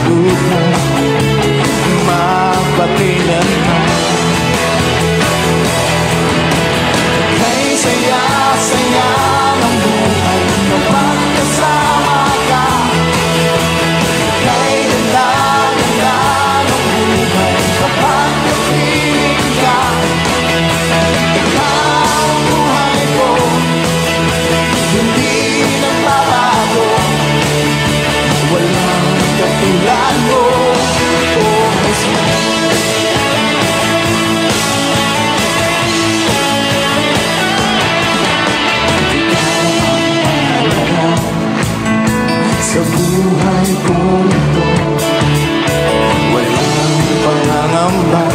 buhay magpakailanman. Kay saya-saya ng buhay kapag kasama ka. Kay ganda-ganda ng buhay kapag kapiling ka. Ikaw ang buhay ko, hindi nagbabago. Walang katulad mo, oh Jesus. Ikaw ang mahalaga sa buhay kong ito. Walang pangangamba,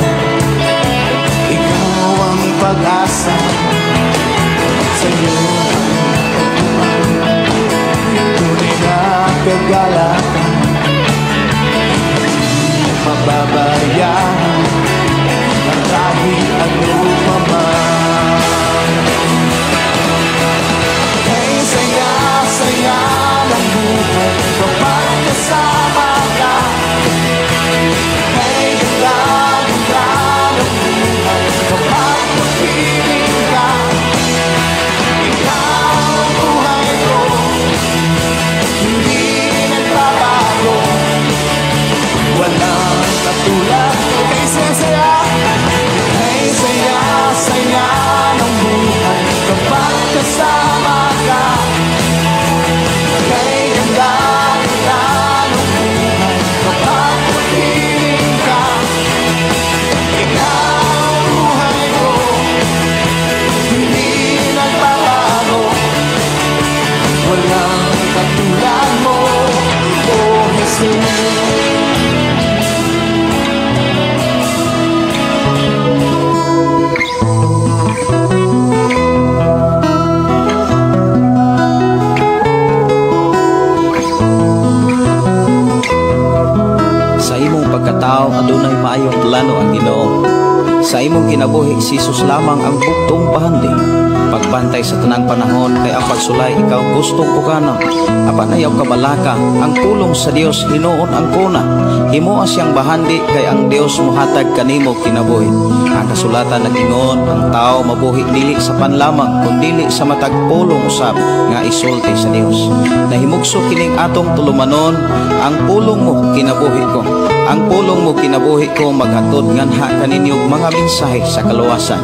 ikaw ang pag-asa. Sa'yo ang natagpuan, tunay na kagalakan. Hindi mababayaan kahit ano pa man. Kay saya-saya ng buhay kapag kasama ka. Kay ganda-ganda ng buhay kapag kapiling ka. Ikaw ang buhay ko, hindi nagbabago. Walang katulad mo. Kay saya-saya, kay saya-saya ng buhay kapag kasama ka. Kay ganda-ganda ng buhay kapag kapiling ka. Ikaw ang buhay ko, hindi nagbabago. Walang katulad mo, oh Jesus. Sa imong pagkatao adunay maayong plano ang Ginoo. Sa imong kinabuhi si Jesus lamang ang buktong bahandi. Pagbantay sa tanang panahon kay ang pagsulay ikaw gustong pukanon. Apan ayaw kabalaka ang pulong sa Dios hinuon ang kuna. Himoa siyang bahandi kay ang Dios mohatag kanimo kinabuhi. Ang kasulatan nag-ingon ang tao mabuhi dili sa panlamang kundili sa matag pulong usab nga isulti sa Dios. Nahimugso kining atong tulumanon ang pulong mo kinabuhi ko. Ang pulong mo kinabuhi ko maghatod nganha kaninyo mga mensahe sa kaluwasan,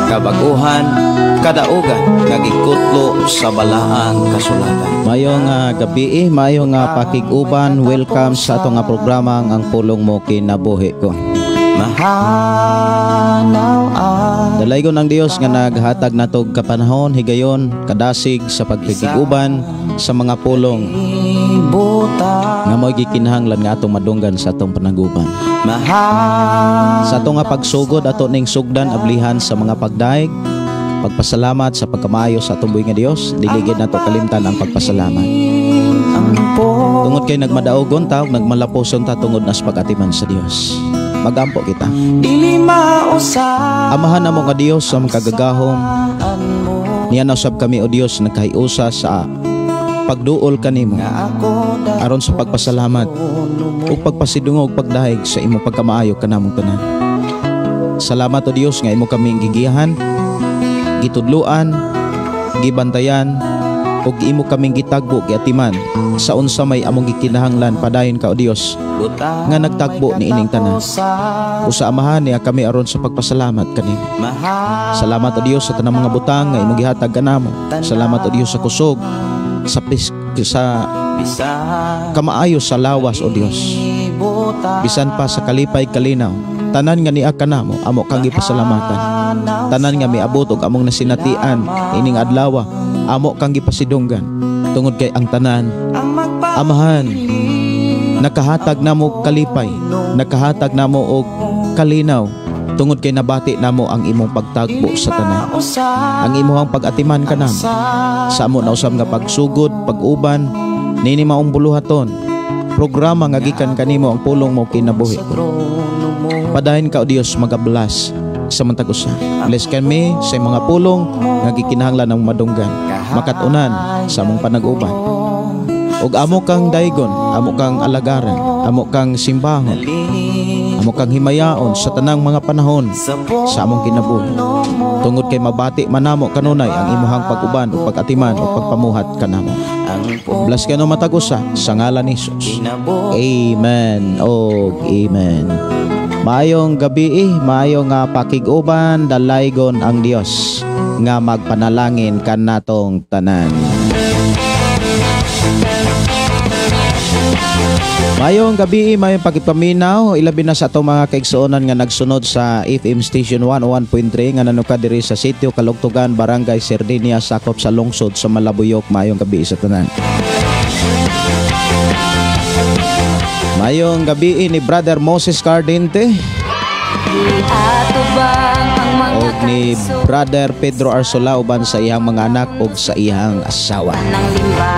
kabaguhan, kadaugan nga gikutlo sa balaang kasulatan. Mayong gabi, mayong pakig-uban, welcome sa atong programa ang Pulong Mo Kinabuhi Ko. Mahanaw ang Dalaygon ang Dios nga naghatag natog kapanahon, higayon, kadasig sa pagkikiguban sa mga pulong nga mo'y gikinahanglan nga atong madunggan sa atong panaguban. Sa atong nga pagsugod ato ning sugdan ablihan sa mga pagdaig, pagpasalamat sa pagkamaayo sa atong buhi nga Dios, dili gid nato kalimtan ang pagpasalamat. Tungod kay nagmadaogon ta ug nagmalapuson ta tungod nas pag-atiman sa Dios. Magampo kita. Amahan namo nga Dios sa makagagahom, niya nausab kami o Dios nagkahiusa sa pagduol kanimo aron sa pagpasalamat ug pagpasidungog pagdahig sa imong pagkamaayo kanamong tanan. Salamat o Dios nga imo kaming gigiyahan, gitudluan, gibantayan ug imo kaming gitagbo giatiman sa unsa may among gikinahanglan. Padayon ka o Dios nga nagtagbo niining tanan. Usa amahan niya kami aron sa pagpasalamat kanimo. Salamat o Dios sa tanang mga butang nga imong gihatag kanamo. Salamat o Dios sa kusog, sa kamaayo sa lawas o Dios. Bisan pa sa kalipay kalinaw, tanan nga niya kanamo amo kang gipasalamatan. Tanan nga miabot og among nasinatian ining adlaw amo kang gipasidunggan. Tungod kay ang tanan amahan nakahatag namo kalipay, nakahatag namo og kalinaw tungod kay nabati namo ang imong pagtagbo sa tanan. Ang imong pag-atiman kanamo sa amo na usab nga pagsugod, pag-uban nini maong buluhaton programa nga gikan kanimo ang pulong mo kinabuhi. Padayon ka o Dios magablas sa mantag usa. Bless kami sa mga pulong nga gikinahanglan ng madunggan, makatunan sa among panag-uban. Ug amo kang daygon, amo kang alagaran, amo kang simbahon, amo kang himayaon sa tanang mga panahon sa among kinabuhi. Tungod kay mabati man namo kanunay ang imuhang pag-uban o pag-atiman o pagpamuhat kanamo. Bless kano matag usa sa ngalan ni Jesus. Amen og amen. Maayong gabi, maayong nga pakig-uban, dalaygon ang Dios nga magpanalangin kanatong tanan. Maayong gabi, maayong pagpaminaw, ilabi na sa atong mga kaigsuonan nga nagsunod sa FM Station 101.3 nga nanuka diri sa Sitio Kalugtugan, Barangay Sardinia, sakop sa lungsod sa Malabuyok. Maayong gabi sa tanan. Maayong gabi ni Brother Moses Cardente og ni Brother Pedro Arsola uban sa iyang mga anak ug sa iyang asawa.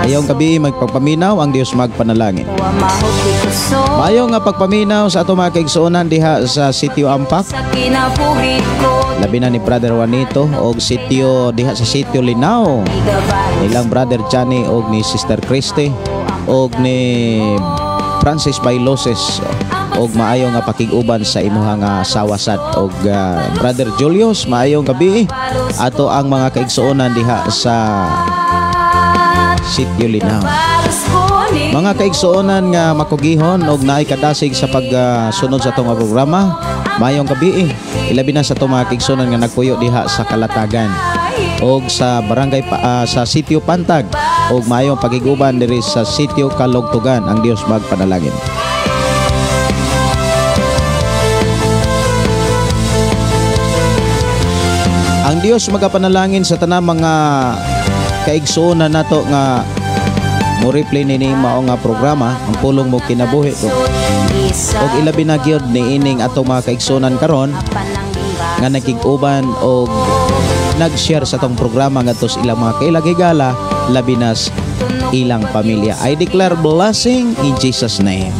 Maayong gabi, magpagpaminaw, ang Dios magpanalangin. Maayong nga pagpaminaw sa atong mga kaigsuonan diha sa Sitio Ampak, labi na ni Brother Juanito og sitio diha sa Sitio Linao, nilang Brother Johnny og ni Sister Christy og ni Francis Bailoses og maayo nga pakig-uban sa imuha nga sawasat og Brother Julius, maayong gabi ato ang mga kaigsuonan diha sa Sitio Linao. Mga kaigsuonan nga makugihon og naay kadasig sa pagsunod sa atong programa, maayong gabi ilabi na sa atong mga kaigsuonan nga nagpuyo diha sa Kalatagan og sa barangay sa Sitio Pantag og maayong pakig-uban diri sa Sitio Kalugtugan. Ang Dios magpanalangin. Ang Dios magapanalangin sa tanang mga kaigsuonan nato nga mo replay nini mao nga programa ang pulong mo kinabuhi ko. Og ilabi na gyud niining atong mga kaigsuonan karon nga nakig-uban og nag-share sa atong programa ngadto sa ilang mga kailagigala, labi na ilang pamilya. I declare blessing in Jesus name.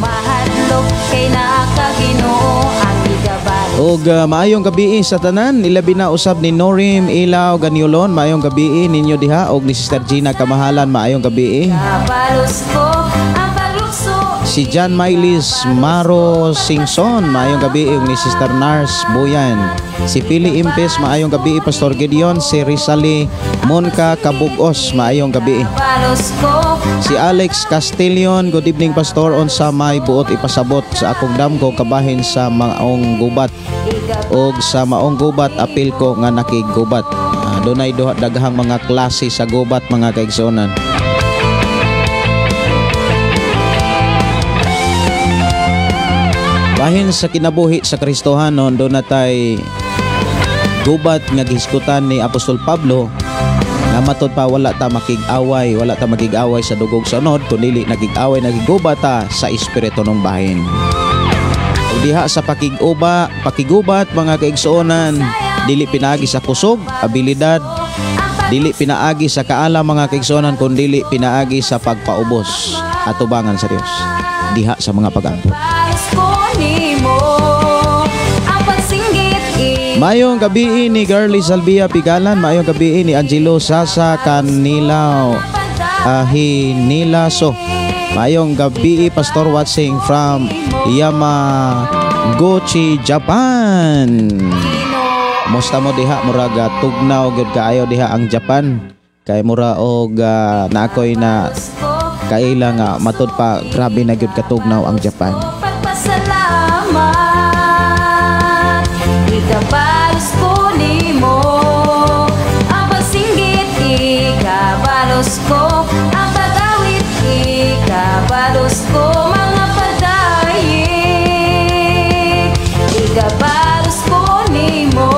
Og maayong gabi sa tanan, ilabi na usab ni Norim Ilaw Ganyulon, maayong gabi ninyo diha, og ni Sister Gina Kamahalan, maayong gabi. Si John Mylis Maro Singson, maayong gabi, og ni Sister Nars Buyan. Si Pili Impes, maayong gabi, Pastor Gideon. Si Rizali Monka Kabugos, maayong gabi. Si Alex Castillon, good evening Pastor, unsa may buot ipasabot sa akong damgo kabahin sa maong gubat, og sa maong gubat apil ko nga nakigubat. Dunay duha daghang mga klase sa gubat mga kaigsuonan. Bahin sa kinabuhi sa Kristohanon, doon natay gubat nga gihisgutan ni Apostol Pablo nga matod pa wala ta makig-away, wala ta makig-away sa dugog sa unod, kundi nagig-away, nagigubat ta sa espiritu ng bahin. Ug diha sa pakigubat mga kaigsuonan, dili pinaagi sa kusog, abilidad, dili pinaagi sa kaalam mga kaigsuonan, kundi pinaagi sa pagpaubos atubangan sa Dios diha sa mga pagampo. Mayong gabi ni Girlie Salvia Pigalan, mayong gabi ni Angelo Sasa Canilaw Ahinilaso. Mayong gabi Pastor watching from Yamaguchi, Japan. Musta mo diha, murag tugnaw gyud kaayo diha ang Japan. Kay mura og naakoy na kaila nga matud pa grabe na gyud katugnaw ang Japan. Ikabalos ko nimo ang pagsinggit, ikabalos ko ang pag-awit, ikabalos ko mga padayig, ikabalos ko nimo.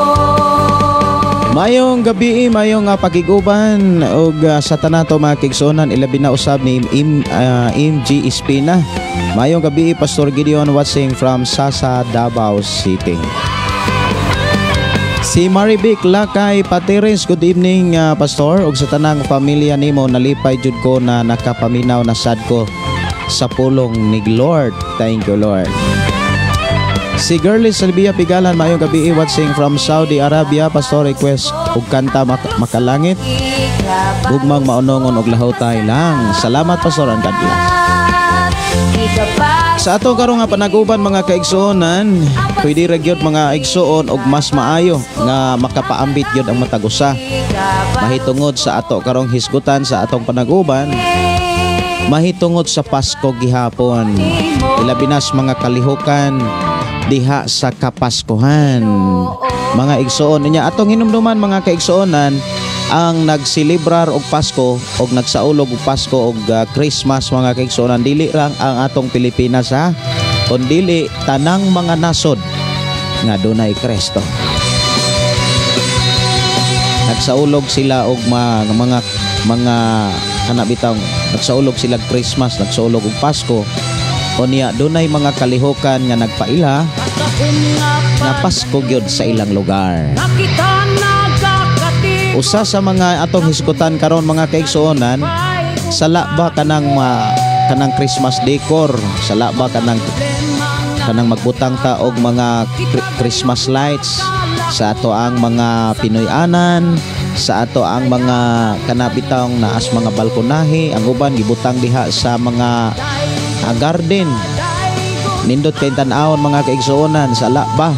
Mayong gabi, mayong pakiguban og sa tanan to mga kaigsuonan, ilabi na usab ni MG Espina. Mayong gabi Pastor Gideon watching from Sasa, Davao City. Si Marivic Lakay Pateres, good evening Pastor ug sa tanang pamilya nimo, nalipay jud ko na nakapaminaw na sad ko sa pulong ni Lord. Thank you Lord. Si Girlie Salvia Pigalan, maayong gabi, watching from Saudi Arabia. Pastor request og kanta makalangit, gugmang maunongon og lahotay lang. Salamat Pastor and God bless. Sa ato karon nga panaguban, mga kaigsuonan, pwede ra gyud, mga igsuon, og mas maayo nga makapaambit gyud ang matag usa. Mahitungod sa ato karong hisgutan sa atong panaguban, mahitungod sa Pasko gihapon. Ilabi na sa mga kalihukan diha sa Kapaskuhan. Mga igsuon niya atong hinumduman, mga kaigsuonan, ang nagselebrar og Pasko og nagsaulog og Pasko og Christmas, mga kaigsuonan, dili lang ang atong Pilipinas ha, kundili tanang mga nasod nga dunay Kristo. Nagsaulog sila og mga kana bitaw, nagsaulog sila og Christmas, nagsaulog og Pasko. Unya dunay mga kalihukan nga nagpaila nga Pasko gyud sa ilang lugar. Usa sa mga atong hisgutan karon, mga kaigsuonan, sala ba kanang Christmas decor? Sala ba kanang magbutang ta og mga Christmas lights sa ato ang mga Pinoy-anan, sa ato ang mga kanabitang naas mga balkonahe, ang uban gibutang diha sa mga garden. Nindot kay tan-awon, mga kaigsuonan, sala ba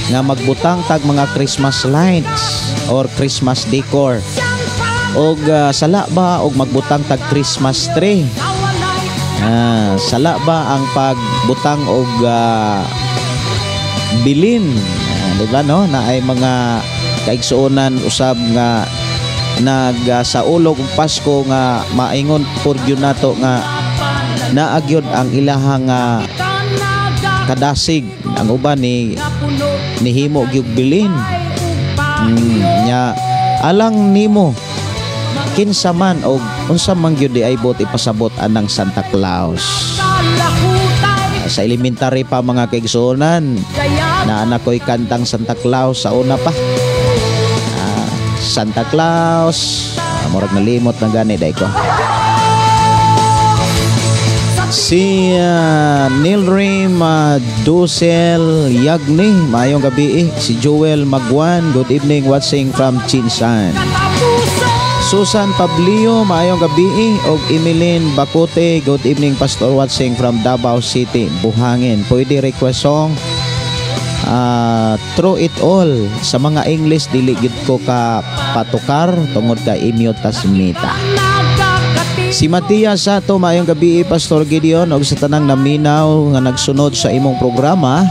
nga magbutang tag mga Christmas lights or Christmas decor? Og sala ba og magbutang tag Christmas tree? Sala ba ang pagbutang og bilin? Di ba, no, na ay mga kaigsuonan usab nga nagsaulog og Pasko nga maingon pud gyud nato nga naa gyud ang ilahang kadasig. Ang uban ni nihimo gyud bilin. Nya alang nimo, kinsa man og unsa man gyud di ay buot ipasabot anang Santa Claus? Sa elementary pa, mga kaigsuonan, na anak ko'y kantang Santa Claus sa una pa. Santa Claus, murag nalimot na gani day ko. Si Nilrim Dusel Yagni, maayong gabi eh. Si Joel Magwan, good evening, watching from Chinsan. Susan Pablio, maayong gabi eh. Og Emilyn Bakote, good evening, Pastor, watching from Davao City, Buhangin. Pwede request song? Through It All. Sa mga English dili gid ko ka patukar tungod kay i-mute tas mita. Si Matias Sato, maayong gabi, Pastor Gideon, og sa tanang naminaw nga nagsunod sa imong programa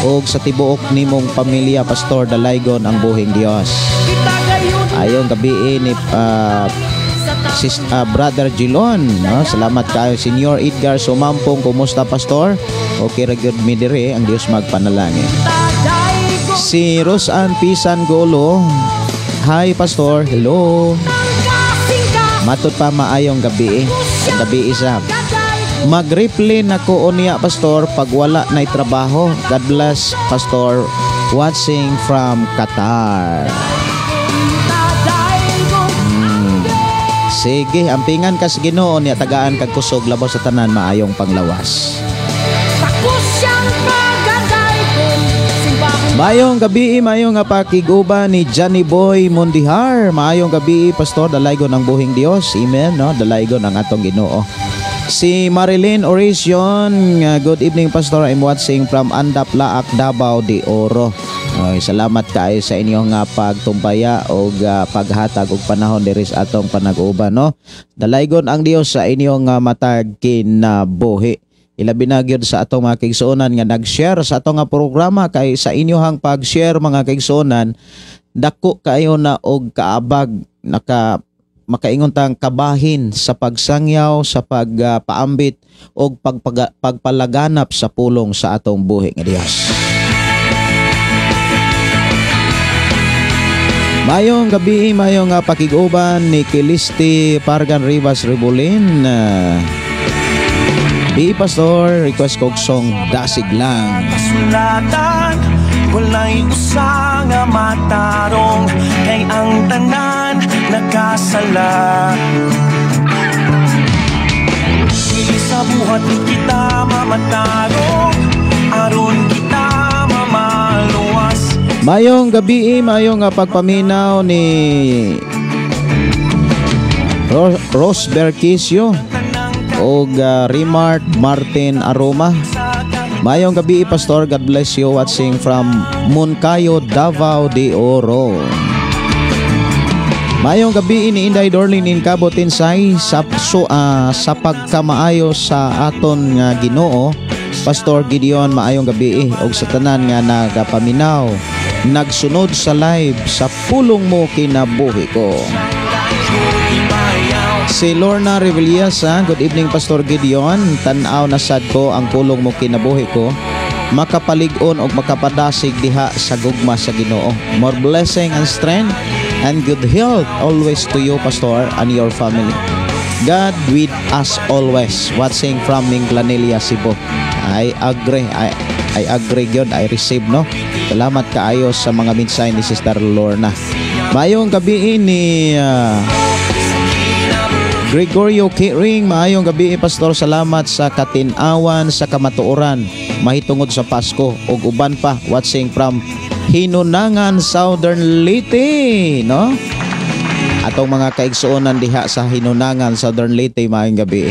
og sa tibuok nimong pamilya, Pastor, dalaygon ang buhing Dios. Ayong gabi ni Brother Gilon, no? Salamat kayo. Senior Edgar Sumampong, kumusta, Pastor? Okay ra gyud mi diri, ang Dios magpanalangin. Si Rosan Pisan Golo, hi Pastor, hello. Matod pa maayong gabi. Gabi isa. Mag-reply na ko unya, Pastor, pag wala na'y trabaho. God bless, Pastor, watching from Qatar. Sige, ampingan ka sa Ginoo niya, tagaan kag kusog, labaw sa tanan maayong panglawas. Maayong gabi, maayong nga pakiguban ni Johnny Boy Mundihar. Maayong gabi, Pastor, dalaygon ang buhing Dios. Amen, no? Dalaygon ang atong Ginoo. Si Marilyn Oracion, good evening, Pastor. I'm watching from Andap Laak, Davao de Oro. Oy, salamat kaayo sa inyong pagtumbaya og paghatag og panahon diri sa atong panag-uban, no. Dalaygon ang Dios sa inyong matag kinabuhi. Ilabi na gyud sa atong mga kaigsuonan nga nag-share sa atong nga programa, kay sa inyohang pag-share, mga kaigsuonan, dako kaayo na og kaabag, naka makaingon tang kabahin sa pagsangyaw, sa pagpaambit og pagpalaganap sa pulong sa atong buhi nga Dios. Mayong gabi, mayong pakig-uban ni Kilisti Pargan Rivas Rebulin. Di Pastor, request kog song Dasig Lang. Kasulatan, walay usa nga matarong, kay ang tanan nakasala. Dili sa buhat kita mamatarong, aron kita mamaluwas. Mayong gabi, mayong pagpaminaw ni Rose Berquisio. og Remart Martin Aroma. Maayong gabi, Pastor. God bless you, watching from Moncayo, Davao de Oro. Maayong gabi ni Inday Dorlin in Cabo Tinsay sa pagkamaayo sa aton nga Ginoo. Pastor Gideon, maayong gabi og sa tanan nga nagapaminaw, nagsunod sa live sa Pulong Mo Kinabuhi Ko. Si Lorna Revillasa, good evening, Pastor Gideon. Tan-aw na sad ko ang Pulong Mo Kinabuhi Ko. Makapalig-on og makapadasig diha sa gugma sa Ginoo. More blessing and strength and good health always to you, Pastor, and your family. God with us always. Watching from Minglanilla, Cebu. I agree. I agree gyud. I receive, no. Salamat kaayo sa mga mensahe ni Sister Lorna. Maayong gabi ni Gregorio Kiring, maayong gabi, Pastor. Salamat sa katinawan sa kamatuoran mahitungod sa Pasko ug uban pa, watching from Hinunangan, Southern Leyte, no? Atong mga kaigsuonan diha sa Hinunangan, Southern Leyte, maayong gabi.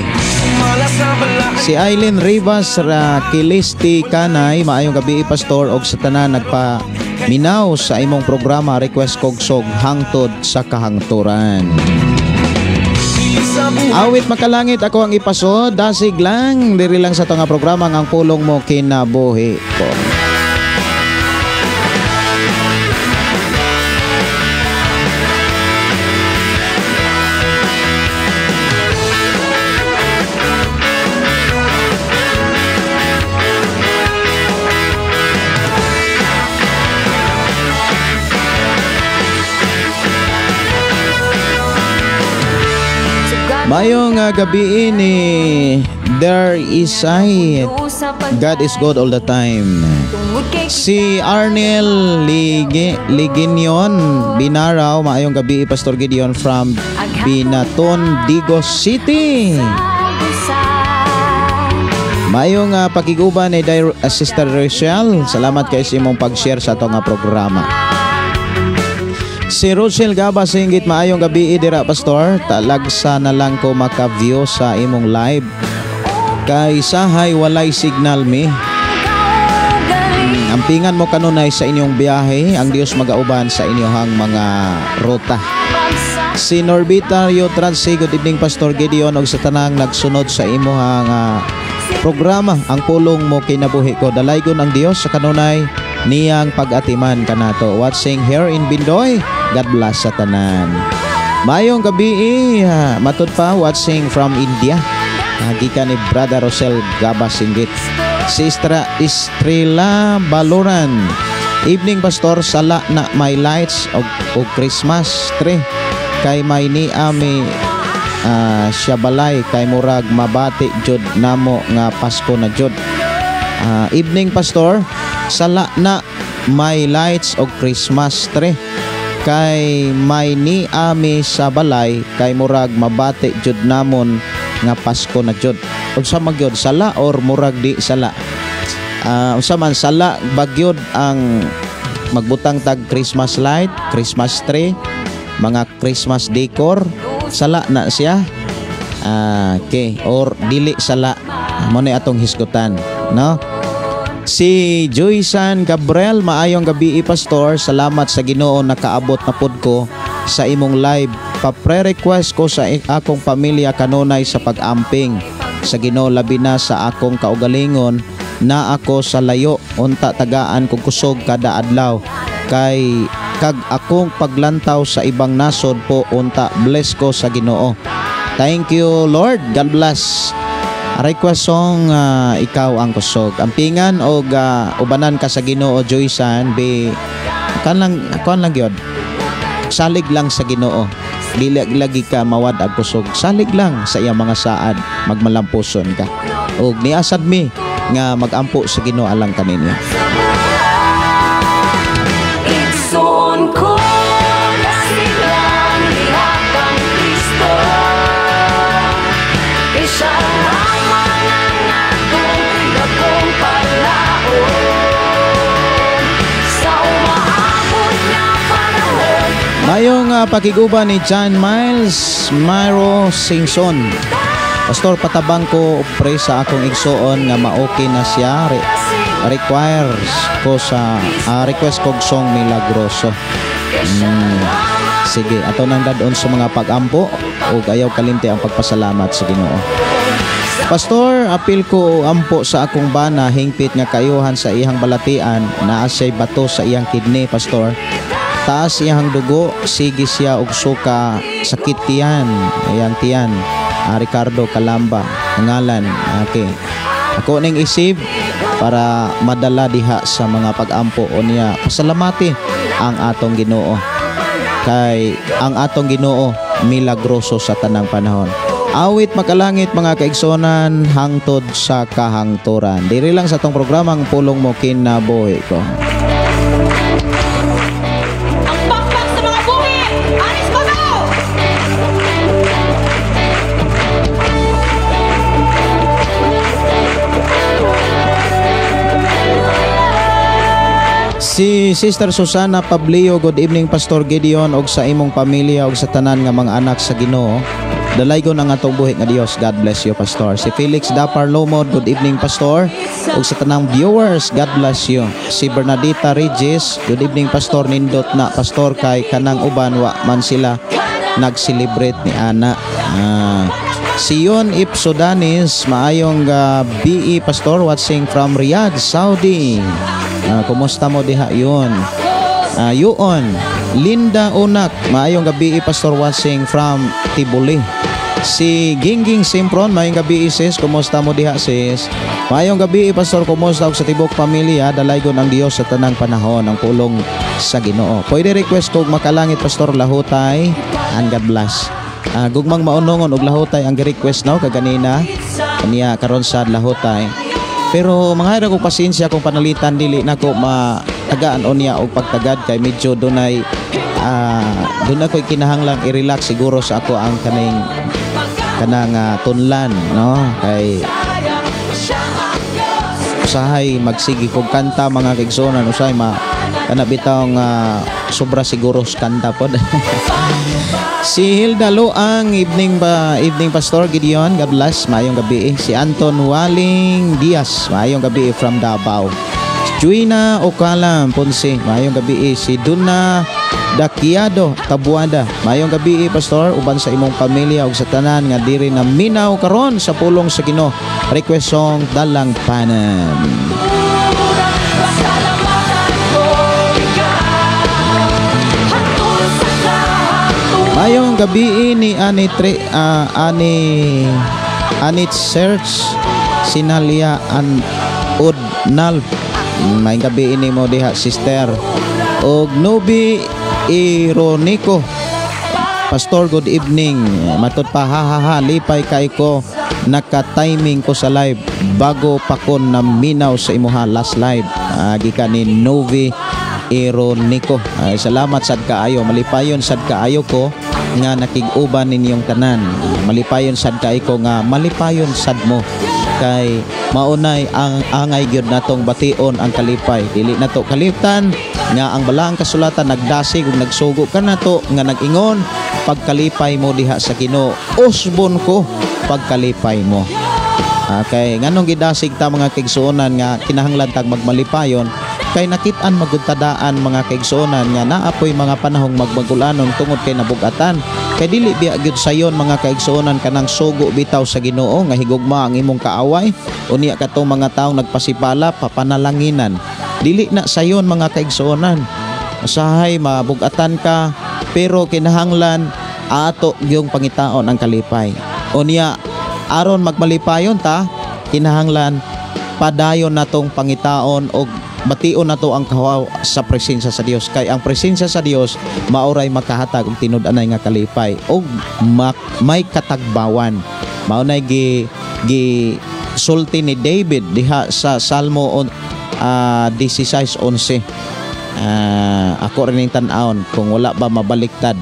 Si Eileen Rivas ra Kilisti Kanay, maayong gabi, Pastor, og sa tanan nagpa minaw sa imong programa, request kog sog "Hangtod sa Kahangturan". Awit "Makalangit" ako ang ipaso, dasig lang diri lang sa nga programa ang Pulong Mo Kinabuhi Ko. Mayong gabi ni There is I God is good all the time. Si Arnel Liginion Binaraw, maayong gabi, Pastor Gideon, from Binaton, Digos City. Maayong pakiguban ni Sister Rochelle. Salamat kay sa imong pag-share sa ato nga programa. Si Rochelle Gaba singgit, maayong gabi dira, Pastor. Talagsa na lang ko maka-view sa imong live. Kay sahay walay signal mi. Ampingan mo kanunay sa inyong biyahe, ang Dios magauban sa inyong mga ruta. Si Norbita Rio Transi, good evening, Pastor Gideon, og sa tanang nagsunod sa imuhang programa ang Pulong Mo Kinabuhi Ko. Dalaygon ang Dios sa kanunay niyang pag-atiman kanato. Watching here in Bindoy. God bless sa tanan. Mayong gabi, matud pa watching from India. Gikan ni Brother Rosel Gaba Singgit. Si Estrella Baloran. Evening, Pastor, sala na may lights og Christmas tree kay may ni ami siya balay kay murag mabati jud namo nga Pasko na jud. Evening, Pastor, sala na may lights og Christmas tree kay may ni ami sa balay kay murag mabati jud namon nga Pasko na jud. Unsa man gyud, sala or murag di sala? Unsa man, sala bagyod ang magbutang tag Christmas light, Christmas tree, mga Christmas decor, sala na siya? Okay, or dili sala? Mo ni atong hisgutan, no? Si Joysan Gabriel, maayong gabi, Pastor. Salamat sa Ginoo, nakaabot na pud ko sa imong live. Pa-pre-request ko sa akong pamilya kanunay sa pag-amping sa Ginoo, labi na sa akong kaugalingon na ako sa layo, unta tagaan kog kusog kada adlaw kay kag akong paglantaw sa ibang nasod po, unta bless ko sa Ginoo. Thank you, Lord. God bless. Request song "Ikaw ang Kusog". Ampingan og ubanan ka sa Ginoo, Joysan, be kan lang, kan lang gyud. Salig lang sa Ginoo. Dili lagi ka mawad ag kusog. Salig lang sa iyang mga saad, magmalampuson ka. Og niasad mi nga magampo sa Ginoo alang kaninyo. Igsoon ko nasilang diha kang Kristo. Kay siya lamang ang akong dakong palaon. Sa umaabot nga panahon. Mayong pakiguban ni John Miles Myro Singson. Pastor, patabang ko pray sa akong igsuon nga ma-okay na siya. Requires ko sa request kog song Milagroso. Sige, ato nang dadon sa mga pag-ampo ug ayaw kalimti ang pagpasalamat sa Ginoo. Pastor, apil ko ampo sa akong bana hingpit nga kayuhan sa iyang balatian, naa siya'y bato sa iyang kidney, Pastor. Taas iyang dugo, sige siya og suka, sakit tiyan, iyang tiyan. Ricardo Calamba, ngalan. Okay. Ako ning isip para madala diha sa mga pag-ampo o niya. Pasalamati ang atong Ginoo. Kay ang atong Ginoo milagroso sa tanang panahon. Awit makalangit mga kaigsonan hangtod sa kahangturan. Diri lang sa atong programang Pulong Mo Kinabuhi Ko. Ang pakpak sa mga buhi, Aris Bago! Si Sister Susana Pablio, good evening Pastor Gideon og sa imong pamilya og sa tanan nga mga anak sa Ginoo. Dalaygon ang atong buhi nga Dios. God bless you, Pastor. Si Felix Dapar Lomod, good evening Pastor. Og sa tanang viewers, God bless you. Si Bernadita Regis, good evening Pastor. Nindot na Pastor kay kanang uban wa man sila nag-celebrate ni ana. Si Yon Ipsodanis, maayong BE Pastor, watching from Riyadh, Saudi. Kumusta mo diha yun? Yun. Linda Unak, maayong gabi Pastor, watching from Tibuli. Si Gingging Simpron, maayong gabi sis, kumusta mo diha sis? Maayong gabi Pastor, kumusta og sa tibok pamilya, dalaygon ang Dios sa tanang panahon, ang pulong sa Ginoo. Pwede request kog makalangit Pastor Lahutay, and God bless. Gugmang maunongon og Lahutay ang gi-request no kaganina. Kaniya karon sa Lahutay. Pero mga ko pasensya kung panalitan dili nako matagaan unya og pagtagad kay medyo dunay doon ako'y kinahanglang i-relax siguro sa ako ang kaning kanang tunlan no kay usahay magsige kog kanta mga kaigsuonan, usahay ma kana bitawng sobra siguro sa kanta pod. Si Hilda Luang, evening Pastor Gideon, God bless, maayong gabi. Si Anton Waling Diaz, maayong gabi from Davao. Si Juina Ocalam Ponce, maayong gabi. Si Duna Dakiado Tabuada, maayong gabi Pastor, uban sa imong pamilya ug sa tanan nga diri na minaw karon sa pulong sa Ginoo. Request song Dalang Panan. Mayong gabi ni Ani Anit Search Sinalia an Udnal. Mayong gabi ini mo diha sister. Og Nubi Ironico. Pastor, good evening. Matod pa ha ha ha, lipay kay ko naka-timing ko sa live bago pa ko naminaw sa imuha last live. Gikan ni Novi Ironico. Ay, salamat sad kaayo, malipayon sad kaayo ko nga nakig-uban ninyong tanan. Malipayon sad kaayo ko nga malipayon sad mo kay maunay ang angay gyud natong bation ang kalipay. Dili nato kaliptan nga ang balaang kasulatan nagdasig ug nagsugo kanato nga nag-ingon pagkalipay mo diha sa Ginoo, usbon ko pagkalipay mo. Kay nganong gidasig ta mga kaigsuonan nga kinahanglan tag magmalipayon kay nakit-an magudtadaan mga kaigsuonan nga naapoy mga panahong magbagulanon tungod kay nabugatan. Kay dili biya gyud sayon mga kaigsuonan kanang sugo bitaw sa Ginoo nga higugma ang imong kaaway unya katong mga taong nagpasipala papanalanginan. Dili na sayon mga kaigsuonan. Usahay mabugatan ka pero kinahanglan ato gyung pangitaon ang kalipay. Unya aron magmalipayon ta kinahanglan padayon natong pangitaon og bation nato ang kahaw sa presensya sa Dios kay ang presensya sa Dios maoray makahatag og tinud-anay nga kalipay og may katagbawan. Mao nay gi sulti ni David diha sa Salmo 16:11. Ako rin tan-awon kung wala ba mabaliktad,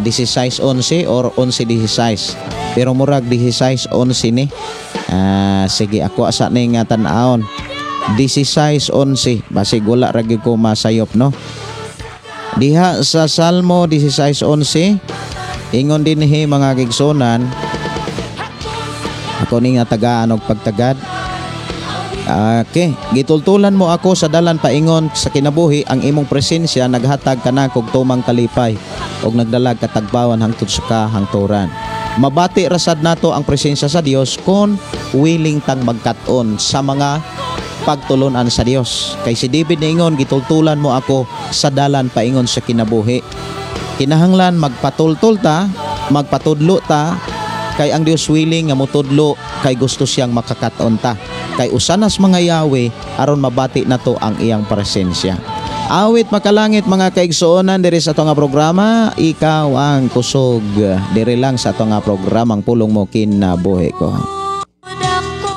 16:11 or 11:16, pero murag 16:11 ni. Sige ako asa ning tan-awon 16:11 basig wala ra gyud ko masayop no. Diha sa Salmo 16:11 ingon dinhi mga kigsunan, Ako ning natagaan og pagtagad. Okay, gitultulan mo ako sa dalan paingon sa kinabuhi, ang imong presensya naghatag kanakog tumang kalipay og nagdalag katagbawan hangtod sa kahangturan. Mabati rasad nato ang presensya sa Dios kon willing tang magkat-on sa mga pagtulunan sa Dios. Kay si David niingon, gitultulan mo ako sa dalan paingon sa kinabuhi. Kinahanglan magpatultol ta, magpatudlo ta, kay ang Dios willing nga motudlo kay gusto siyang makakat-on ta. Kay usanas mga Yahweh aron mabati nato ang iyang presensya. Awit makalangit mga kaigsuonan diri sa ato nga programa, ikaw ang kusog diri lang sa ato nga programang Pulong Mo Kinabuhi Ko.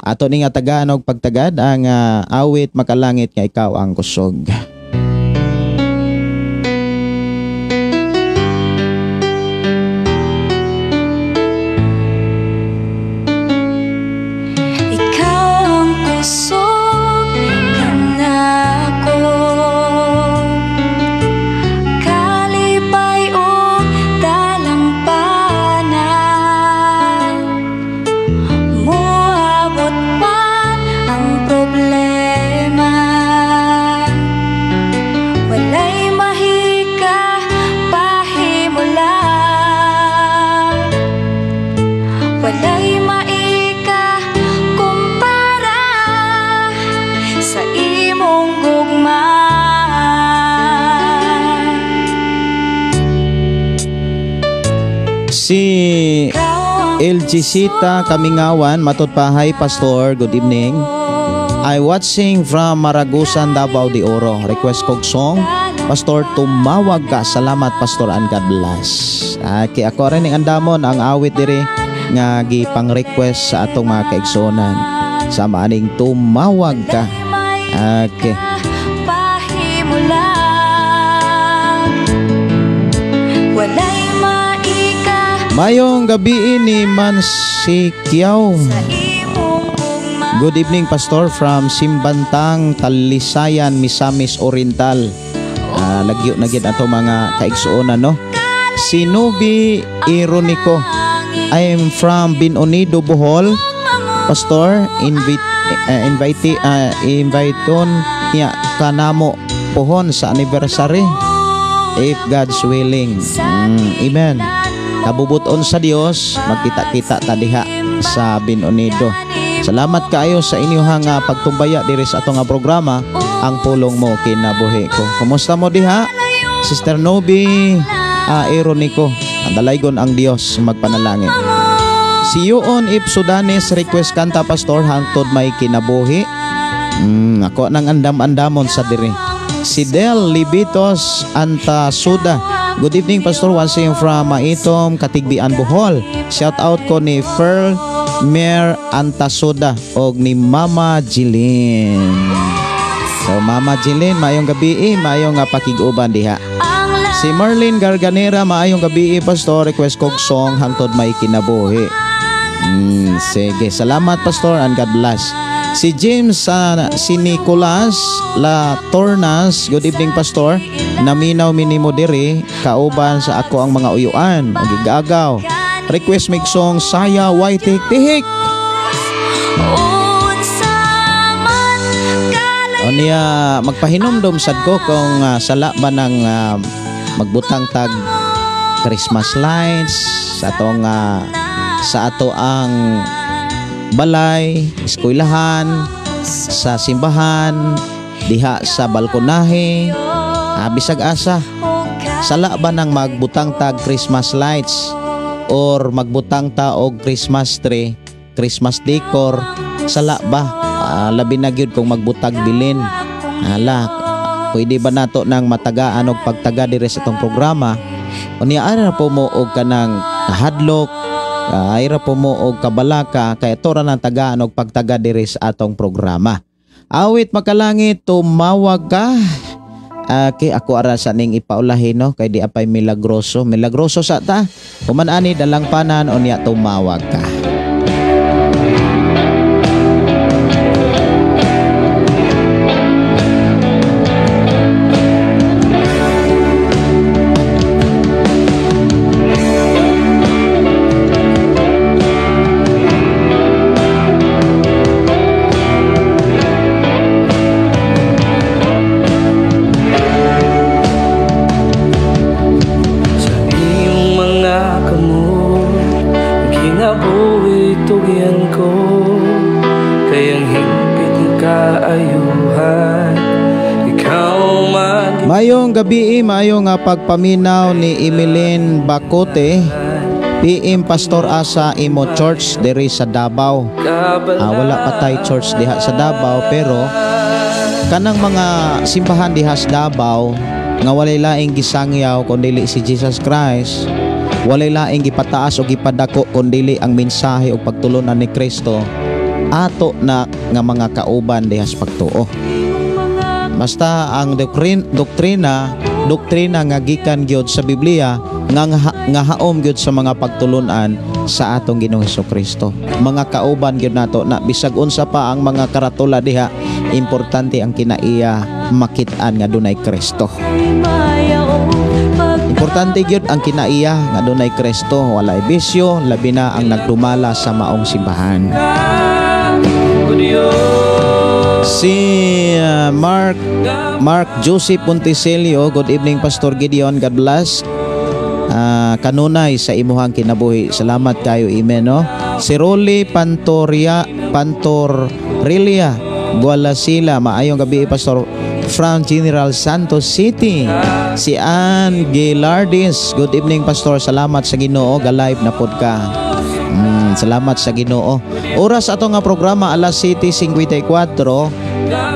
Ato ning atagaan og pagtagad ang awit makalangit nga ikaw ang kusog. Si LG Sita Kamingawan, Matutpahay, Pastor, good evening. I watching from Maragusan, Davao de Oro. Request kog song, Pastor, tumawag ka. Salamat, Pastor, and God bless. Okay, ako rin ang andamon ang awit diri nga gipang-request sa atong mga kaigsuonan. Sa maaning tumawag ka. Okay. Mayong gabi ni Mansikiaw. Good evening, Pastor, from Simbantang, Talisayan, Misamis Oriental. Lagyo na gid ato mga kaigsuonan, no? Sinubi Ironico. I am from Binonido, Bohol. Pastor, invite niya kanamo pohon sa anniversary if God's willing. Amen. Kabubuton sa Dios, magkita-kita ta diha sa Binonido. Salamat kaayo sa inyong pagtumbaya diri sa atong programa, ang Pulong Mo Kinabuhi Ko. Kumusta mo diha? Sister Nobi Ironico. Ang dalaygon ang Dios magpanalangin. Si Yuon If Sudanes, request kanta, Pastor, hangtod may kinabuhi. Ako nang andam-andamon sa diri. Si Del Libitos Antasuda. Good evening, Pastor. Watching from Maitom, Katigbian, Bohol. Shout out ko ni Pearl Mer Antasuda og ni Mama Jeline. So Mama Jeline, maayong gabi, maayong pakig-uban diha. Si Merlin Garganera, maayong gabi, Pastor. Request kog song hangtod may kinabuhi. Sige, salamat, Pastor, and God bless. Si James si Nicolas La Tornas, good evening, Pastor. Naminaw minimo diri kauban sa ako ang mga uyuan og gigagaw. Request mig song Saya Way Tihik Tihik. O niya magpahinomdom sad ko kung sala ba ng magbutang tag Christmas lights sa atong sa ato ang balay, eskwelahan, sa simbahan, diha sa balkonahe, bisag asa. Sala ba nang magbutang tag Christmas lights or magbutang ta og Christmas tree, Christmas decor, sala ba? Labi na gyud kung magbutag bilin. Hala, pwede ba nato nang matagaan og pagtaga diri sa itong programa? Unya ara po mo og kanang kahadlok, ayra po mo og kabalaka, kay ito ra nang tagaan og pagtaga diri sa atong programa. Awit makalangit, tumawag ka. Okay, ako ara sa ning ipaulahin, no, kay di apay milagroso. Milagroso sa ta. Human ani dalang panan unya tumawag ka. Kaayuhan. Ikaw man. Maayong gabi, maayong nga pagpaminaw ni Emilyn Bacote, PM Pastor asa imo church diri sa Davao. Wala pa tay church diha sa Davao, pero kanang mga simbahan diha sa Davao nga walay laing gisangyaw kun dili si Jesus Christ, walay laing gipataas o gipadako kun dili ang mensahe o pagtulunan ni Kristo, ato na nga mga kauban diha sa pagtuo. Basta ang doktrina nga gikan gyud sa Biblia nga haom gyud sa mga pagtulunan sa atong Ginoong Kristo. Mga kauban gyud nato na bisag unsa pa ang mga karatula diha, importante ang kinaiya makit-an nga dunay Kristo. Importante gyud ang kinaiya nga dunay Kristo, walay bisyo, labi na ang nagdumala sa maong simbahan. Si Mark Joseph Ponticelio, good evening, Pastor Gideon, God bless. Kanunay sa imuhang kinabuhi. Salamat kayo, amen, no? Si Rolly Pantorilia Gualasila, maayong gabi, Pastor from General Santos City. Si Ann Gilardis, good evening, Pastor, salamat sa Ginoo, ga-live na pod ka. Salamat sa Ginoo. Oras ato nga programa alas 7:54.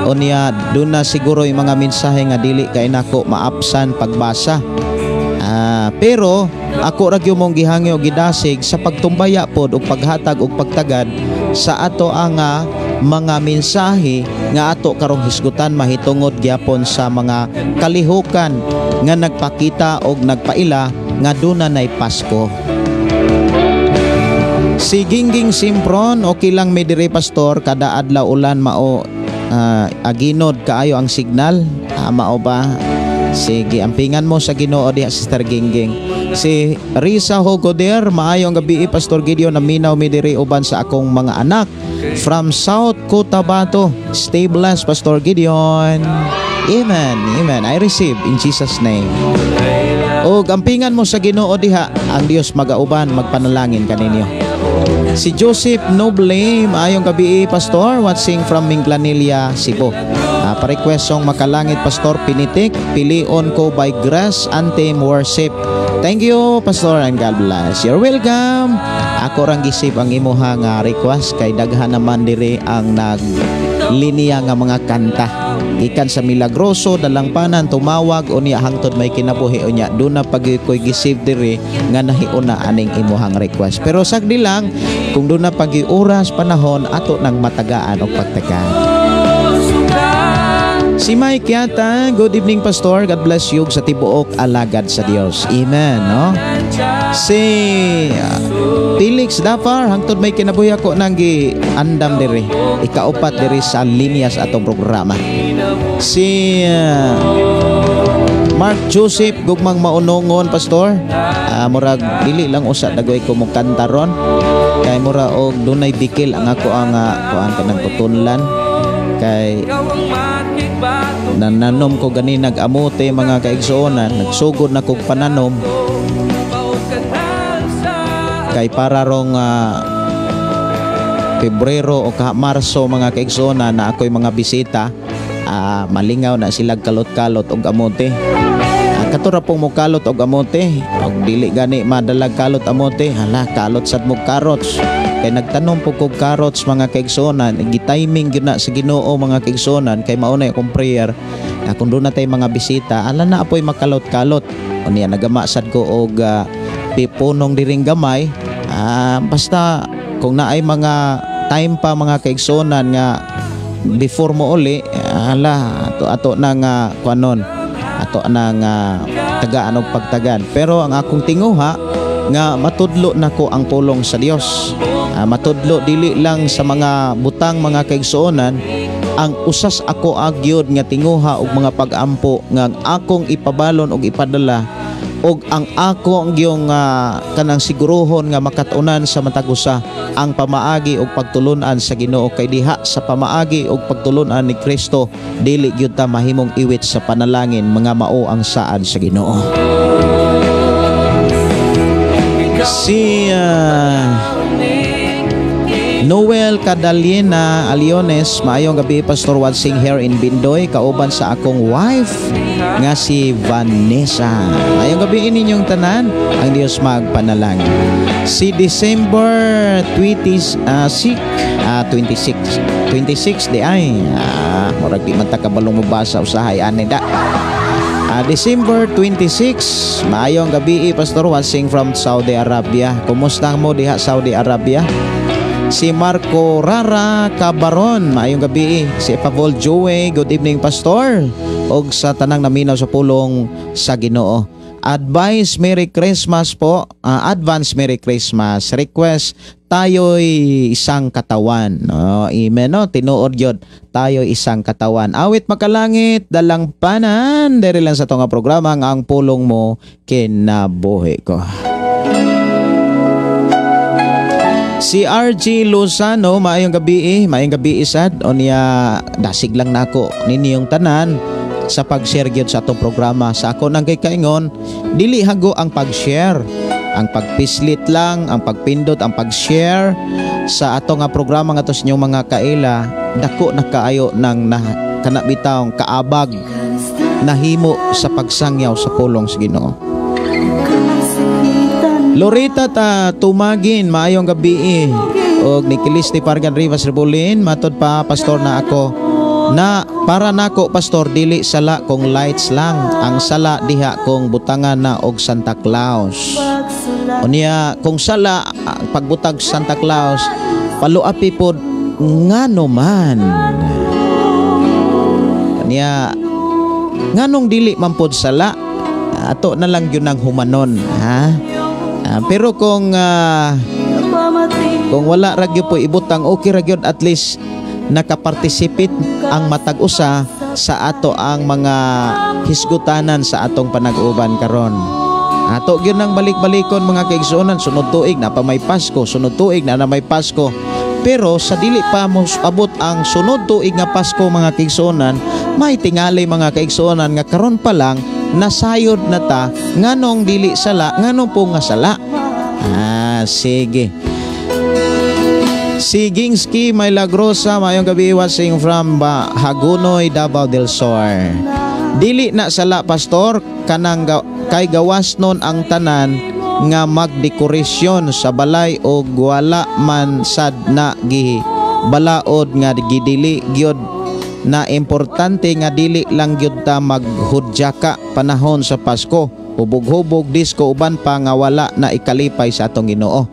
Unya doon na siguro yung mga mensahe nga dili kay nako maapsan pagbasa. Pero ako ra gyud mong gihangyo, gidasig sa pagtumbaya pod ug paghatag og pagtagad sa ato ang mga mensahe nga ato karong hisgutan mahitungod gyapon sa mga kalihukan nga nagpakita og nagpaila nga duna nay Pasko. Si Gingging Simpron, okay lang mi diri, Pastor, kada adlaw ulan mao aginod kaayo ang signal. Mao ba? Sige, ampingan mo sa Ginoo diha, Sister Gingging. Si Risa Hogoder, maayong gabi, Pastor Gideon, naminaw mi diri uban sa akong mga anak from South Cotabato. Stay blessed, Pastor Gideon. Amen. Amen. I receive in Jesus' name. O ampingan mo sa Ginoo diha, ang Dios magauban, magpanalangin kaninyo. Si Joseph Noble, maayong gabi, Pastor, watching from Minglanilla, Cebu. Pa-request song Makalangit, Pastor, Pinitik, Pilion Ko by Grace Anthem Worship. Thank you, Pastor, and God bless. You're welcome. Ako rang gisip ang imuha nga request kay daghan naman diri ang nag linya nga mga kanta. Gikan sa Milagroso, Dalangpanan, Tumawag, unya hangtod may kinabuhi, unya duna pag ko'y gisip diri nga nahiuna aning imuhang request. Pero sagdi lang, kung duna pag oras panahon ato nang matagaan og pagtagaan. Si Mike yata, good evening, Pastor, God bless you sa tibuok alagad sa Dios. Amen, no? Si Felix Dafar, hangtod may kinabuhi ako nang giandam diri. Ikaupat diri sa linya sa atong programa. Si Mark Joseph, gugmang maunongon, Pastor. Murag dili lang usa dagoy ko mo kanta ron. Kay mura og dunay bikil ang ako ang kuan kanang kutunlan. Kay nananom ko gani nag-amote mga kaigsuonan, nagsugod na kog pananom kay para rong Pebrero o ka Marso mga kaigsuonan na ako'y mga bisita, malingaw na sila kalot-kalot og amote. Katura pong mokalot og amote og dili gani madalag kalot amote, hala kalot sad mo carrots. Kay nagtanom po kog carrots mga kaigsuonan, gitiming gyud na sa Ginoo mga kaigsuonan kay mao na akong prayer. Kung doon na tay mga bisita, ala na apoy makalot-kalot. Unya nagama sad ko og pipunong diring gamay. Basta kung naay mga time pa mga kaigsuonan nga before mo uli, ala ato ato na nga kuanon, ato na nga tagaan og pagtagan. Pero ang akong tinguha nga matudlo nako ang pulong sa Dios. Matudlo dili lang sa mga butang mga kaigsuonan, ang usas ako agyod nga tinguha og mga pag-ampo nga akong ipabalon og ipadala og ang ako ang giyong kanang siguruhon nga makatunan sa matag usa ang pamaagi og pagtulunan sa Ginoo, kay diha sa pamaagi og pagtulunan ni Kristo dili gyud ta mahimong iwit sa panalangin mga mao ang saad sa Ginoo. Si Noel Cadalina Aliones, maayong gabi, Pastor, watching here in Bindoy kauban sa akong wife nga si Vanessa. Maayong gabi ninyong tanan, ang Dios magpanalangin. Si December 26, 26 26 di ay murag di man ta kabalong mobasa usahay ani da. December 26, maayong gabi, Pastor, watching from Saudi Arabia. Kumusta mo diha Saudi Arabia? Si Marco Rara Cabaron, maayong gabi. Si Pavol Joey, good evening, Pastor. Og sa tanang naminaw sa pulong sa Ginoo. Advice Merry Christmas po. Advance Merry Christmas. Request "Tayo'y Isang Katawan." No, amen, no. Tinuod gyud, "Tayo'y Isang Katawan." Awit Makalangit, Dalangpanan. Diri lang sa ato nga programa nga "Ang Pulong Mo Kinabuhi Ko." Si RG Lozano, maayong gabi, maayong gabi sad. Unya dasig lang nako ninyong tanan sa pag-share gyud sa atong programa. Sa ako nang kay kaingon, dili hago ang pag-share. Ang pagpislit lang, ang pagpindot, ang pag-share sa ato nga programa nga sa inyong mga kaila, dako na kaayo ng na, kana bitawng kaabag nahimo sa pagsangyaw sa pulong sa Ginoo. Lorita ta Tumagin, maayong gabi. Og ni Kilisti Pargan Rivas Rebulin, matod pa, Pastor, na ako na para nako, Pastor, dili sala kung lights lang ang sala diha kung butangan na og Santa Claus. Unya kung sala pagbutag Santa Claus, paluapi pod ngano man kanya, nganong dili man pod sala? Ato na lang yun ang humanon, ha. Pero kung wala ra gyud po ibutang, okay ra gyud, at least nakaparticipate ang matag usa sa ato ang mga hisgutanan sa atong panag-uban karon. Ato gyud nang balik-balikon, mga kaigsuonan, sunod tuig na pa may Pasko, sunod tuig na na may Pasko. Pero sa dili pa mo abot ang sunod tuig nga Pasko, mga kaigsuonan, may tingali, mga kaigsuonan, nga karon pa lang nasayod na ta nganong dili sala, nganong po nga sala. Sige. Si Gingski Milagrosa, mayong gabi, watching from Hagonoy, Davao del Sur. Dili na sala, Pastor, kanang kay gawas nun ang tanan nga magdekorasyon sa balay o wala man sad na gi balaod nga gidili gyud na importante nga dili lang gyud ta maghudyaka panahon sa Pasko, hubog-hubog, disco, uban pa nga wala na ikalipay sa atong Ginoo.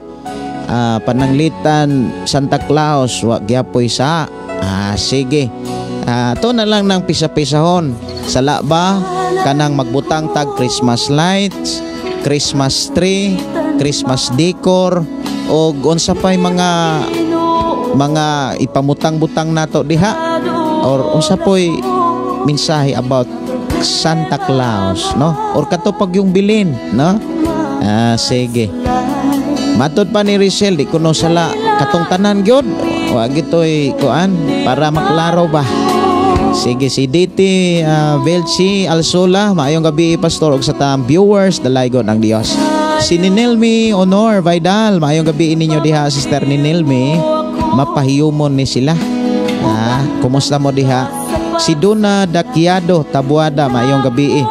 Pananglitan Santa Claus wa gyapoy sa sige. To na lang ng pisa-pisahon, sala ba kanang magbutang tag Christmas lights, Christmas tree, Christmas decor o unsa pay mga ipamutang-butang nato diha, or unsa poy mensahe about Santa Claus, no, or kato pag yung bilin, no? Sige. Matod pa ni Richelle, di kuno sala katong tanan gyud, wa gitoy kuan para maklaro ba. Sige, si DT Velchi Alsola, maayong gabi, Pastor, ug sa tanang viewers, dalaygon ang Dios. Si Ninelmi Honor Vidal, maayong gabi ninyo diha, Sister Ninelmi, mapahiyumon ni sila. Kumusta mo diha? Si Duna Dakiado Tabuada, maayong gabi.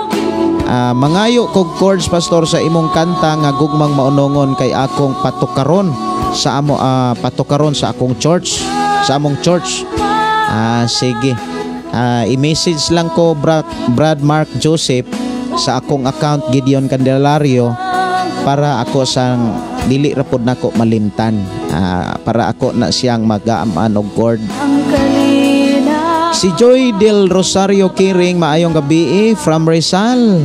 Mangayo kog chords, Pastor, sa imong kanta nga "Gugmang Maunongon" kay akong patukaron sa amo patukaron sa akong church, sa among church. Sige. I-message lang ko Brad Mark Joseph sa akong account Gideon Candelario para ako sang dili ra pod nako malimtan. Para ako na siyang mag-aaman og chord. Si Joy del Rosario Kiring, maayong gabi from Rizal.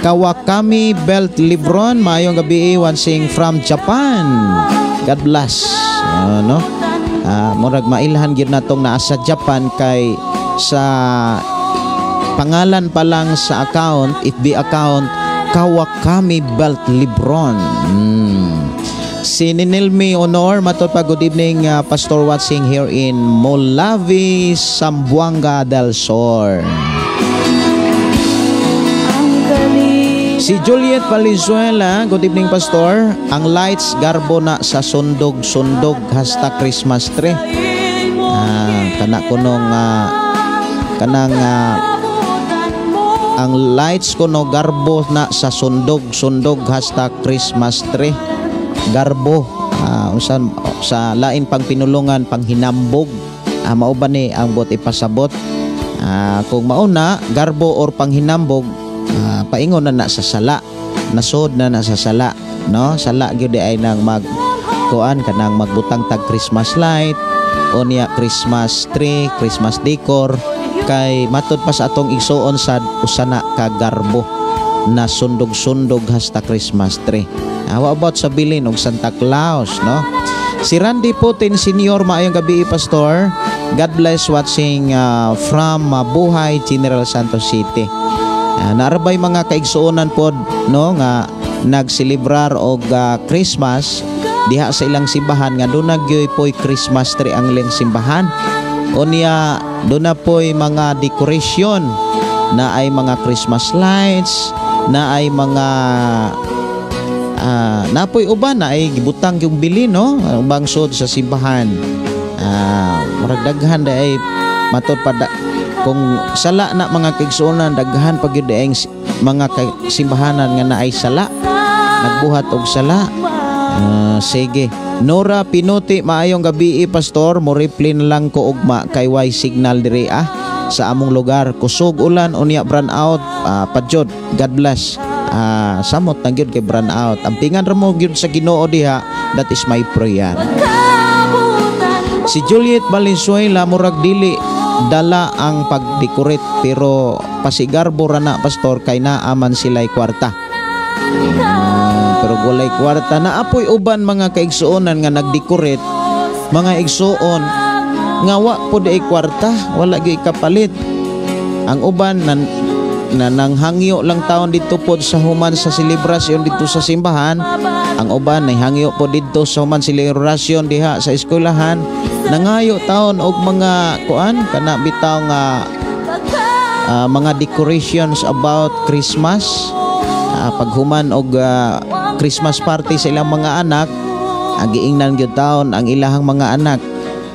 Kawakami Belt Libron, maayong gabi, watching from Japan. God bless. Ano? Murag mailhan gyud natong naa sa Japan kay sa pangalan pa lang sa account, FB account, Kawakami Belt Libron. Si Ninilmi Honor, matod pa, good evening, Pastor, watching here in Molavi, Zamboanga del Sur. Si Juliet Valenzuela, good evening, Pastor. Ang lights garbo na sa sundog-sundog hasta Christmas tree. Kana kunong kanang ang lights kuno garbo na sa sundog-sundog hasta Christmas tree. Garbo, unsan sa lain pang pinulungan, panghinambog. Mao ba ni ang buot ipasabot? Kung mauna garbo or panghinambog, paingon na na sa sala, nasod na na sa sala, no? Sala gyud ay nang mag kuan, kanang magbutang tag Christmas light o niya Christmas tree, Christmas decor, kay matud pa sa atong igsuon sad usa na ka garbo na sundog-sundog hasta Christmas tree. How about sa bilin og Santa Claus, no? Si Randy Putin Senior, maayong gabi, Pastor. God bless, watching from Buhay, General Santos City. Narabay mga kaigsuonan pod, no, nga nagselebrar og Christmas diha sa ilang simbahan nga duna gyoy poy Christmas tree ang ilang simbahan. Unya duna poy mga decoration na ay mga Christmas lights, na ay mga napoy uban na ay gibutang yung bilin, no, ang bangsod sa simbahan. Murag daghan da ay matod pa da, kung sala na, mga kaigsuonan, daghan pa gyud ay mga simbahanan nga naay sala, nagbuhat og sala. Sige. Nora Pinuti, maayong gabi, Pastor. Mo reply na lang ko ugma kay way signal diri sa among lugar. Kusog ulan unya brown out padyod. God bless. Samot na gyud kay brown out. Ampingan ra mo gyud sa Ginoo diha. That is my prayer. Si Juliet Valenzuela, murag dili dala ang pagdecorate pero pasigarbo ra na, Pastor, kay naaman sila'y kwarta. Pero walay kwarta na apoy uban mga kaigsuonan nga nagdecorate, mga igsuon, nga wa po di kwarta, wala gyud kapalit. Ang uban nan na nanghangyo lang taon dito pod sa human sa selebrasyon dito sa simbahan. Ang uban ay hangyo po dito sa human selebrasyon diha sa eskwelahan, nangayo taon og mga kuan, kana bitaw nga mga decorations about Christmas. Paghuman og Christmas party sa ilang mga anak, giingnan gyud taon ang ilahang mga anak,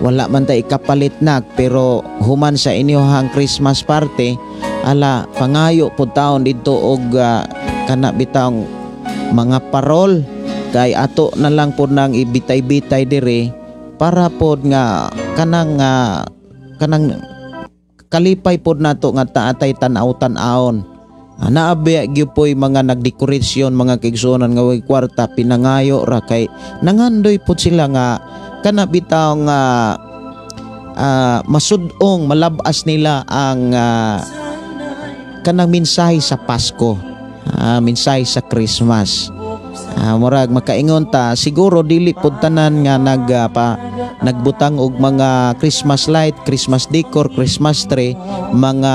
"Wala man ta ikapalit, nak, pero human sa inyohang Christmas party, ala, pangayo pud taon didto og kana bitawng mga parol kay ato na lang pod nang ibitay-bitay diri para pod nga kanang kalipay pod nato nga taatay tan-aw tan-awon." Naabi gyud poy mga nagdekorasyon, mga kaigsuonan, nga way kwarta, pinangayo ra kay nangandoy pod sila nga kana bitaw nga masudong malabas nila ang kanang mensahe sa Pasko, mensahe sa Christmas. Murag makaingon ta siguro dili pud tanan nga nagbutang og mga Christmas light, Christmas decor, Christmas tree, mga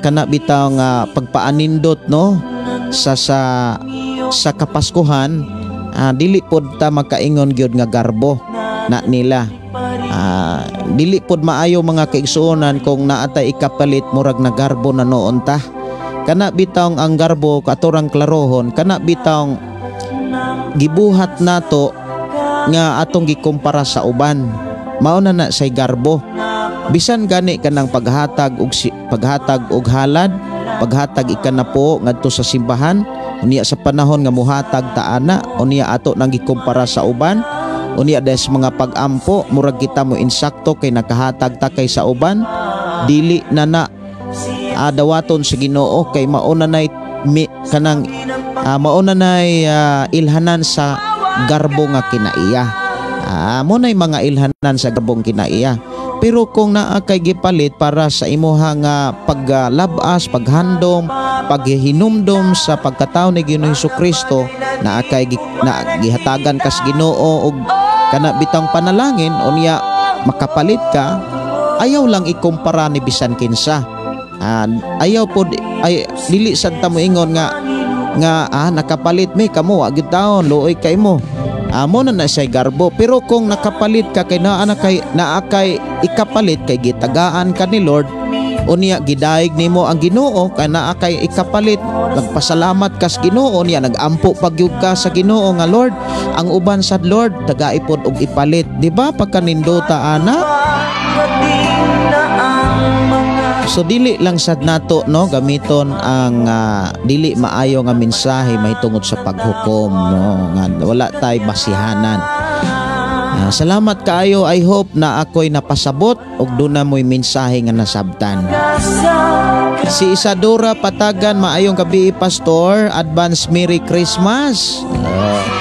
kana bitaw nga pagpaanindot, no, sa Kapaskuhan, dili pod ta makaingon gyud nga garbo na nila. Dili pod maayo, mga kaigsuonan, kung naatay ikapalit murag nagarbo na noon ta. Kana bitawng ang garbo, katurang klarohon, kana bitawng gibuhat nato nga atong gikumpara sa uban, mao na na say garbo. Bisan gani kanang paghatag og halad, paghatag ikanapo ngadto sa simbahan, unya sa panahon nga muhatag ta ana, unya ato nang gikumpara sa uban, unya des mga pag-ampo, murag kita mo insakto kay nakahatag ta kay sa uban, dili na na dawaton sa Ginoo kay mauna nay kanang mauna nay ilhanan sa garbo nga kinaiya. Mo nay mga ilhanan sa garbong kinaiya. Pero kung naa kay gipalit para sa imuha nga paglabas, paghandom, paghinumdom sa pagkatao ni Ginoong Kristo, naa kay na gihatagan kas Ginoo og kana bitang panalangin, unya makapalit ka, ayaw lang ikumpara ni bisan kinsa. Ayaw pod ay dili sad ta moingon nga nga nakapalit mi, kamo wa gyud taon, luoy kay mo. Amo na na siya garbo. Pero kung nakapalit ka kay naa na kay naa kay ikapalit kay gitagaan ka ni Lord, Unya gidaig nimo ang Ginoo kay naa kay ikapalit, nagpasalamat kas Ginoo niya, nagampo pagyud ka sa Ginoo nga Lord, ang uban sad Lord tagai pod og ipalit, di ba? Pagkanindota ana. So dili lang sad nato no gamiton ang dili maayo nga mensahe mahitungod sa paghukom no, nga wala tay basihanan. Salamat kaayo. I hope na ako'y napasabot og duna mo'y mensahe nga nasabtan. Si Isadora Patagan, maayong gabi Pastor, advance Merry Christmas.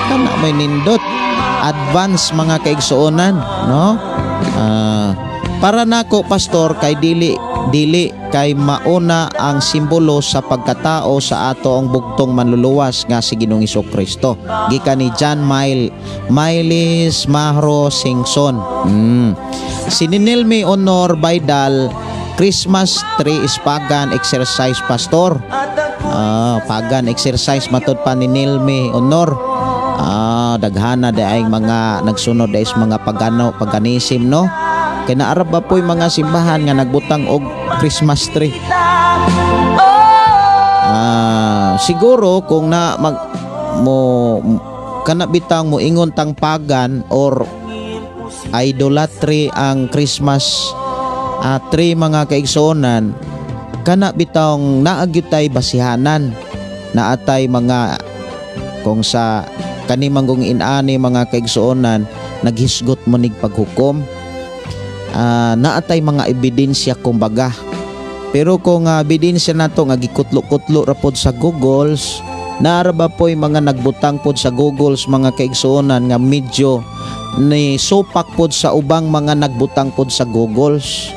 Kana may nindot. Advance mga kaigsuonan no. Para nako Pastor kay dili kay mauna ang simbolo sa pagkatao sa ato ang bugtong manluluwas nga si Ginoong Kristo. Gikan ni John Miles Mahro Singson. Si Ninilmi Honor Baidal, Christmas tree is pagan exercise Pastor. Pagan exercise matud pa ni Nilmi Honor. Daghana di ay mga nagsunod ay mga pagano, paganism no. Kay naarab ba po'y mga simbahan nga nagbutang og Christmas tree? Siguro kung na mag mo kana bitang mo ingon tang pagan or idolatry ang Christmas tree mga kaigsuonan, kana bitang naagyud tay basihanan, naatay mga kung sa kanimanggong inani mga kaigsuonan naghisgot mo nig paghukom. Naatay mga ebidensya kumbaga. Pero kung ebidensya nato nga gikutlo-kutlo ra pod sa Googles, naara ba po'y mga nagbutang pod sa Googles mga kaigsuonan nga medyo ni supak pod sa ubang mga nagbutang pod sa Googles.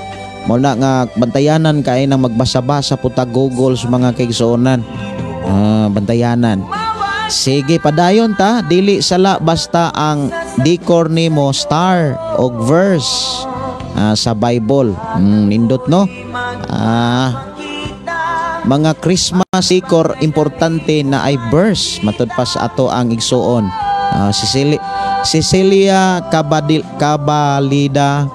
Mo na nga bantayanan kay nang magbasa-basa pod ta Googles mga kaigsuonan. Bantayanan. Sige, padayon ta, dili sala basta ang decor nimo star og verse sa Bible. Nindot no. Mga Christmas decor importante na ay verse matud pa sa ato ang igsuon. Cecilia Cabalida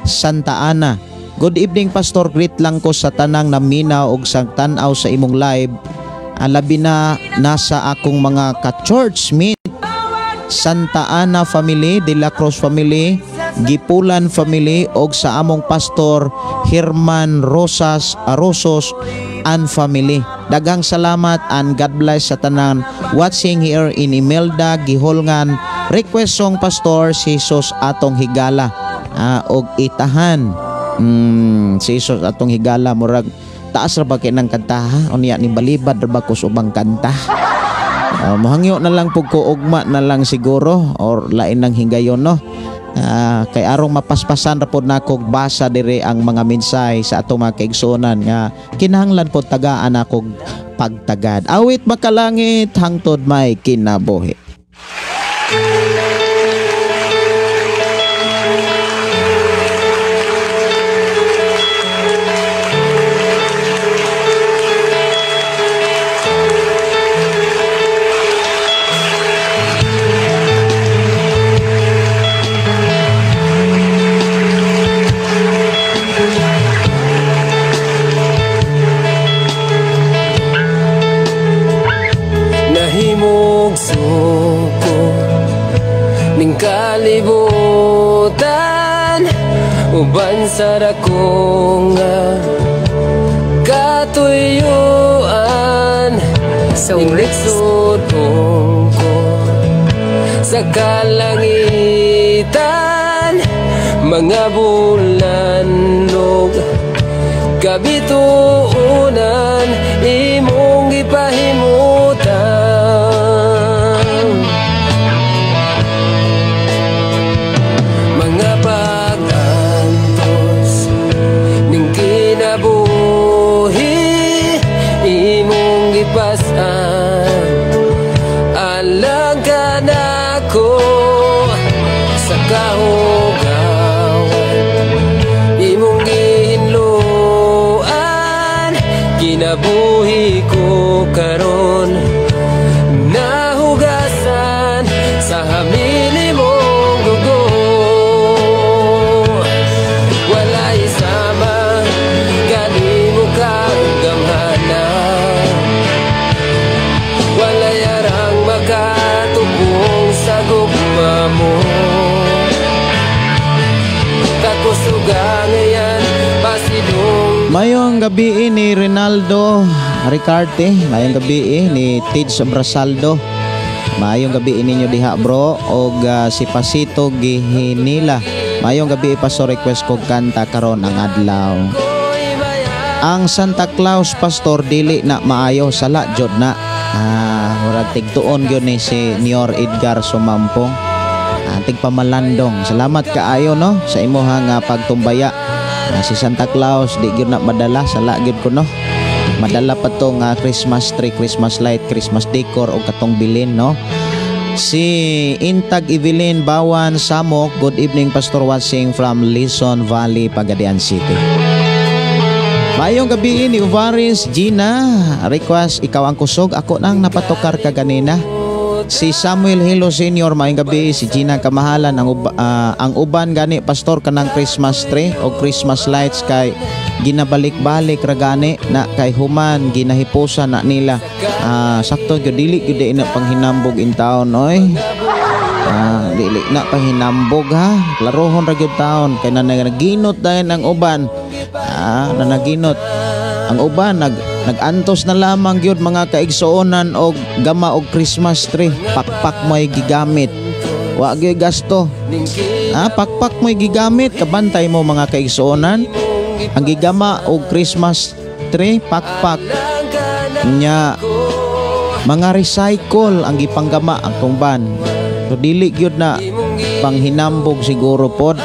Santa Ana. Good evening Pastor, greet lang ko sa tanang naminaw og sa tan-aw sa imong live. Labi na nasa akong mga ka-church meet. Santa Ana family, De La Cruz family, Gipulan family og sa among pastor Herman Rosas Arosos and family. Daghang salamat and God bless sa tanan watching here in Imelda Giholngan. Request song Pastor si Jesus atong higala og itahan. Si Jesus atong higala, murag taas ra ba kay nang kanta ha? Unya ni balibad ra ba ko sa ubang kanta? Mohangyo na lang pug ko, ugma na lang siguro or lain ng hingayon no. Kay arong mapaspasan ra pod nako basa diri ang mga mensahe sa atong mga kaigsuonan nga kinahanglan pod tagaan akog pagtagad. Awit makalangit hangtod may kinabuhi. Kalibutan uban sa dako nga katuyuan, inliksod ko sa kalangitan, mga bulan ug kabituonan imong gipahimutan. Mga pag-antos ning kinabuhi imong gipas-an, alang kanako sa kahugawan. Mayong gabi ni Rinaldo Ricarte, mayong gabi ni Tidge Brasaldo. Maayong gabi ninyo diha bro og si Pasito Gihinila. Maayong gabi, Pastor, request kog kanta karon ang adlaw. Ang Santa Claus, Pastor, dili na maayo, sala jud na. Murag tigtuon gyud ni si Nior Edgar Sumampong. Tigpamalandong. Salamat kaayo no sa imuha nga pagtumbaya. Si Santa Claus di gyud na madala, sala gyud ko no. Madala pa to nga Christmas tree, Christmas light, Christmas decor o katong bilin no. Si Intag Evelyn Bawan Samok, good evening Pastor, watching from Lison Valley, Pagadian City. Maayong gabi ni Uvaris Gina, request Ikaw ang Kusog, ako nang napatukar kaganina. Si Samuel Hilo Senior, maayong gabi. Si Gina Kamahalan, ang uban gani Pastor kanang Christmas tree o Christmas lights kay ginabalik-balik ra gani na kay human ginahipusan na nila. Sakto gyud, dili gyud na panghinambog in taon oy. Dili na panghinambog ha. Klarohon ra gyud taon kay nanaginot dayon ang uban. Nanaginot ang uban, nagantos na lamang gyud mga kaigsuonan og gama og Christmas tree. Pakpak mo'y gigamit. Wa gyud gasto. Pakpak mo'y gigamit, kabantay mo mga kaigsuonan. Ang gigama og Christmas tree pakpak. Nya mga recycle ang gipanggama ang tungban. So dili gyud na panghinambog siguro pod.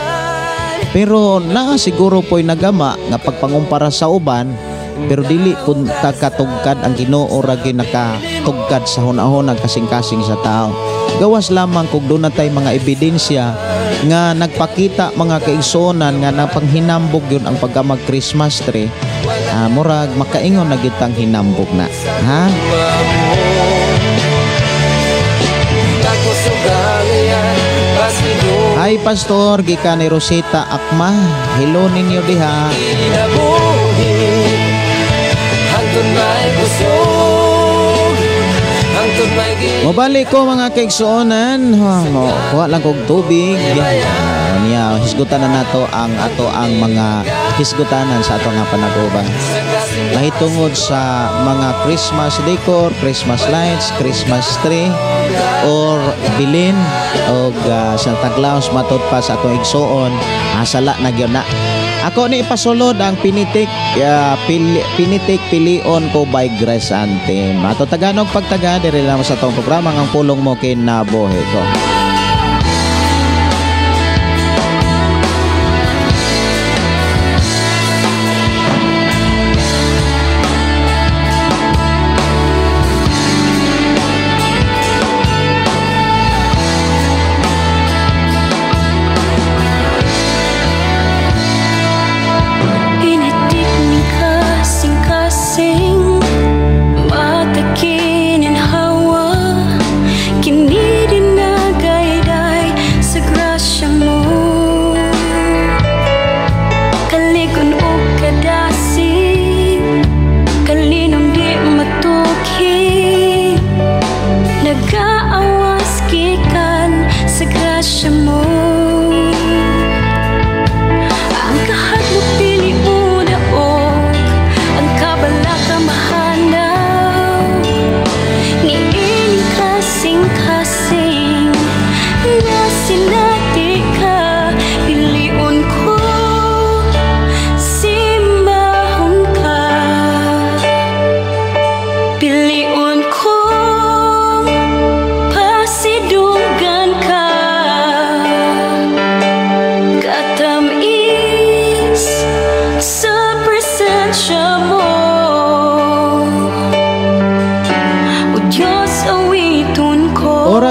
Pero naa siguro po'y nagama nga pagpangumpara sa uban, pero dili pun katugkad ang Ginoo ra gyud nakatugkad sa hunahuna kasing-kasing sa tao. Gawas lamang kung doon na tay mga ebidensya nga nagpakita mga kaigsuonan nga napanghinambog yun ang pagkamag Christmas tree, murag makaingon na gyud tang hinambog na. Ha? Hi Pastor, gikan ni Rosita Akma. Hello ninyo diha. Mobalik ko mga kaigsuonan, kuha lang kog tubig. Niya hisgutan na nato ang ato ang mga hisgutanan sa ato nga panag-uban. Mahitungod sa mga Christmas decor, Christmas lights, Christmas tree or bilin og Santa Claus matud pa sa atong igsuon, sala na gyud na. Ako ni ipasulod ang pinitik, pinitik pilion ko by Grace Anthem. Ato taganog pagtaga diri lang sa atong programa ang pulong mo kinabuhi ko.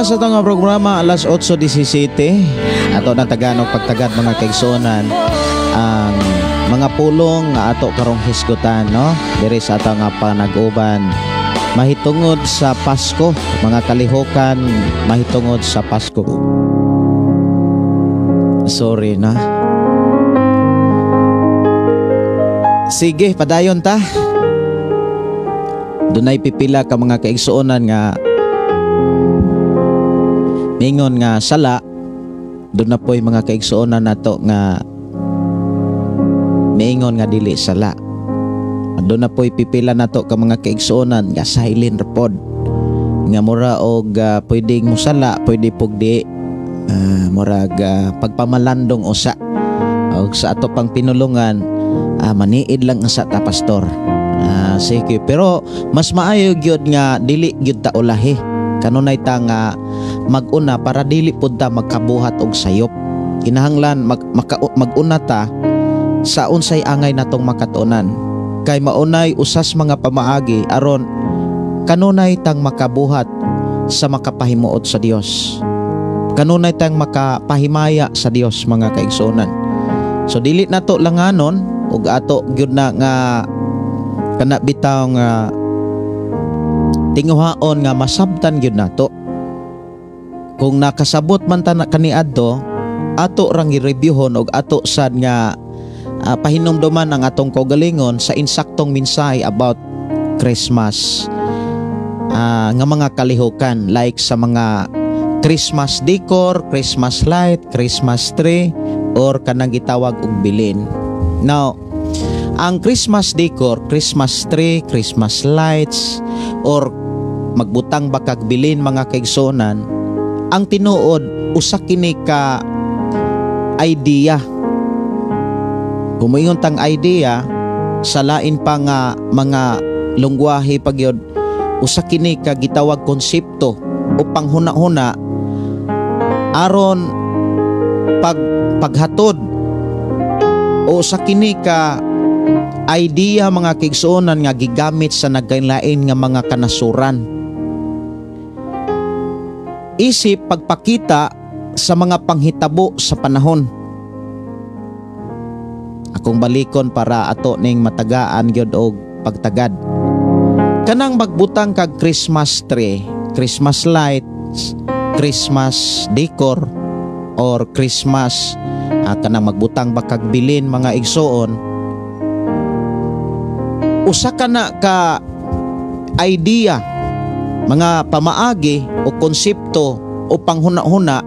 Sa itong programa alas 8:17 ato na taganog pagtagad mga kaigsuonan ang mga pulong nga ato karong hisgutan no diri sa ato nga panag-uban mahitungod sa Pasko, mga kalihokan mahitungod sa Pasko. Sorry na. Sige, padayon ta. Dunay pipila ka mga kaigsuonan nga ningon nga sala, doon na po'y mga kaigsuonan nato nga Miingon nga dili sala. Aduna po'y pipila nato ka mga kaigsuonan nga silent ra pod. Nga mura og pwedeng musala, pwede pug di. Murag pagpamalandong usa. Og sa ato pang pinulungan, maniid lang sa ta, pastor. Sige, pero mas maayo gyud nga dili gyud ta ulahi. Kanunay ta nga mag-una para dili pud ta magkabuhat og sayop. Kinahanglan mag-una ta sa unsay angay natong makatuonan. Kay maunay usas mga pamaagi aron kanunay tang makabuhat sa makapahimuot sa Dios. Kanunay tang makapahimaya sa Dios, mga kaigsuonan. So dili nato langanon ug ato gyud na nga kana bitaw nga tinguhaon nga masabtan gyud nato. Kung nakasabot man ta na kaniadto, ato rang i-reviewhon og ato sad nga pahinumduman ang atong kaugalingon sa insaktong mensahe about Christmas nga mga kalihukan, like sa mga Christmas decor, Christmas light, Christmas tree, or kanang gitawag og bilin. Now, ang Christmas decor, Christmas tree, Christmas lights, or magbutang ba kag bilin, mga kaigsuonan, ang tinuod usa kini ka idea. Kung moingon tang idea sa lain pa nga mga lungwahe pagyod, usa kini ka gitawag konsepto o panghuna-huna aron paghatod o sa kini ka idea, mga kaigsuonan, nga gigamit sa naglain nga mga kanasuran isip pagpakita sa mga panghitabo sa panahon. Akong balikon para ato ning matagaan gyud og pagtagad. Kanang magbutang kag Christmas tree, Christmas lights, Christmas decor or Christmas kanang magbutang ba kag bilin, mga igsuon, usa ka na ka idea, mga pamaagi o konsepto o panghuna-huna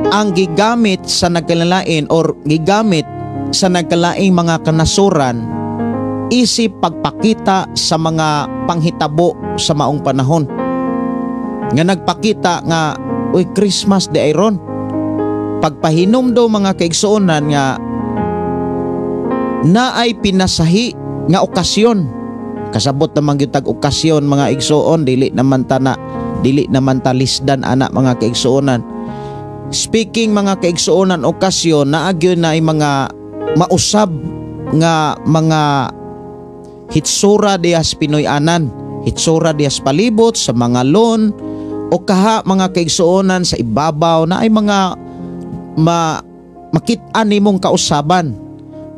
ang gigamit sa nagkalalain or gigamit sa nagkalaing mga kanasuran isip pagpakita sa mga panghitabo sa maong panahon nga nagpakita nga, "Uy, Christmas diay ron." Pagpahinumdom, mga kaigsuonan, nga naay pinasahi nga okasyon. Kasabot naman gyud tag okasyon, mga igsuon, dili naman ta na dili naman ta lisdan ana, mga kaigsuonan. Speaking, mga kaigsuonan, okasyon, naa gyud na ay mga mausab nga mga hitsura dihas Pinoy-anan, hitsura dihas palibot sa mga lawn o kaha, mga kaigsuonan, sa ibabaw na ay mga makit-an nimong kausaban.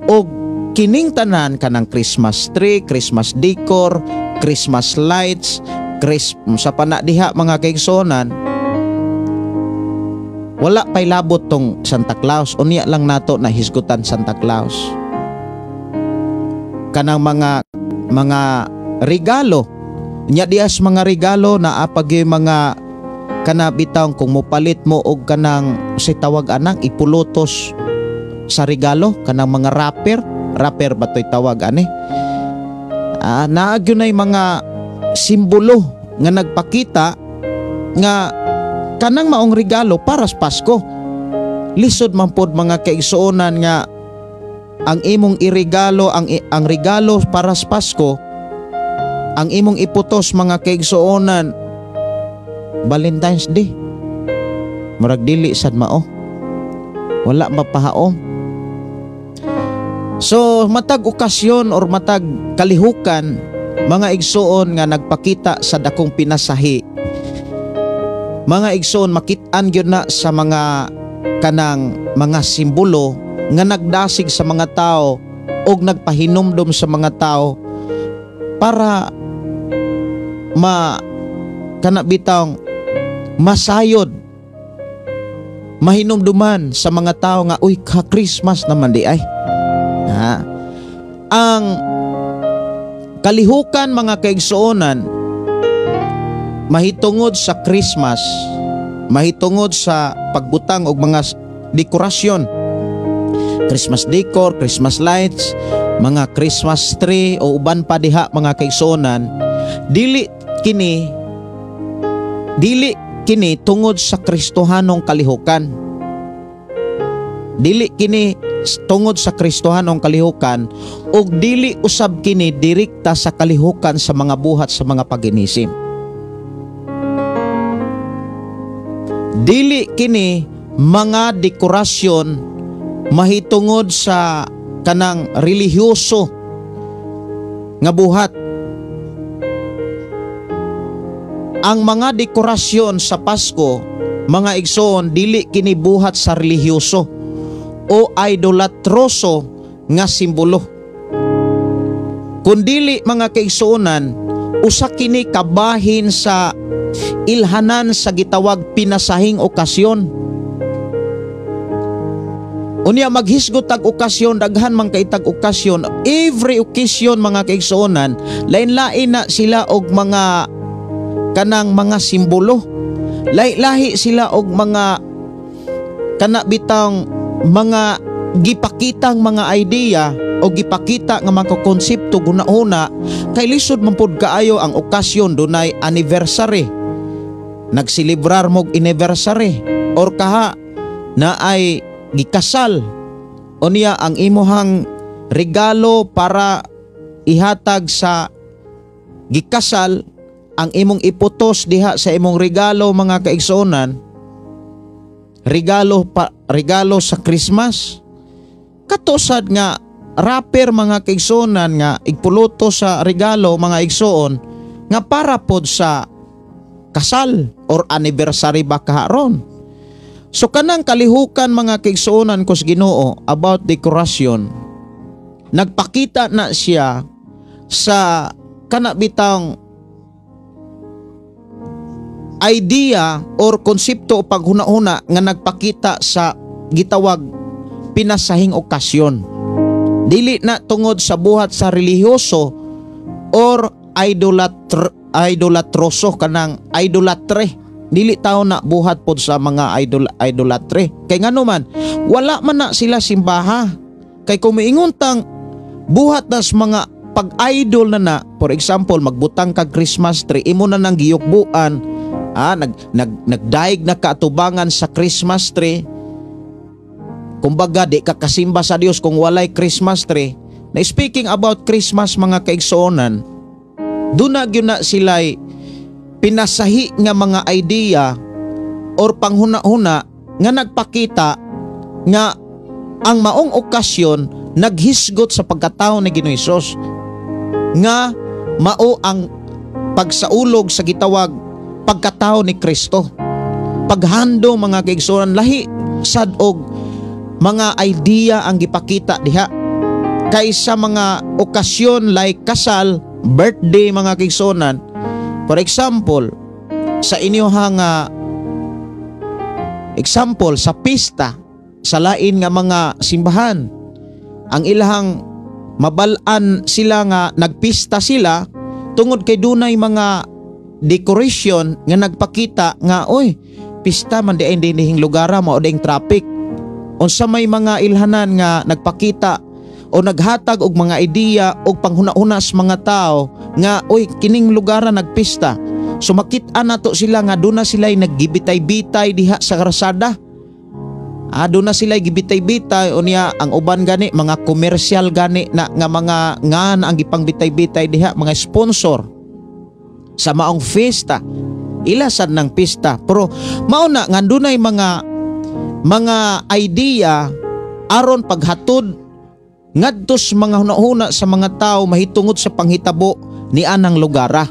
Og kining tanan, kanang Christmas tree, Christmas decor, Christmas lights, Chris sa pana diha, mga kaigsuonan, wala pay labot tong Santa Claus. Unya lang nato na hisgutan Santa Claus. Kanang mga regalo nya dias, mga regalo na apag yung mga kana bitaw kung mopalit mo og kanang say tawag anang ipulutos sa regalo, kanang mga wrapper, wrapper ba to'y tawag ani, naa gyud nay mga simbolo nga nagpakita nga kanang maong regalo para sa Pasko. Lisod man pod, mga kaigsuonan, nga ang imong iregalo, ang regalo para sa Pasko, ang imong iputos, mga kaigsuonan, Valentine's Day. Murag dili sad mao. Wala mapahaom. So matag okasyon or matag kalihukan, mga igsuon, nga nagpakita sa dakong pinasahi, mga igsuon, makit-an gyud na sa mga kanang mga simbolo nga nagdasig sa mga tao og nagpahinumdom sa mga tao para ma kana bitawng masayod, mahinumduman sa mga tao nga, "Uy, ka Christmas naman diay." Ha? Ang kalihukan, mga kaigsuonan, mahitungod sa Christmas, mahitungod sa pagbutang og mga dekorasyon. Christmas decor, Christmas lights, mga Christmas tree o uban pa diha, mga kaigsuonan, dili kini tungod sa Kristohanong kalihukan. Dili kini tungod sa Kristohanong kalihukan ug dili usab kini direkta sa kalihukan sa mga buhat sa mga paginisim. Dili kini mga dekorasyon mahitungod sa kanang relihiyoso nga buhat. Ang mga dekorasyon sa Pasko, mga igsoon, dili kini buhat sa relihiyoso o idolatroso nga simbolo. Kundili, mga kaigsuonan, usa kini kabahin sa ilhanan sa gitawag pinasahing okasyon. Unya maghisgot tag okasyon, daghan man kay tag okasyon. Every occasion, mga kaigsuonan, lain-lain na sila og mga kanang mga simbolo. Lahi-lahi sila og mga kana bitang mga gipakitang mga idea o gipakita nga mga konsepto guna-una kay lisod man pud kaayo ang okasyon, dunay anniversary, nagselebrar mog anniversary or kaha na ay gikasal, unya ang imuhang regalo para ihatag sa gikasal, ang imong iputos diha sa imong regalo, mga kaigsuonan, regalo pa, regalo sa Christmas, kato sad nga wrapper, mga kaigsuonan, nga igpuluto sa regalo, mga igsoon, nga para pod sa kasal or anniversary ba kaharon. So kanang kalihukan, mga kaigsuonan ko sa Ginoo, about decoration, nagpakita na siya sa kana bitang idea or konsepto o paghuna-huna nga nagpakita sa gitawag pinasahing okasyon. Dili na tungod sa buhat sa relihiyoso or idolatroso, kanang idolatre. Dili tao na buhat pod sa mga idolatre. Kay ngano man, wala man na sila simbaha. Kay kung miingon tang buhat na sa mga pag-idol na na, for example, magbutang kag Christmas tree, imo na nang giyukbuan, nag nag nagdaig na kaatubangan sa Christmas tree. Kumbaga, di ka kasimba sa Dios kung walay Christmas tree. Na speaking about Christmas, mga kaigsuonan, duna gyud na sila'y pinasahi nga mga idea or panghuna-huna nga nagpakita nga ang maong okasyon naghisgot sa pagkatao ni Ginoong Hesus nga mao ang pagsaulog sa gitawag pagkatao ni Kristo. Paghando, mga kaigsuonan, lahi sad og mga idea ang gipakita diha kaysa mga okasyon like kasal, birthday, mga kaigsuonan. For example, sa inyohang example sa pista sa lain nga mga simbahan, ang ilahang mabal-an sila nga nagpista sila tungod kay dunay mga decoration nga nagpakita nga, "Oy, pista man di ay dinhing lugar, mao ding traffic." Unsa may mga ilhanan nga nagpakita o naghatag og mga ideya og panghuna-huna sa mga tao nga, "Oy, kining lugar nagpista." So makit-an nato sila nga duna sila naggibitay-bitay diha sa krasada. Doon na sila gibitay-bitay. Unya ang uban gani mga komersyal gani na nga mga ngan ang gipangbitay-bitay diha, mga sponsor sa maong fiesta. Ila sad ng pista, pero mao na nga dunay mga idea aron paghatod ngadto sa mga hunahuna sa mga tao mahitungod sa panghitabo ni anang lugara.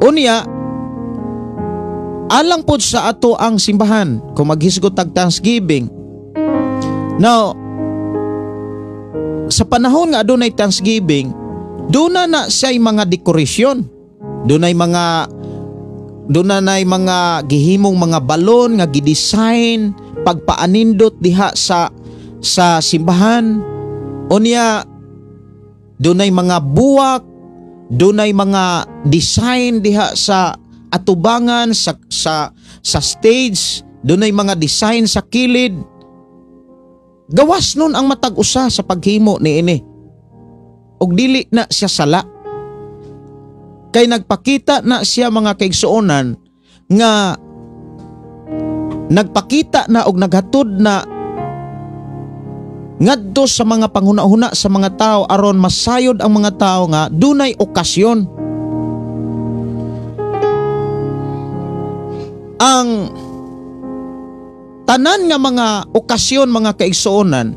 Unya alang pod sa ato ang simbahan kung maghisgot tag Thanksgiving. Now, sa panahon nga adunay Thanksgiving, duna na siya'y mga dekorasyon. Duna nay mga gihimong mga balon nga gidesign pagpaanindot diha sa simbahan. Unya dunay mga buwak, dunay mga design diha sa atubangan sa stage, dunay mga design sa kilid. Gawas nun ang matag usa sa paghimo niini. Og dili na siya sala. Kay nagpakita na siya, mga kaigsuonan, nga nagpakita na og naghatod na ngadto sa mga panghuna-huna sa mga tao aron masayod ang mga tao nga dunay okasyon. Ang tanan nga mga okasyon, mga kaigsuonan,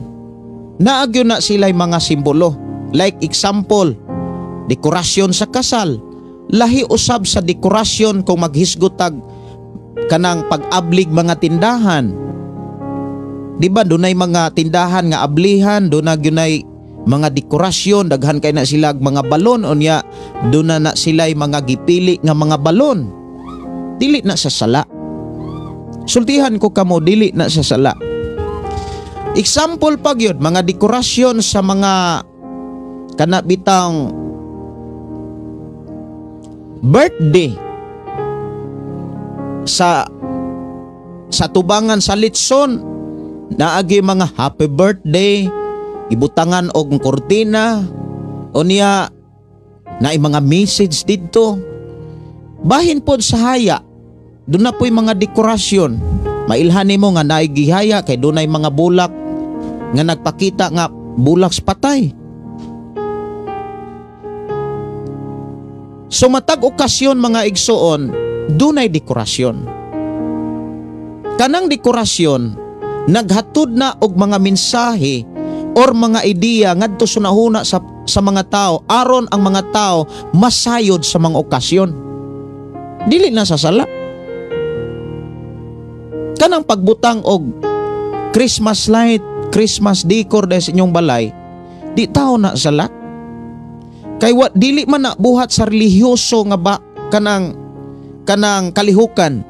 naagyo na sila'y mga simbolo. Like example, dekorasyon sa kasal. Lahi usab sa dekorasyon kung maghisgotag kanang pag-ablig mga tindahan. Di ba dunay mga tindahan nga ablihan, dunay gyunay mga dekorasyon, daghan kay na sila mga balon, unya duna na sila'y mga gipili nga mga balon. Dili na sa sala. Sultihan ko kamo, dili na sa sala. Example pa gyud, mga dekorasyon sa mga kana bitang birthday sa tubangan sa litson, naagi mga happy birthday, ibutangan og kortina, unya naay mga message didto. Bahin pod sa haya, doon na po'y mga dekorasyon. Mailhan nimo nga naay gihaya kay dunay mga bulak nga nagpakita nga bulak sa patay. So matag okasyon, mga igsoon, dunay dekorasyon. Kanang dekorasyon naghatod na og mga mensahe or mga ideya ngadto sa hunahuna sa mga tao aron ang mga tao masayod sa mga okasyon. Dili na sa sala. Kanang pagbutang og Christmas light, Christmas decor dahil sa inyong balay, di tao na sala. Kay wa dili man na buhat sa relihiyoso nga ba kanang kalihukan.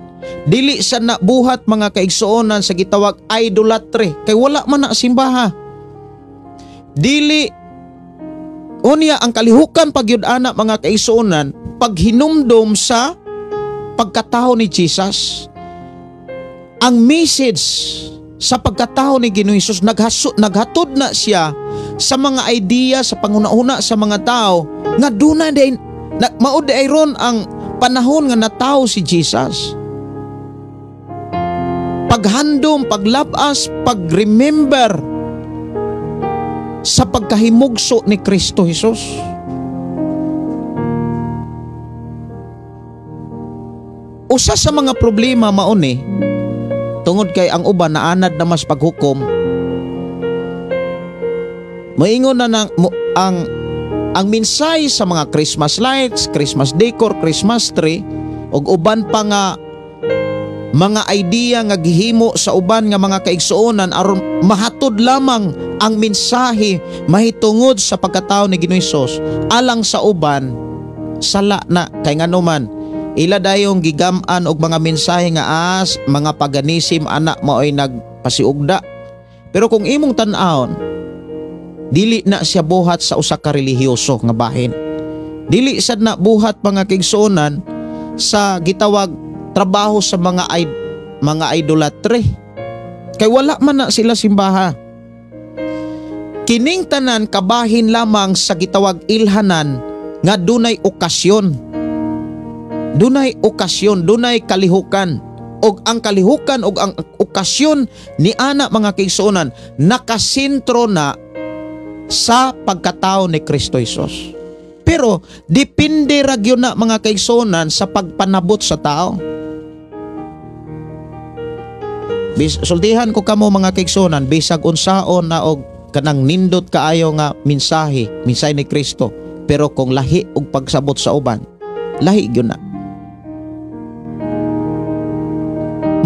Dili sa na buhat, mga kaigsuonan, sa gitawag idolatry kay wala man na simbaha. Dili unya ang kalihukan pagyud ana, mga kaigsuonan, paghinumdom sa pagkatao ni Jesus. Ang message sa pagkatao ni Ginoong Hesus, naghatod na siya sa mga idea, sa panghuna-huna sa mga tao nga duna din mao di ron ang panahon nga natawo si Jesus. Paghandom, paglabas, pag-remember sa pagkahimugso ni Kristo Jesus. Usa sa mga problema mao ni, tungod kay ang uban naanad na mas paghukom, moingon na nang, ang mensahe sa mga Christmas lights, Christmas decor, Christmas tree ug uban pa nga mga idea nga gihimo sa uban nga mga kaigsuonan aron mahatod lamang ang mensahe mahitungod sa pagkatao ni Ginoong Hesus alang sa uban, sala na. Kay nganuman ila dayong gigam-an og mga mensahe nga as mga paganism ana maoy nagpasiugda. Pero kung imong tan-awon, dili na siya buhat sa usa ka relihiyoso nga bahin. Dili sad na buhat, mga kaigsuonan, sa gitawag trabaho sa mga idolatry. Kay wala man na sila simbaha. Kining tanan kabahin lamang sa gitawag ilhanan nga dunay okasyon. Dunay okasyon, dunay kalihukan. Og ang kalihukan og ang okasyon ni ana, mga kaigsuonan, nakasentro na sa pagkatao ni Kristo Jesus. Pero depende ra gyud na, mga kaigsuonan, sa pagpanabot sa tao. Sultihan ko kamo, mga kaigsuonan, bisag unsaon na og kanang nindot kaayo nga mensahe, mensahe ni Kristo, pero kung lahi og pagsabot sa uban, lahi gyud na.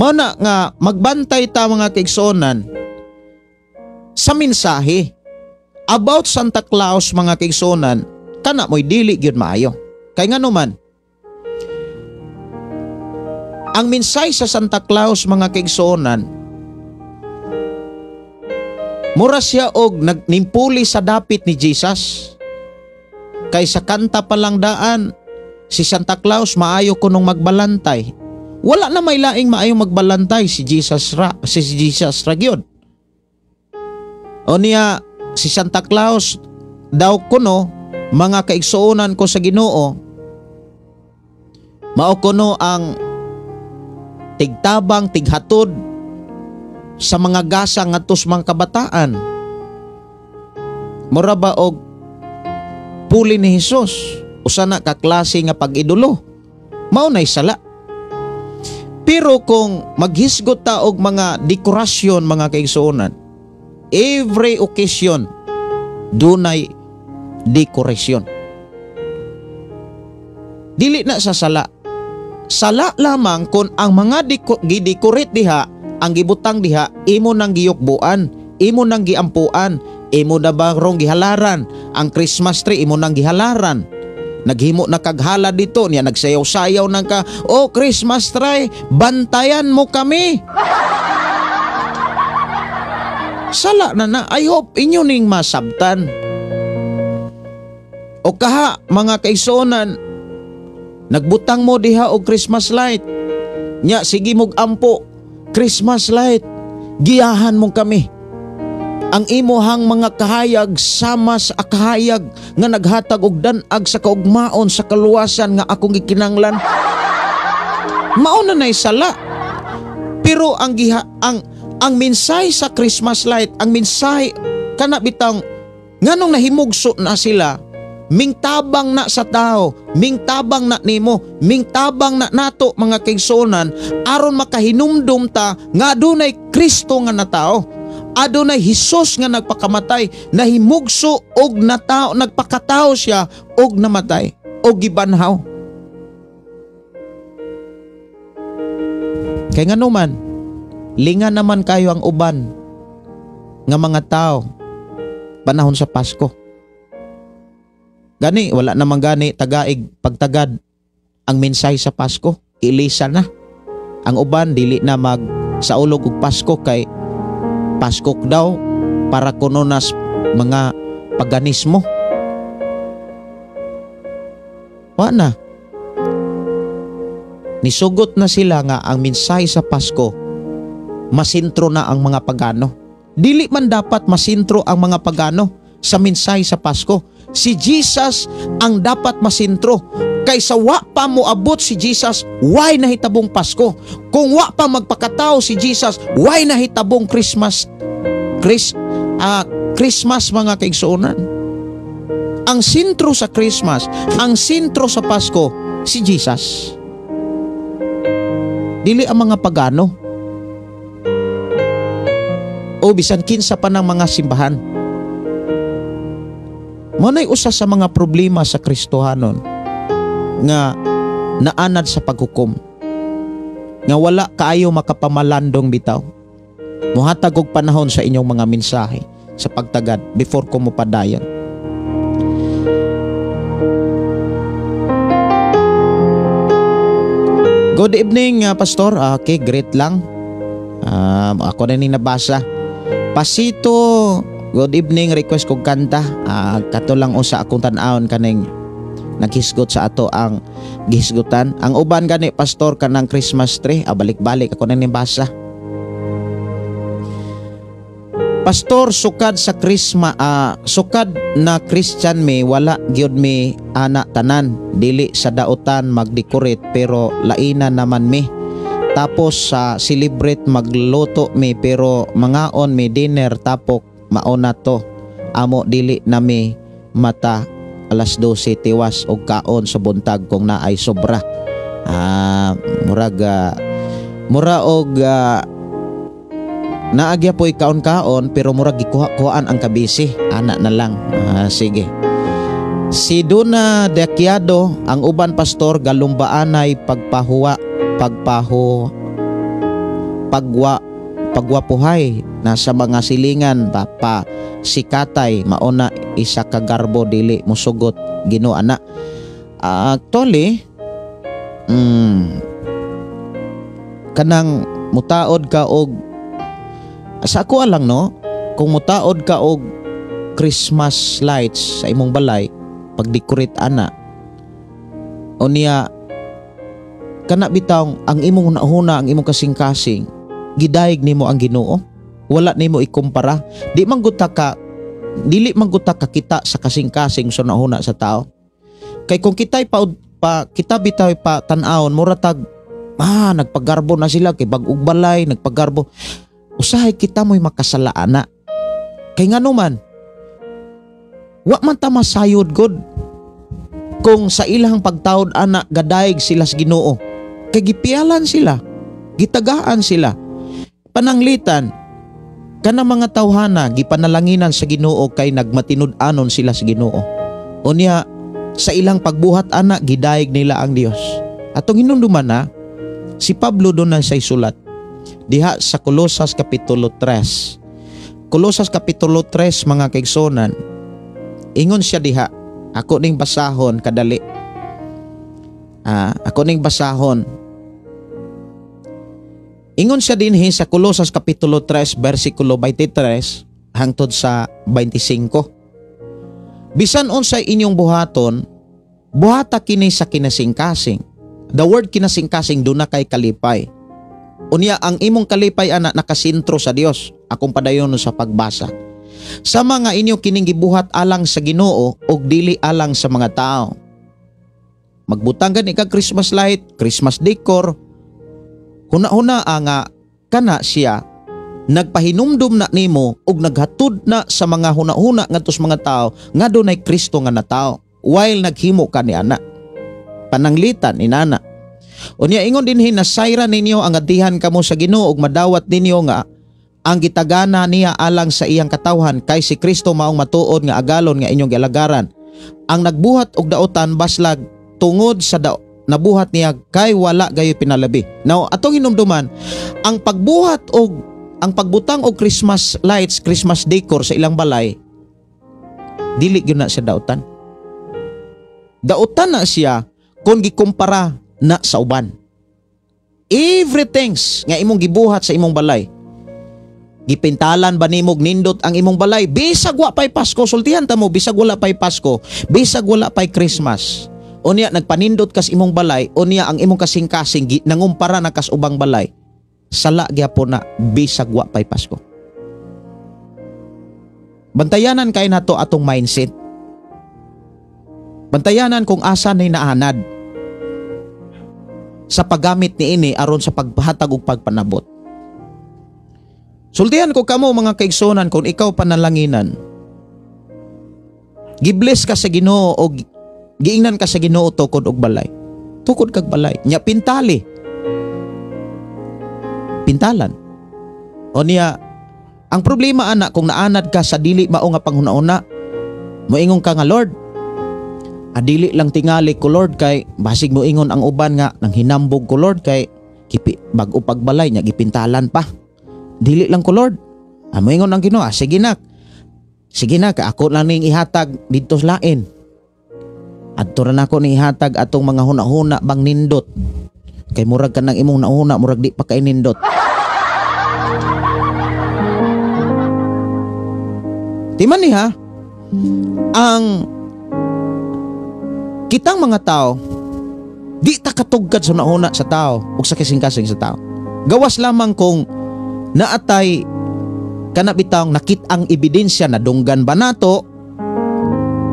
Mao na nga magbantay ta, mga kaigsuonan, sa mensahe about Santa Claus, mga kaigsuonan, kana mo'y dili gyud maayo. Kay nganuman, ang mensahe sa Santa Claus, mga kaigsuonan, mura siya og nagnimpuli sa dapit ni Jesus. Kay sa kanta pa lang daan, si Santa Claus maayo kunong magbalantay. Wala na may laing maayong magbalantay, si Jesus ra gyud. O niya si Santa Claus daw kuno, mga kaigsuonan ko sa Ginoo, mao kuno ang tigtabang, tighatod sa mga gasa ngadto sa mga kabataan. Mura ba og puli ni Hesus, usa na ka klase nga pag-idolo, mao nay sala. Pero kung maghisgot ta og mga dekorasyon, mga kaigsuonan, every occasion dunay dekorasyon. Dili na sa sala. Sala lamang kung ang mga gidekorate diha, ang gibutang diha, imo nang giyukbuan, imo nang giampuan, imo na barong gihalaran, ang Christmas tree imo nang gihalaran. Naghimo na kaghala dito niya, nagsayaw-sayaw nang ka, oh Christmas tree, bantayan mo kami. Sala na na. I hope inyo ning masabtan. O kaha, mga kaigsuonan, nagbutang mo diha og Christmas light. Nya sige mog ampo, Christmas light, giyahan mo kami. Ang imuhang mga kahayag sama sa kahayag nga naghatag og dan-ag sa kaugmaon sa kaluwasan nga akong gikinanglan. Mao na nay sala. Pero ang mensahe sa Christmas light, ang mensahe kana bitang nganong nahimugso na sila, mingtabang na sa tao, mingtabang na nimo, mingtabang na nato mga kaigsuonan, aron makahinumdum ta nga adunay Kristo nga natao. Adunay Hesus nga nagpakamatay, nahimugso og natao, nagpakatao siya og namatay og gibanhaw. Kay nganuman, linga naman kayo ang uban nga mga tao panahon sa Pasko. Gani, wala namang gani tagaig pagtagad ang mensahe sa Pasko. Ilisa na. Ang uban dili na mag saulog og Pasko kay Pasko daw para kuno nas mga paganismo. Wa na. Nisugot na sila nga ang mensahe sa Pasko masintro na ang mga pagano. Dili man dapat masintro ang mga pagano sa mensahe sa Pasko. Si Jesus ang dapat masintro. Kaysa wa pa moabot si Jesus, why nahitabong Pasko? Kung wa pa magpakatao si Jesus, why nahitabong Christmas? Christmas mga kaigsuonan. Ang sentro sa Christmas, ang sentro sa Pasko, si Jesus. Dili ang mga pagano o bisan kinsa pa ng mga simbahan. Mo nay usa sa mga problema sa Kristohanon nga naanad sa paghukom, nga wala kaayo makapamalandong bitaw. Muhatag og panahon sa inyong mga mensahe sa pagtagad before ko mopadayon. Good evening, Pastor. Okay, great lang. Ako na ning nabasa. Pasito, good evening, request kog kanta. Kato lang usa akong tan-awon kaning naghisgot sa ato ang gihisgutan. Ang uban gani Pastor kanang Christmas tree, balik-balik ako na ning basa. Pastor, sukad sa Christmas, sukad na Christian mi, wala gyud mi ana tanan, dili sa daotan magdecorate pero laina naman mi. Tapos sa celebrate magluto mi pero mangaon mi dinner tapok mauna to. Amo dili nami mata alas 12 tiwas og kaon sa buntag kung naay sobra. Murag mura og naagya po'y kaon-kaon pero murag gikuha-kuhaan ang kabisi. Ana na lang. Sige. Si Duna Dekiado, ang uban pastor galumbaanay pagpahuwa, pagpaho, pagwa, pagwapuhay nasa mga silingan pa sikatay mauna isa ka garbo dili musugot Ginoo ana. Actually, kanang mutaod ka og sa ako lang no, kung mutaod ka og Christmas lights sa imong balay pagdecorate ana o niya kana bitaw ang imong hunahuna, ang imong kasing-kasing gidayeg nimo ang Ginoo, Wala nimo ikumpara. Di man gud ta ka dili man gud ta kakita sa kasing-kasing sa nahuna sa tao. Kay kung kita'y pa kita bitaw pa tan-awon, mura tag nagpagarbo na sila kay bag-og balay, nagpagarbo. Usahay kita mo'y makasala ana. Kay ngano man, wa man ta masayod god kung sa ilang pagtaod ana gadayeg sila sa Ginoo. Kay gipialan sila, gitagaan sila. Pananglitan kana mga tawhana gipanalanginan sa Ginoo kay nagmatinud-anon sila sa Ginoo. Unya sa ilang pagbuhat ana gidayeg nila ang Dios. Atong hinumduman na si Pablo doon na say sulat diha sa Colosas kapitulo 3. Colosas kapitulo 3, mga kaigsunan, ingon siya diha, ako ning basahon kadali. Ako ning basahon. Ingon siya dinhi sa Colosas kapitulo 3 versikulo 23 hangtod sa 25. Bisan unsay inyong buhaton, buhata kini sa kinasingkasing. The word kinasingkasing duna kay kalipay. Unya ang imong kalipay ana nakasentro sa Dios. Akong padayon sa pagbasa. Sa mga inyo kining gibuhat alang sa Ginoo ug dili alang sa mga tao. Magbutang gani kag Christmas light, Christmas decor. Huna-huna nga kana siya nagpahinumdum na nimo ug naghatud na sa mga huna-huna ngadto sa mga tao nga dunay Kristo nga natao while naghimo ka ni ana. Pananglitan inana. Unya ingon dinhi, nasayran ninyo ang atihan kamo sa Ginoo ug madawat ninyo nga ang gitagana niya alang sa iyang katawhan, kay si Kristo maong matuod nga agalon nga inyong gialagaran. Ang nagbuhat og daotan baslag tungod sa nabuhat niya kay wala gayoy pinalabi. Now atong hinumduman, ang pagbuhat og ang pagbutang og Christmas lights, Christmas decor sa ilang balay, dili gyud na siya daotan. Daotan na siya kung gikumpara na sa uban. Everything nga imong gibuhat sa imong balay, gipintalan ba nimog nindot ang imong balay, bisag wa pay Pasko, sultihan ta mo, bisag wala pay Pasko, bisag wala pay Christmas. Unya nagpanindot kas imong balay, unya ang imong kasing-kasing nangumpara na kas ubang balay, sala gyapon na bisag wa pay Pasko. Bantayanan kay nato atong mindset. Bantayanan kung asa ni naanad sa paggamit niini aron sa paghatag og pagpanabot. Sultihan ko kamo mga kaigsunan, kung ikaw panalanginan, gibless ka sa Ginoo og giingnan ka sa Ginoo tukod og balay. Tukod kag balay, nya pintali. Pintalan. O niya, ang problema ana kung naanad ka sa dili mao nga panghuna-una, moingon ka nga, Lord, adili lang tingali ko Lord kay basig moingon ang uban nga nang hinambog ko Lord kay kipi bag-o pagbalay nya gipintalan pa. Dili lang ko Lord. Moingon ang Ginoo, sige na. Sige na ka ako lang ning ihatag didto sa lain. Adto ra nako ni ihatag atong mga huna-huna bang nindot. Kay murag kanang imong nahuna murag di pa kay nindot. Timan ni ha, ang kitang mga tao di ta katugkad sa nahuna sa tao ug sa kasing-kasing sa tao. Gawas lamang kung naatay kana bitawng nakit-ang ebidensya na dunggan ba nato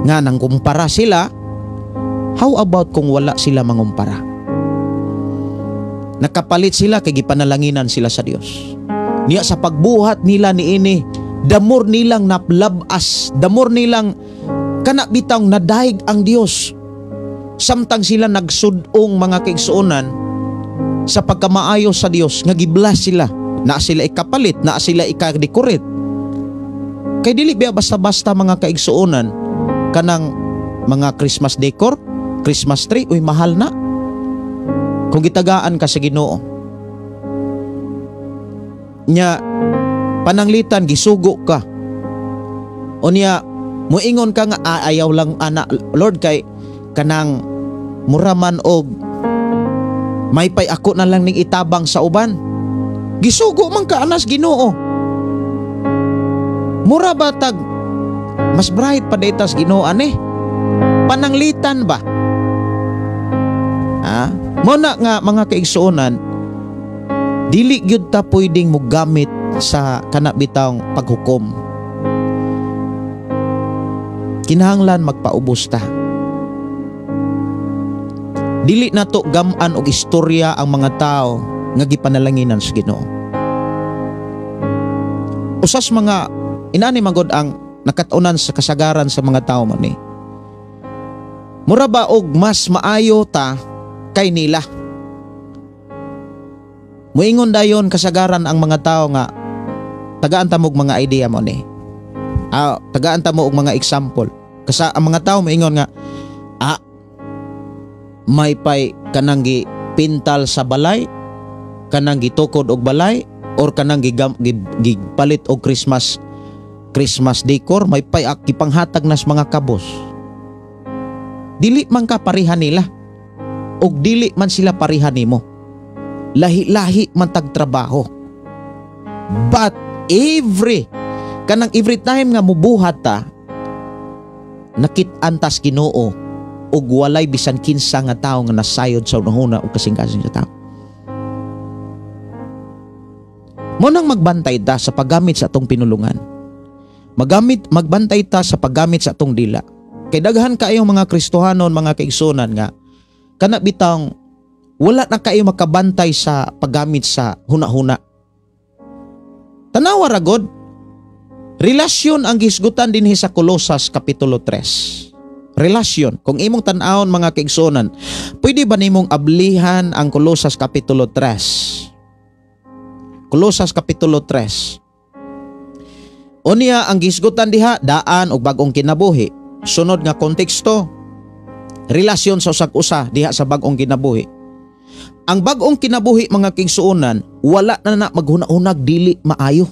nga nang kumpara sila. How about kung wala sila mangumpara? Nakapalit sila kay gipanalanginan sila sa Dios. Niya sa pagbuhat nila niini, damor nilang naplabas, damor nilang kana bitawng nadaig ang Dios. Samtang sila nagsudong mga kaigsuonan sa pagkamaayo sa Dios nga giblas sila, na sila ikapalit, na sila ikadekorate. Kay dili biya basta-basta mga kaigsuonan kanang mga Christmas decor, Christmas tree, uy mahal na. Kung gitagaan ka sa Ginoo. Nya pananglitan gisugo ka. Unya moingon ka nga ayaw lang ana Lord kay kanang mura man og maypay ako na lang ning itabang sa uban. Gisugo man ka anas Ginoo. Mura ba tag mas bright pa daytas Ginoo ani? Pananglitan ba? Ha? Mo na nga mga kaigsuonan, dili gyud ta pwedeng mogamit sa kana bitawng paghukom. Kinahanglan magpaubos ta. Dili nato gam-an og istorya ang mga tao nga gipanalanginan sa Ginoo. Usas mga inani magod ang nakatunan sa kasagaran sa mga tao man ni. Mura ba og mas maayo ta kay nila? Muingon dayon kasagaran ang mga tao nga tagaan ta mo og mga idea mo ni. Tagaan ta mo og mga example. Kasi ang mga tao moingon nga may pay kanang gipintal sa balay, kanang gitukod og balay, or kanang gipalit og Christmas decor, may pay gipanghatag nas mga kabos. Dili man ka pareha nila og dili man sila pareha nimo. Lahi-lahi man tagtrabaho. But every time nga mubuhat ta, nakit-an tas Ginoo og walay bisan kinsa nga tawo nga nasayod sa unahuna og kasing-kasing sa tao. Mo nang magbantay ta sa paggamit sa atong pinulungan. Magbantay ta sa paggamit sa atong dila. Kay daghan kaayong mga Kristohanon, mga kaigsunan nga kana bitang wala na kayo makabantay sa paggamit sa huna-huna. Tanawa ra god, relasyon ang gisgutan dinhi sa Kolosas Kapitulo 3. Relasyon. Kung imong tan-awon mga kaigsunan, pwede ba nimong ablihan ang Kolosas Kapitulo 3? Kolosas Kapitulo 3. Unya ang gisgutan diha, daan og bag-ong kinabuhi. Sunod nga konteksto, relasyon sa usag-usa diha sa bag-ong kinabuhi. Ang bag-ong kinabuhi mga kaigsuonan, wala na na maghuna-hunag dili maayo.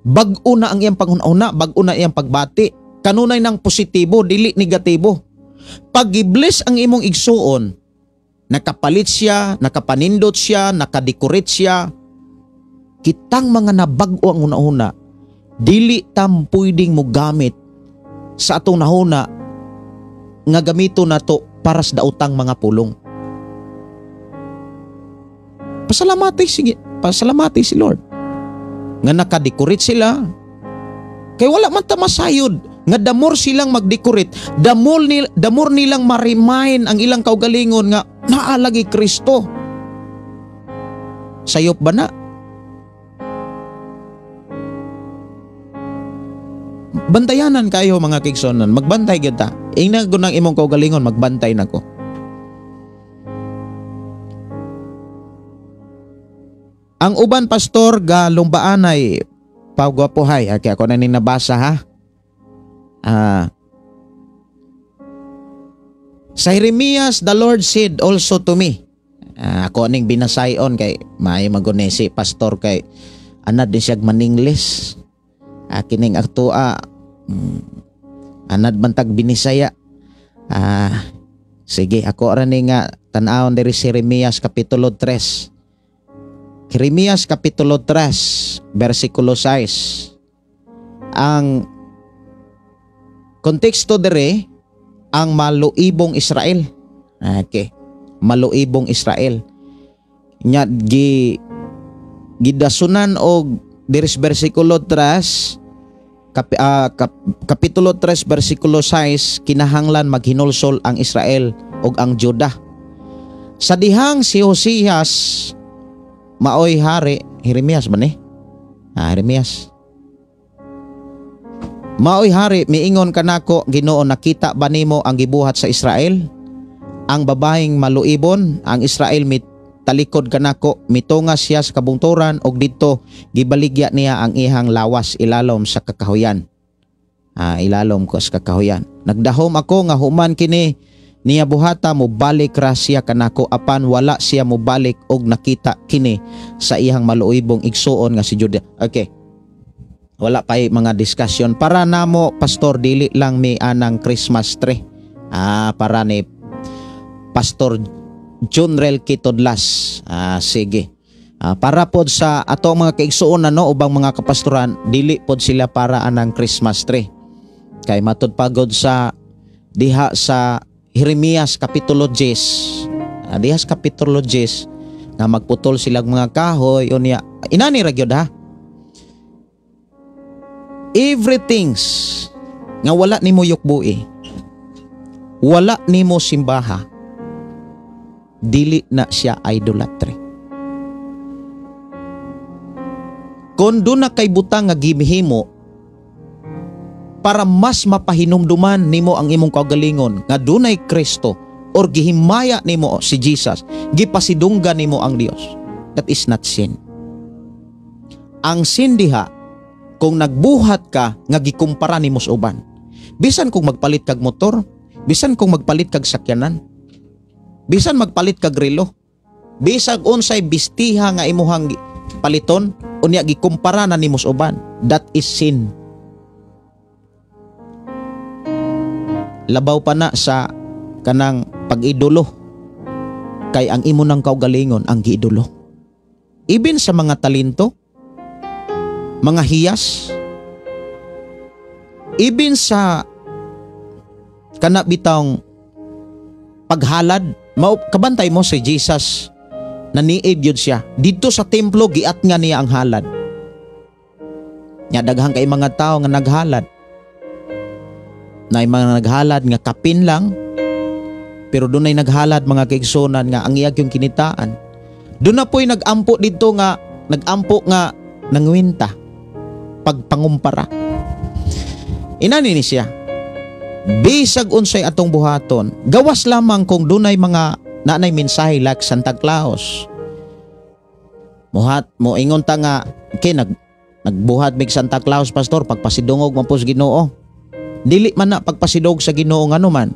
Bag-o na ang iyang panghuna-huna, bag-o na iyang pagbati. Kanunay ng positibo, dili negatibo. Pag i-bless ang imong igsuon, nakapalit siya, nakapanindot siya, nakadecorate siya, kitang mga nabag-o ang una-una, dili tam pwedeng mo gamit sa atong nahuna nga gamito nato para sa daotang mga pulong. Pasalamati si Lord nga nakadecorate sila. Kay wala man ta masayod nga damor silang magdecorate, damor nilang marimain ang ilang kaugalingon nga naalagi Kristo. Sayop ba na? Bantayanan kayo mga kaigsuonan, magbantay gyud ta. Ingna gud nang imong kaugalingon, magbantay nako. Ang uban pastor ga lumbaan ay pagwapohay. Okay, ako na ning nabasa ha. Sa Jeremias, the Lord said also to me. Ako ning binasayon kay may magunesi pastor kay anad din siya maningles. Kining aktua anad man tag binisaya. Sige, ako ra ni nga tan-awon diri si Jeremias kapitulo 3. Jeremias kapitulo 3 bersikulo 6. Ang konteksto diri ang maluibong Israel. Okay. Maluibong Israel. Nya gidasunan og diri sa bersikulo 3 kapitulo 3 bersikulo 6, kinahanglan maghinulsol ang Israel ug ang Juda. Sa dihang si Hosias maoy hari, Jeremias ba ni? Jeremias. Maoy hari, miingon kanako, Ginoo, nakita ba nimo ang gibuhat sa Israel? Ang babaeng maluibon, ang Israel mitalikod kanako, mitunga siya sa kabungturan og didto gibaligya niya ang ihang lawas ilalom sa kakahuyan. Ilalom ko sa kakahuyan. Nagdahom ako nga human kini niya buhata mobalik ra siya kanako, apan wala siya mobalik og nakita kini sa iyang maluibong igsuon nga si Juda. Okay. Wala pa'y mga discussion. Para namo pastor, dili lang mi anang Christmas tree. Para ni Pastor Junrel Kitodlas. Sige. Para pod sa ato mga kaigsuonan no, ubang mga kapastoran, dili pod sila para anang Christmas tree. Kay matud pagod sa diha sa Jeremias kapitulo 10. Diha sa kapitulo 10 nga magputol silang mga kahoy unya Inani ra gyud ha. Everything's nga wala nimo yukbui, wala nimo simbaha, dili na siya idolatry. Kung doon na kay butang nga gimihimo para mas mapahinumduman nimo ang imong kaugalingon nga dunay Kristo or gihimaya nimo si Jesus, gipasidunggan nimo ang Dios, that is not sin. Ang sin diha kung nagbuhat ka nga gikumpara nimo sa uban. Bisan kung magpalit kag motor, bisan kung magpalit kag sakyanan, bisan magpalit kag relo, bisag unsay bistiha nga imuhang paliton, unya gikumpara na nimo sa uban, that is sin. Labaw pa na sa kanang pag-idolo, kay ang imo nang kaugalingon ang giidolo. Even sa mga talento, mga hiyas, even sa kana bitawng paghalad, kabantay mo si Jesus, naniid yun siya. Dito sa templo, giat nga niya ang halad. Nya daghang kay mga tao nga naghalad. Na mga naghalad nga kapin lang, pero dunay naghalad mga kaigsunan nga ang iyag yung kinitaan. Doon na po'y nagampo dito nga, nagampo nga nangwinta, pagpangumpara. Inani ni siya, bisag unsay atong buhaton, gawas lamang kung dunay mga naanay mensahe like Santa Claus. Muhat mo ingon ta nga kay nagbuhat mig Santa Claus, pastor, pagpasidungog man po sa Ginoo. Dili man na pagpasidog sa Ginoo ngano man,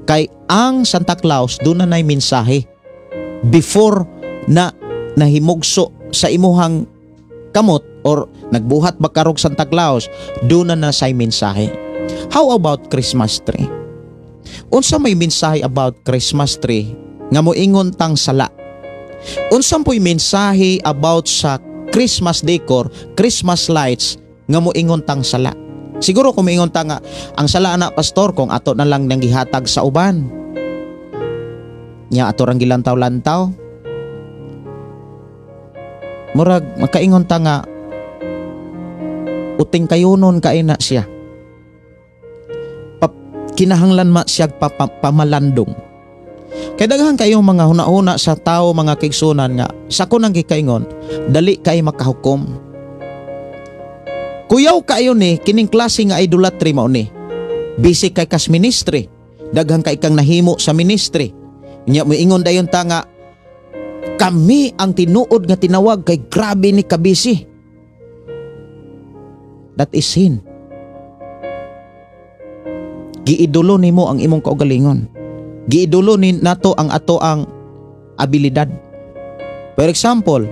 kay ang Santa Claus doon na nay mensahe before na nahimugso sa imuhang kamot or nagbuhat ba karog Santa Claus, doon na say mensahe. How about Christmas tree? Unsa may mensahe about Christmas tree nga moingon tang sala? Unsa po'y mensahe about sa Christmas decor, Christmas lights nga moingon tang sala? Siguro kung moingon ta nga ang sala na pastor kung ato na lang nang gihatag sa uban. Nya ato rang gilantaw-lantaw. Murag makaingon ta nga uting kayunon kay na siya. Kinahanglan ma siya pamalandong. Kay daghan kayong mga huna-huna sa tao mga kaigsunan nga sa kunang gikaingon dali kay makahukom. Kuyaw kayo ni kining klase nga idolatry mao ni. Busy kay kas ministry, daghan kay kang nahimo sa ministry. Nya moingon dayon ta nga kami ang tinuod nga tinawag kay grabe ni kabisi. That is sin. Giidolo nimo ang imong kaugalingon. Giidolo ni nato ang ato ang abilidad. For example,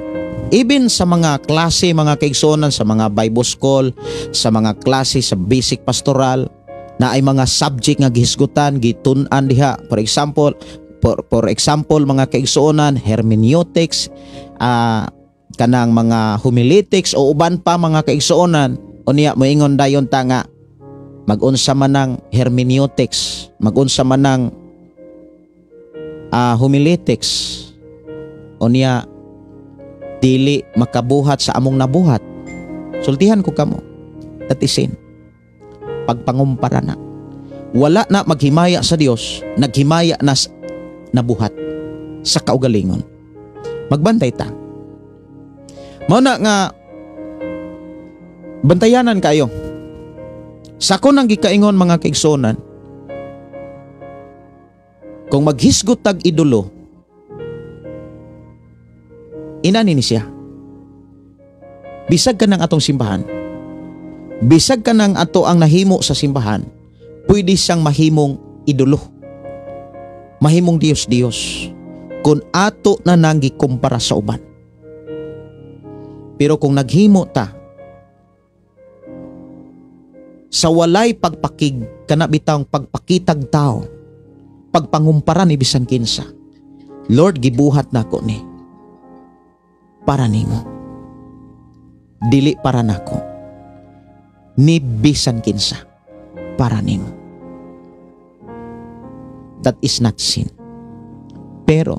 even sa mga klase, mga kaigsuonan, sa mga Bible school, sa mga klase sa basic pastoral, na ay mga subject nga gihisgutan, gitun-an diha. For example, for example mga kaigsuonan, hermeneutics, kanang mga homiletics o uban pa mga kaigsuonan, unya moingon dayon ta nga magunsa man ang hermeneutics, magunsa man ang homiletics, unya dili makabuhat sa among nabuhat. Sultihan ko kamo, that is sin. Pagpangumpara na. Wala na maghimaya sa Dios, naghimaya na nabuhat sa kaugalingon. Magbantay ta. Mao na nga bantayanan kayo. Sa ako nang gikaingon mga kaigsuonan, kung maghisgot tag idolo, inani ni siya. Bisag ka ng atong simbahan, bisag ka ng ato ang nahimo sa simbahan, pwede siyang mahimong idolo, mahimong Diyos-Diyos, kung ato na nang gikumpara sa uban. Pero kung naghimo ta sa walay pagpakig, kana bitawng pagpakitag tao, pagpangumpara ni bisan kinsa, Lord, gibuhat nako ni para nimo, dili para nako, ni bisan kinsa, para nimo. That is not sin. Pero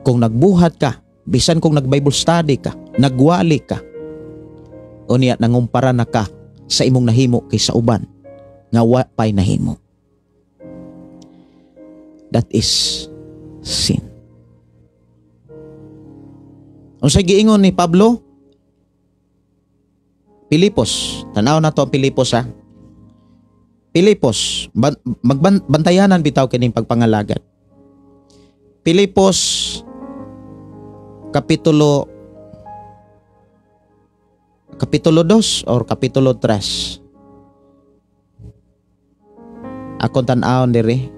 kung nagbuhat ka, bisan kung nag-Bible study ka, Nagwali ka. Unya nangumpara na ka sa imong nahimo kaysa uban nga wa pay nahimo. That is sin. Unsay giingon ni Pablo? Pilipos. Tanaw na to ang Pilipos ha. Pilipos, magbantayanan bitaw kining pagpangalagad. Pilipos kapitulo 2 or kapitulo 3. Akong tan-awon diri.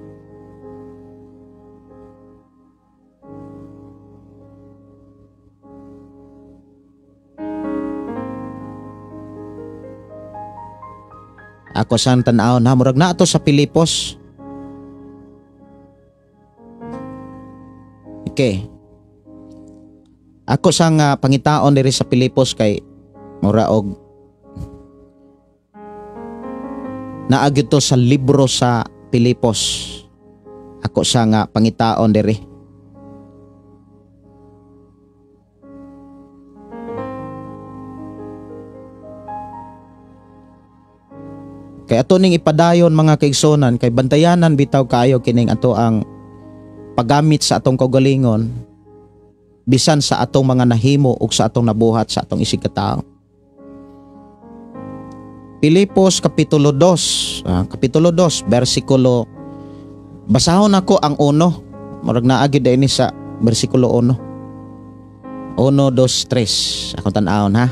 Ako sang tan-awon ha, murag na ato sa Pilipos. Okay. Ako sang pangitaon diri sa Pilipos kay mura og naagyo to sa libro sa Pilipos. Ako sa nga pangitaon diri. Kay ato ning ipadayon mga kaigsonan, kay bantayanan bitaw kaayo kining ato ang paggamit sa atong kaugalingon bisan sa atong mga nahimo ug sa atong nabuhat sa atong isig katao. Pilipos kapitulo 2, kapitulo 2 bersikulo, basahon nako ang 1, murag naa gyud ini sa bersikulo 1. 1, 2, 3. Akong tan-awon ha.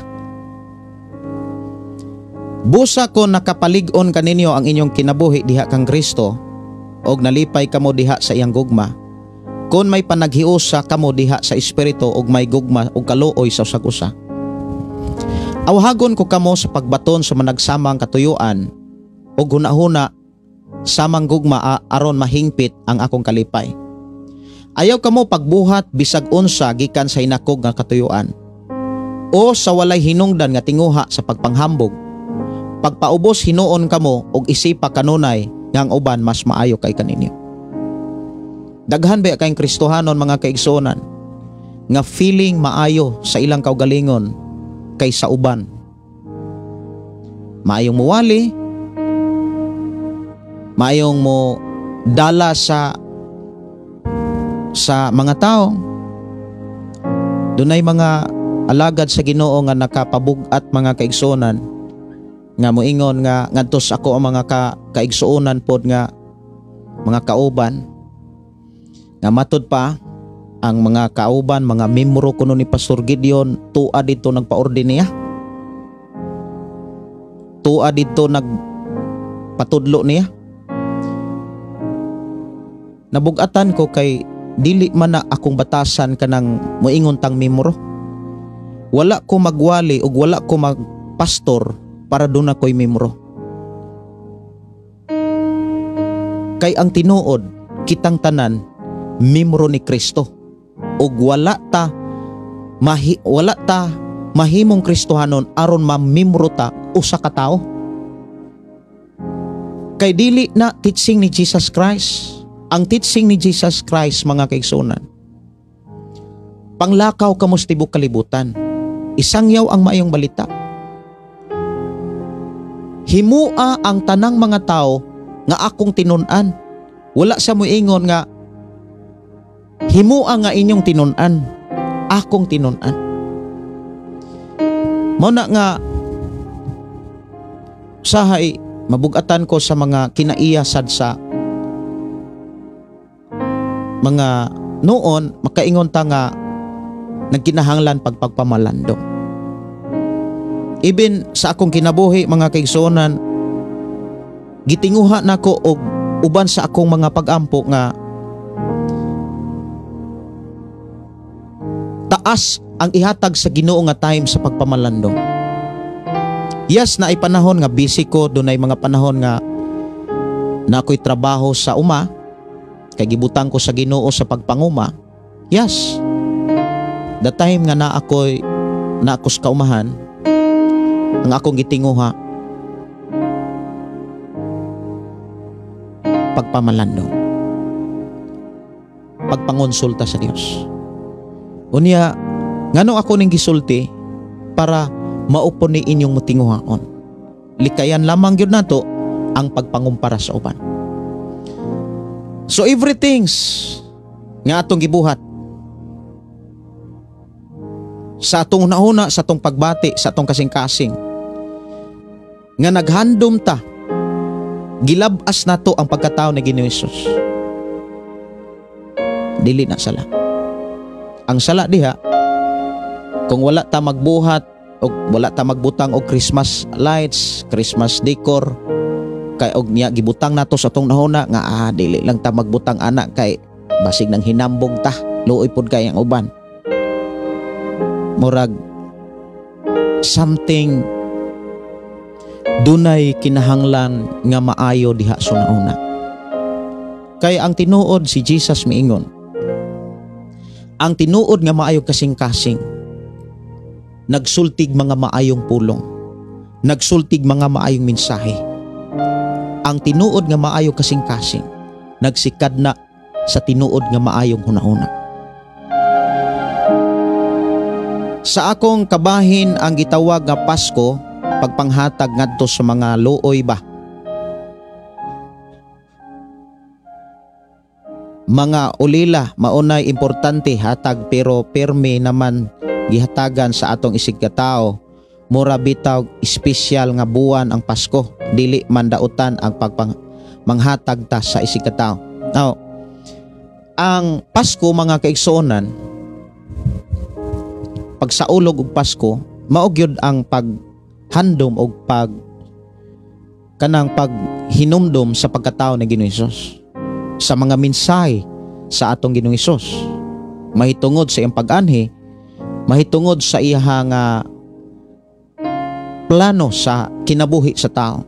Busa ko nakapalig-on kaninyo ang inyong kinabuhi diha kang Kristo og nalipay kamo diha sa iyang gugma. Kon may panaghiusa kamo diha sa espiritu og may gugma og kaluoy sa usag-usa. Awhagon ko kamo sa pagbaton sa managsamang katuyuan og hunahuna samang gugma aron mahingpit ang akong kalipay. Ayaw kamo pagbuhat bisag unsa gikan sa hinakog nga katuyuan o sa walay hinungdan nga tinguha sa pagpanghambog. Pagpaubos hinuon kamo og isipa kanunay nga ang uban mas maayo kay kaninyo. Daghan ba kayong Kristohanon mga kaigsuonan nga feeling maayo sa ilang kaugalingon kaysa uban. Maayong muwali, maayong mo dala sa mga tao. Dunay mga alagad sa Ginoo nga nakapabug-at mga kaigsuonan nga moingon nga ngadto sa ako ang mga kaigsuonan pod nga mga kauban nga matud pa ang mga kauban, mga membro kuno ni Pastor Gideon, tua dito nagpaorden niya, tua dito nagpatudlo niya. Nabugatan ko kay dili man na akong batasan kanang moingon tang membro. Wala ko magwali ug wala ko magpastor para doon ako'y membro. Kay ang tinuod, kitang tanan, membro ni Kristo. Ug wala ta mahimong Kristohanon aron mamembro ta usa ka tawo. Kay dili na teaching ni Jesus Christ. Ang teaching ni Jesus Christ mga kaigsunan, panglakaw kamo sa tibok kalibutan, isangyaw ang maayong balita. Himua ang tanang mga tao nga akong tinun-an. Wala sa moingon nga himua nga inyong tinun-an, akong tinun-an. Mao na nga sahay mabugatan ko sa mga kinaiyasad sa mga noon, makaingon ta nga nagkinahanglan pagpagpamalandong. Even sa akong kinabuhi mga kaigsuonan, gitinguha nako og uban sa akong mga pagampo nga taas ang ihatag sa Ginoo nga time sa pagpamalandong. Yes, naay panahon nga busy ko, dunay mga panahon nga na ako'y trabaho sa uma, kay gibutang ko sa Ginoo sa pagpanguma. Yes, the time nga na ako'y na ako sa kaumahan, ang akong gitinguha pagpamalandong, pagpangonsulta sa Dios. Unya ngano ako ning gisulti, para maupo ni inyong mutinguhaon. Likayan lamang gyud nato ang pagpangumpara sa uban. So everything's nga atong gibuhat sa atong hunahuna, sa atong pagbati, sa atong kasing-kasing, nga naghandom ta, gilabas nato ang pagkatao ni Ginoong Hesus. Dili na sala. Ang sala diha, kung wala ta magbuhat o wala ta magbutang og Christmas lights, Christmas decor, kay og niya gibutang nato sa atong nahuna nga dili lang ta magbutang ana kay basig nang hinambog ta, luoy pod kay ang uban. Murag something dunay kinahanglan nga maayo diha sa una. Kay ang tinuod si Jesus miingon, ang tinuod nga maayo kasing-kasing, nagsultig mga maayong pulong, nagsultig mga maayong mensahe. Ang tinuod nga maayo kasing-kasing, nagsikad na sa tinuod nga maayong hunahuna. Sa akong kabahin ang gitawag nga Pasko, pagpanghatag ngadto sa mga luoy ba, mga ulila, maunay importante hatag pero pirmi naman gihatagan sa atong isig katao. Mura bitaw espesyal nga buwan ang Pasko, dili man dautan ang pagpanghatag ta sa isig katao. Now, ang Pasko mga kaigsuonan, pagsaulog og Pasko, mao gyud ang paghandom og pag kanang paghinumdom sa pagkatao ni Ginoong Hesus, sa mga mensahe sa atong Ginoong Hesus, mahitungod sa iyang pag-anhi, mahitungod sa iyang plano sa kinabuhi sa tao.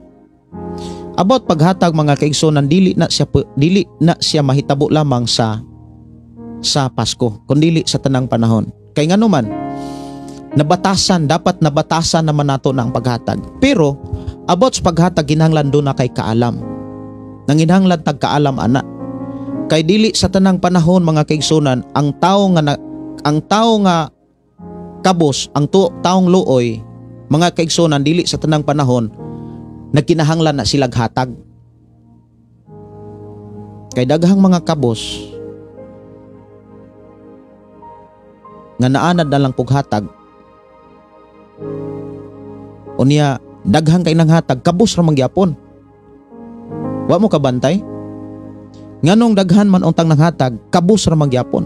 About paghatag mga kaigsuonan, dili na siya mahitabo lamang sa Pasko, kundili sa tanang panahon. Kay ngano man, nabatasan, dapat nabatasan naman nato na ang paghatag. Pero about sa paghatag, ginahanglan do na kay kaalam. Nanginahanglan tag kaalam ana. Kay dili sa tanang panahon mga kaigsuonan, ang tao nga kabos, ang taong luoy, mga kaigsuonan, dili sa tanang panahon nagkinahanglan na silag hatag. Kay daghang mga kabos nga naanad na lang pughatag, unya daghang kay nang hatag, kabos ra man gyapon. Wa mo kabantay? Nganong daghan man untang nanghatag, kabos ra man gyapon.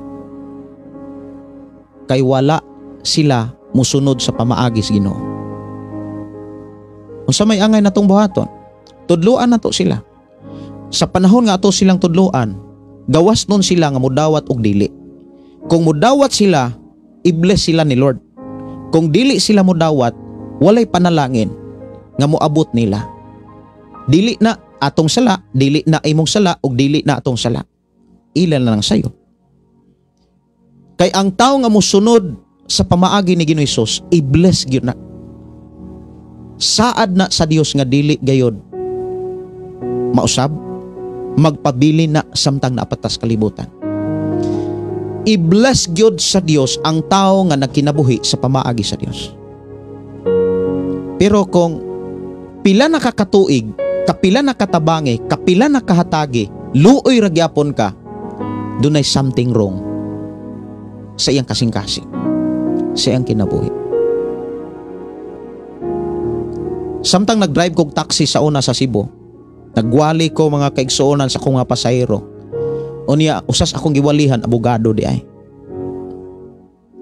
Kay wala sila musunod sa pamaagi sa Ginoo. Unsa may angay natong buhaton? Tudloan nato sila. Sa panahon nga ato silang tudloan, gawas nun sila nga mudawat og dili. Kung mudawat sila, i-bless sila ni Lord. Kung dili sila mudawat, walay panalangin nga moabot nila. Dili na atong sala, dili na imong sala, ug dili na atong sala. Ilan na lang sayo. Kay ang tao nga mosunod sa pamaagi ni Ginoong Hesus, i-bless gyud na. Saad na sa Dios nga dili gayod mausab, magpabili na samtang naapatas kalibutan. I-bless gyud sa Dios ang tao nga nagkinabuhi sa pamaagi sa Dios. Pero kung pila na kakatuig, kapila na katabangi, kapila na kahatagi, luoy ra gyapon ka, dunay something wrong sa iyang kasing-kasing, sa iyang kinabuhi. Samtang nag-drive kog taxi sa una sa Cebu, nagwali ko mga kaigsuonan sa akong mga pasahero. Unya, usas akong giwalihan, abogado di ay.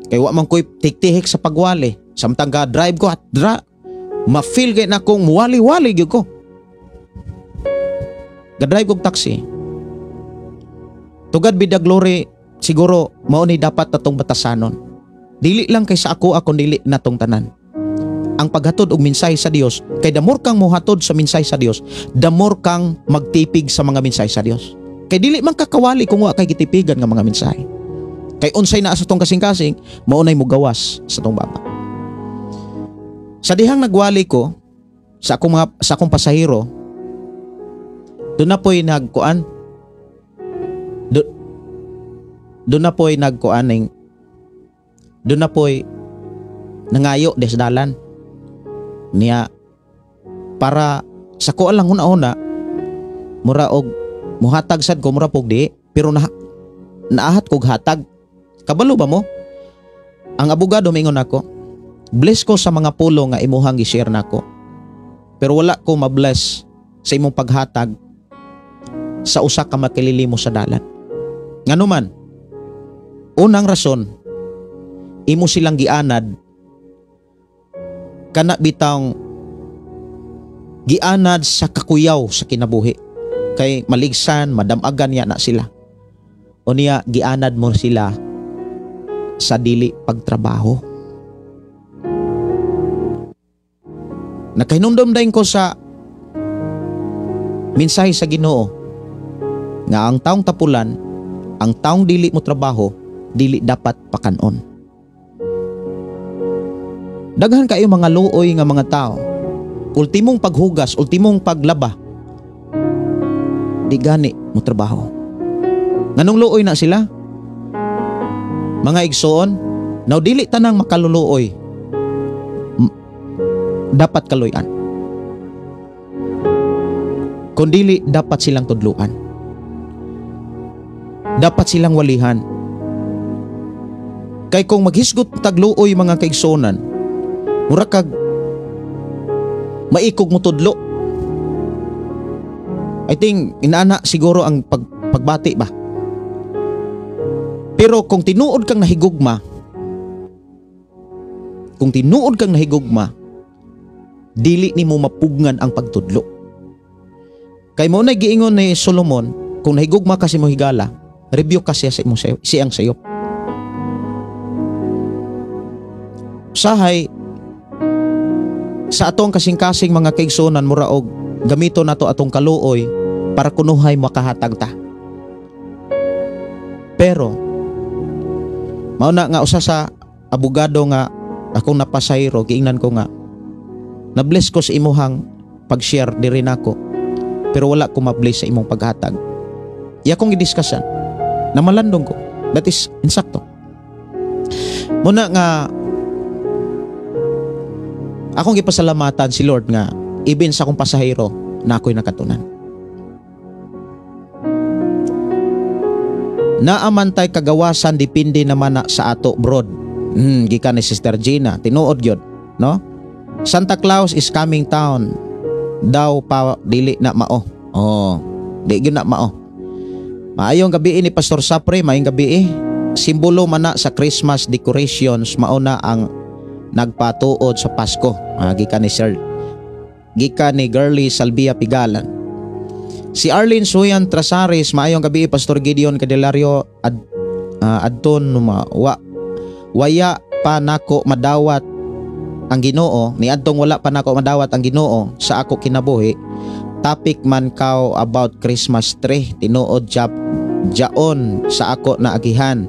Kay wa man ko'y tiktihik sa pagwali. Samtang ga-drive ko at dra, ma-feel kay na kong muwali-wali gyud ko. Ga-drive kog taxi. To God be the glory, siguro mao ni dapat natong batasanon. Dili lang kay sa ako, ako dili natong tanan. Ang paghatod og mensahe sa Dios, kay the more kang mohatod sa mensahe sa Dios, the more kang magtipig sa mga mensahe sa Dios. Kay dili man kakawali kung wa kay gitipigan nga mga mensahe. Kay unsay naa sa tong kasing-kasing, mao nay mogawas sa tong baba. Sa dihang nagwali ko sa akong pasahero, doon na po'y nagkuan. Doon na po'y nagkuan ning, doon na po'y Nangayo des dalan. Niya para sa ko lang huna-huna mura og muhatag sad ko, mura pog di, pero na naahat kog hatag. Kabalo ba mo? Ang abogado mingon ako, bless ko sa mga pulo nga imuhang gi-share nako. Pero wala ko ma-bless sa imong paghatag sa usa ka makilili mo sa dalan. Ngano man? Unang rason, imo silang gianad kana bitang gianad sa kakuyaw sa kinabuhi. Kay maligsan, madamagan niya na sila. O niya, gianad mo sila sa dili pagtrabaho. Nakahinumdum dayon ko sa mensahe sa Ginoo nga ang taong tapulan, ang taong dili mo trabaho, dili dapat pakanon. Daghan kayo mga luoy nga mga tao. Ultimong paghugas, ultimong paglaba, di gani mo trabaho. Nganong luoy na sila? Mga igsoon, now dili tanang makaluluoy dapat kaluyan. Kung dili, dapat silang tudluan. Dapat silang walihan. Kay kung maghisgot tagluoy mga kaigsonan, mura kag maikog mo tudlo. I think inaana siguro ang pagbati ba. Pero kung tinuod kang nahigugma, kung tinuod kang nahigugma, dili nimo mapugngan ang pagtudlo. Kay mo na giingon ni Solomon, kung nahigugma ka sa imong higala, review ka siya sa imong sayo, siyang sayop. Usahay sa atong kasing-kasing mga kaigsunan, mura og gamito nato atong kaluoy para kunuhay makahatag ta. Pero mao na nga usa sa abogado nga akong napasayro, giingnan ko nga na-bless ko sa imuhang pag-share diri nako, pero wala ko ma-bless sa imong paghatag. Iya kong gidiskusyan, namalandong ko. That is insakto. Muna nga akong gipasalamatan si Lord nga ibin sa akong pasahero na ako'y nakatunan. Naamantay kagawasan depende naman na sa ato brod. Gikan ni Sister Gina, tinuod gyud, no? Santa Claus is coming town daw pa dili na mao. Oh, di gyud na mao. Maayong gabi ni Pastor Sapre, maayong gabi. Simbolo man na sa Christmas decorations, mao na ang nagpatuod sa Pasko. Gikan ni Sir, gikan ni Girlie Salvia Pigalan. Si Arlene Suyan Trasares, maayong gabi Pastor Gideon Candelario adton waya pa nako madawat ang Ginoo, niadtong wala pa nako madawat ang Ginoo sa ako kinabuhi. Topic man kaw about Christmas tree, tinuod jaon sa ako naagihan.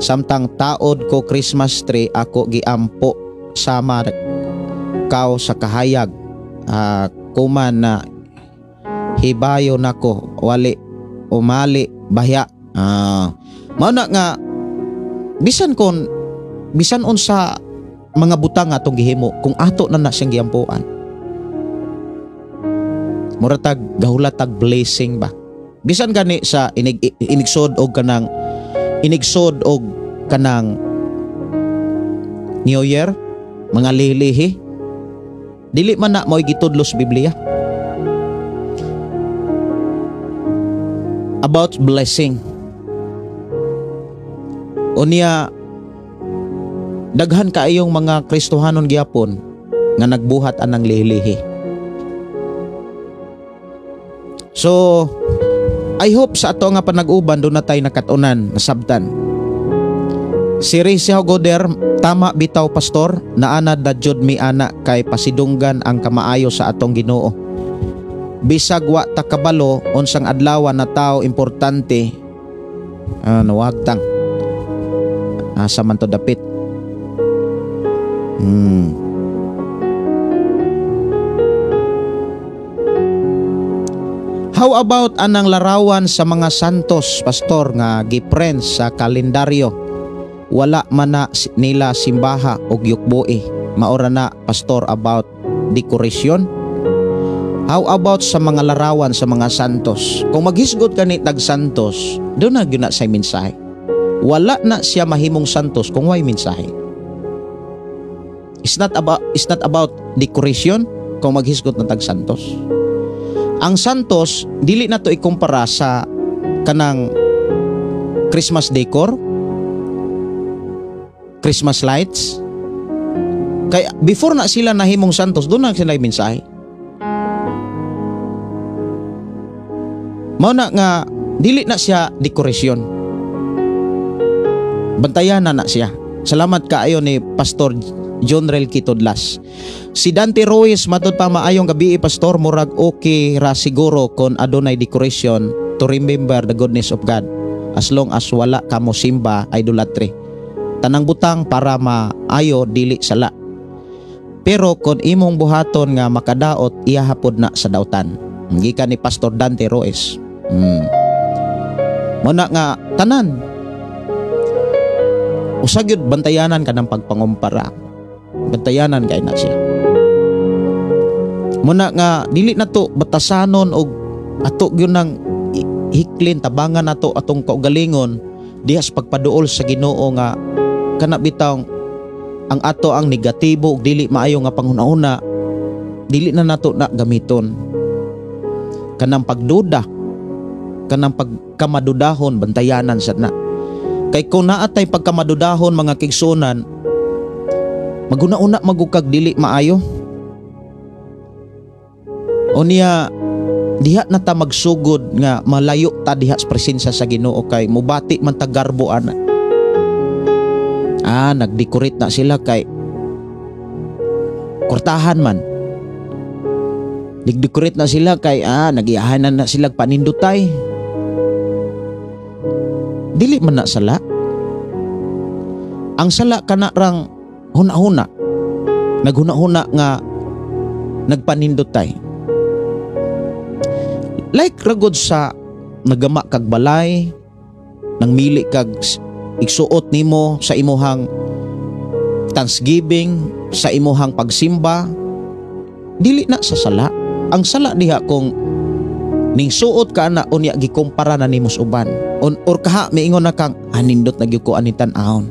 Samtang taod ko Christmas tree, ako giampo sama kaw sa kahayag. Kuman na hibayo nako wali umali bahya. Mao na nga bisan kon bisan unsa mga butang atong gihimo kung ato na na siyang giampuan, mura tag gahulat tag blessing ba. Bisan gani sa inigsod og kanang inigsod og kanang New Year, mga lilihi, dili man na mo'y gitudlo sa Biblia about blessing. Unya daghan kaayong mga Kristohanon gyapon nga nagbuhat anang lihilihi. So I hope sa ato nga panag-uban do na tay nakatunan nasabtan. Si Rizzi Goder, tama bitaw pastor, naanad na jud mi ana kay pasidunggan ang kamaayo sa atong Ginoo. Bisag wa ta kabalo unsang adlaw na tao importante, nawagtang asa man to dapit. How about anang larawan sa mga santos, pastor, nga giprint sa kalendaryo? Wala man na nila simbaha og yukboi. Maora na, pastor, about decoration. How about sa mga larawan sa mga santos? Kung maghisgot ka ni tag santos, doon na gyud na say mensahe. Wala na siya mahimong santos kung way mensahe. It's not about decoration kung maghisgot na tag santos. Ang santos dili na to ikumpara sa kanang Christmas decor, Christmas lights. Kaya before na sila nahimong santos, doon na sila mensahe. Mao na nga dili na siya dekorasyon. Bantayan na na siya. Salamat kaayo ni Pastor John Rel Kitodlas. Si Dante Ruiz, matud pa maayong gabi pastor, murag okay ra siguro kon adunay decoration to remember the goodness of God. As long as wala ka mo simba idolatry. Tanang butang para maayo dili sala. Pero kon imong buhaton nga makadaot, iyahapod na sa dautan. Gikan ni Pastor Dante Ruiz. Muna nga tanan usa gyud bantayanan ka ng pagpangumpara. Bantayanan kay na siya. Muna nga dili na to batasanon og ato gyud nang hiklin tabangan nato atong kaugalingon diha sa pagpaduol sa Ginoo nga kana bitaw ang ato ang negatibo og dili maayo nga panghuna-huna dili na nato na gamiton. Kanang pagduda, kanang pagkamadudahon, bantayanan sad na. Kay kung naatay pagkamadudahon mga kigsunan, maguna-una magukag dili maayo. O niya diha na ta magsugod nga malayo ta diha sa presensya sa Ginoo kay mubati man ta garbo ana. Ah, nagdecorate na sila kay kortahan man. Nagdecorate na sila kay nagiyahanan na sila panindutay. Dili man na sala. Ang sala kana rang huna-huna. Naghuna-huna nga nagpanindutay. Like ragod sa nagama kag balay, nangmili kag igsuot nimo sa imuhang Thanksgiving, sa imuhang pagsimba, dili na sa sala. Ang sala diha kung ning suot ka na unya gikumpara na nimo sa uban. Or kaha miingon na kang anindot na gyud ko ani tan-awon.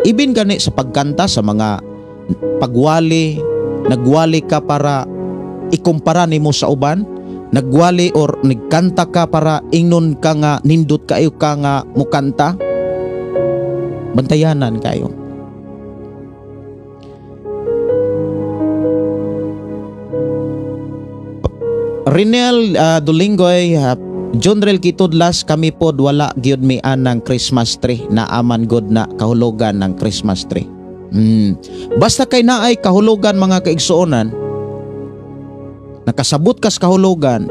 Ibin gani sa pagkanta sa mga pagwali, nagwali ka para ikumpara nimo sa uban, nagwali or nagkanta ka para ingnon ka nga nindot kayo ka nga mukanta, bantayanan kayo. Rinel Dulingoy, John Rel Kitudlas, kami pod wala gyud mi anang Christmas tree, naaman god na kahulugan ng Christmas tree. Basta kay naay kahulugan mga kaigsuonan, nakasabot kas kahulugan,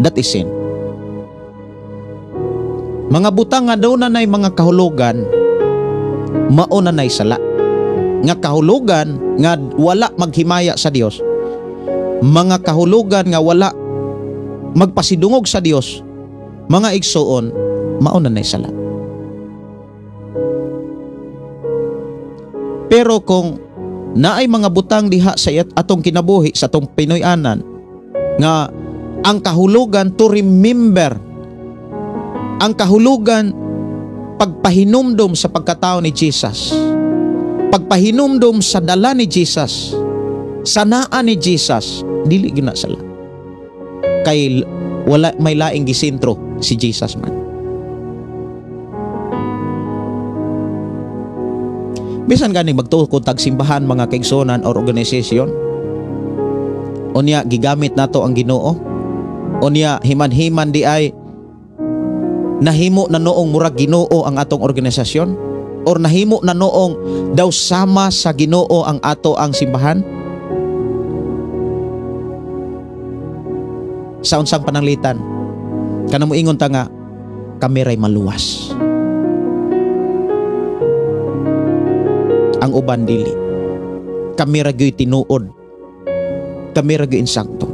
that is sin. Mga butang nga daw na nay mga kahulugan, mao na nay sala. Nga kahulugan nga wala maghimaya sa Dios, mga kahulugan nga wala magpasidungog sa Dios, mga igsuon, mao na nay sala. Pero kung naay mga butang diha sa atong kinabuhi, sa atong Pinoy-anan, nga ang kahulugan to remember, ang kahulugan pagpahinumdom sa pagkatao ni Jesus, pagpahinumdom sa dala ni Jesus, sa naa ni Jesus, dili gyud na sala. Kay wala may laing gisentro si Jesus man. Bisan gani magtukod tag simbahan mga kaigsuonan or organisasyon, unya gigamit nato ang Ginoo, unya himan-himan di ay nahimo na noong murag Ginoo ang atong organisasyon, or nahimo na noong daw sama sa Ginoo ang ato ang simbahan. Sa unsang pananglitan kanang moingon ta nga kami ray maluwas, ang uban dili, kami ra gyud tinuod, kami ra gyud insakto.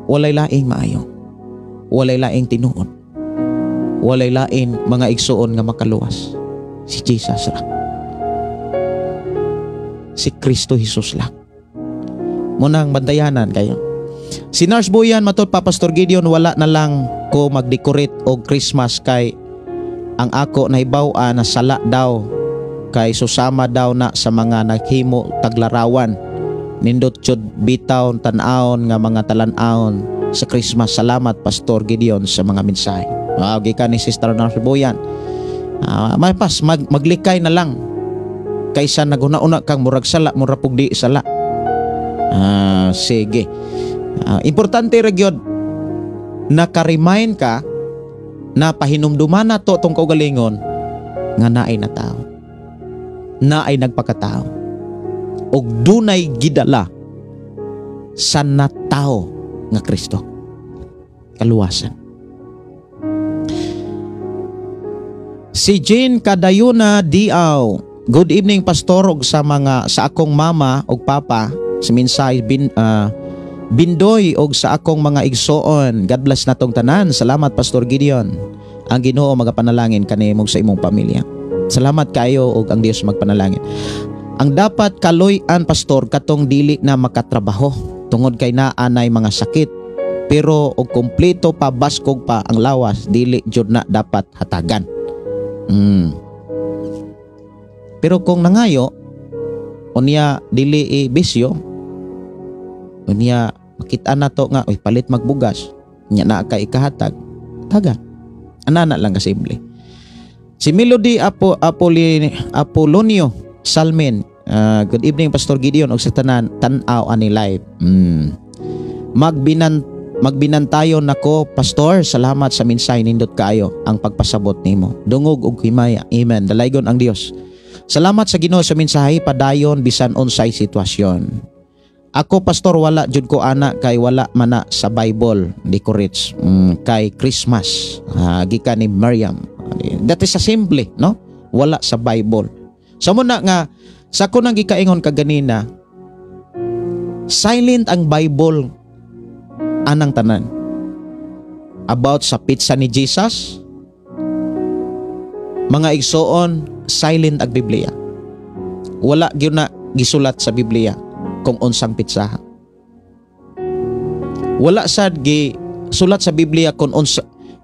Walay laing maayo, walay laing tinuod. Walay lain, mga igsuon, nga makaluwas. Si Jesus ra. Si Kristo Jesus lang. Munang bantayanan kayo. Si Nurse Boyan, matod pa, Pastor Gideon, wala na lang ko mag-decorate og Christmas kay ang ako nahibaw-an na sala daw kay susama daw na sa mga naghimo taglarawan. Nindot jud bitaw tan-awon nga mga talan-awon sa Christmas. Salamat, Pastor Gideon, sa mga mensahe. Wow, gikan ni Sister Nurse Boyan. May pas maglikay na lang kaysa naghuna-una kang murag sala, murag pug di sala. Sige. Importante ra gyud naka-remind ka na pahinumduman na to tong kaugalingon nga naay na tao. Naay nagpakatao. Og dunay gidala sa natao nga Kristo. Kaluwasan. Si Jane Cadayona Diaw. Good evening, Pastor, og sa mga sa akong mama og papa sa minsay Bindoy og sa akong mga igsoon. God bless natong tanan. Salamat, Pastor Gideon. Ang Ginoo magapanalangin kanimo sa imong pamilya. Salamat kayo og ang Dios magpanalangin. Ang dapat kaloy-an, Pastor, katong dili na makatrabaho tungod kay naanay mga sakit. Pero og kompleto pa, baskog pa ang lawas, dili jud na dapat hatagan. Pero kung nangayo unya dili i bisyo, unya makita na to nga, uy, palit magbugas, nya na kay ikahatag, taga. Anana lang kasimple. Si Melody Apolonio Salmin, good evening, Pastor Gideon og sa tanan tan-aw ani live. Magbinantayon nako, Pastor, salamat sa mensahe, nindot kaayo ang pagpasabot nimo. Dungog og himaya. Amen. Dalaygon ang Dios. Salamat sa Ginoo sa mensahe, padayon bisan unsay sitwasyon. Ako, Pastor, wala jud ko ana kay wala mana sa Bible decorates kay Christmas. Gikan ni Miriam. That is a simple, no? Wala sa Bible. Sa muna nga sa ko nang gikaingon kaganina, silent ang Bible anang tanan. About sa pizza ni Jesus, mga igsoon, silent ang Biblia. Wala gyud na gisulat sa Biblia kung unsang pitsaha. Wala sad gisulat sa Biblia kung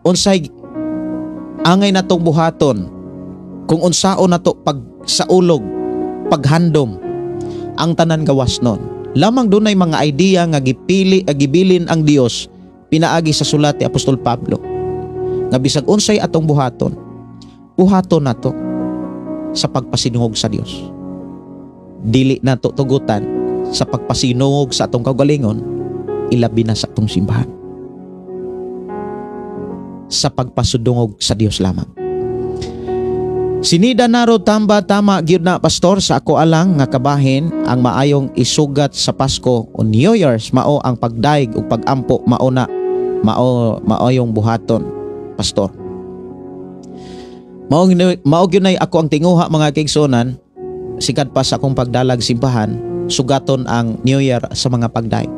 unsay angay natong buhaton, kung unsaon nato pag saulog, paghandom, ang tanan gawas nun. Lamang dunay mga idea nga gipili, gibilin ang Dios pinaagi sa sulat ni Apostol Pablo. Nga bisag unsay atong buhaton, buhaton nato sa pagpasinungog sa Dios. Dili nato tugutan sa pagpasinungog sa atong kaugalingon, ilabi na sa atong simbahan. Sa pagpasudungog sa Dios lamang. Sinida naro tamba, tama gyud na, Pastor. Sa ako alang nga kabahin, ang maayong isugat sa Pasko o New Year's mao ang pagdaig ug pagampo, mao na mao maayong buhaton, Pastor. Mao gyud nay ako ang tinguha, mga kaigsuonan, sikat pa sa akong pagdalag simbahan, sugaton ang New Year sa mga pagdaig.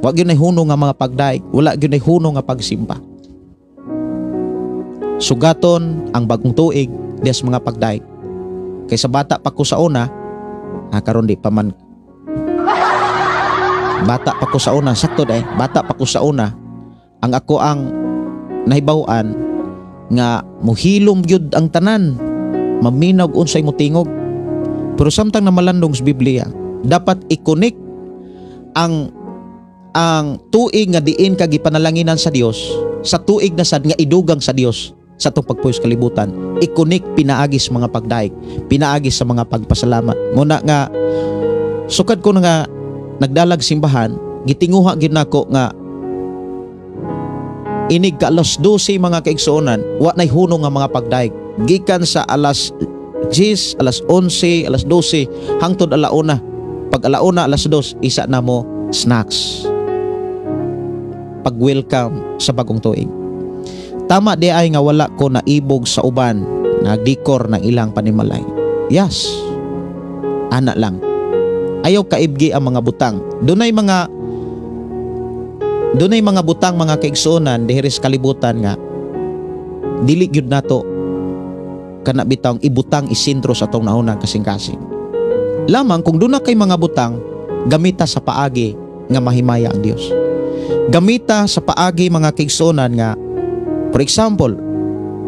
Wa gyud nay hunong nga mga pagdaig, wala gyud nay hunong nga pagsimba. Sugaton ang bagong tuig dias mga pagdaig. Kay sa bata pa ko sa una, karon di pa man. Bata pa ko sa una, sakto day, bata pa ko sa una, ang ako ang nahibaw-an nga muhilom gyud ang tanan, maminaw unsay motingog. Pero samtang namalandong sa Biblia, dapat i-connect ang tuig nga diin ka gipanalanginan sa Dios sa tuig na sad nga idugang sa Dios sa atong pagpuyo sa kalibutan. I-connect pinaagi sa mga pagdaig, pinaagi sa mga pagpasalamat. Muna nga sukad ko na nga nagdalag simbahan, gitinguha gyud nako nga inig ka alas 12, mga kaigsuonan, wa nay hunong nga mga pagdaig. Gikan sa alas 10, alas 11, alas 12 hangtod alauna. Pag alauna, alas 2, isa na mo snacks. Pag-welcome sa bagong tuig. Tama di ay nga wala ko naibog sa uban na dekor ng ilang panimalay. Yes. Ana lang. Ayaw kaibgi ang mga butang. Dunay mga butang, mga kaigsuonan, diri sa kalibutan nga Dili gyud nato kana bitawng ibutang isentro sa atong naunang kasing-kasing. Lamang kung duna kay mga butang, gamita sa paagi nga mahimaya ang Dios. Gamita sa paagi mga kaigsuonan nga, for example,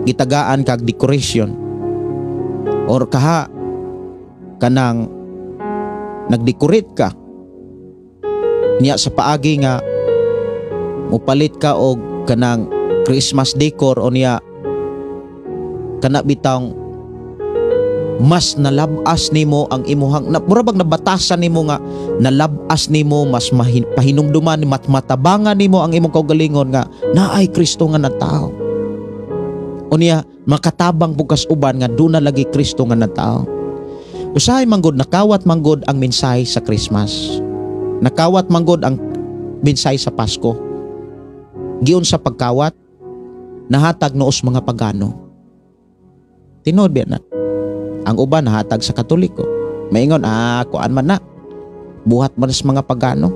gitagaan kag decoration or kaha kanang nagdecorate ka niya sa paagi nga mupalit ka og kanang Christmas decor o niya kana bitawng mas nalabas nimo ang imuhang na, mura bag nabatasan nimo nga nalabas nimo, mas pahinumduman, matabangan nimo ang imong kaugalingon nga naay Kristo nga nagtao. O niya makatabang bukas uban nga duna lagi Kristo nga nagtao. Usahay manggod nakawat manggod ang mensahe sa Christmas. Nakawat manggod ang mensahe sa Pasko. Giun sa pagkawat, nahatag noos mga pagano. Tinuod biya na. Ang uban nahatag sa Katoliko. Maingon, kuan man na. Buhat man sa mga pagano.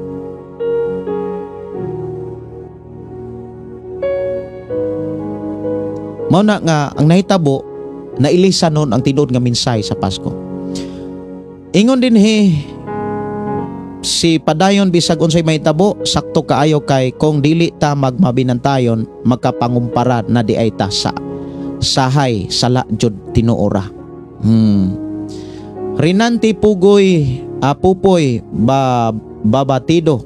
Mao na nga ang nahitabo, nailisa nun ang tinuod nga mensahe sa Pasko. Ingon din he, si padayon bisag unsay mahitabo, sakto kaayo kay kung dili ta magmabinantayon, makapangumpara na di ay ta sa sahay sala jud tinuora. Rinanti Pugoy, Pupoy Babatido.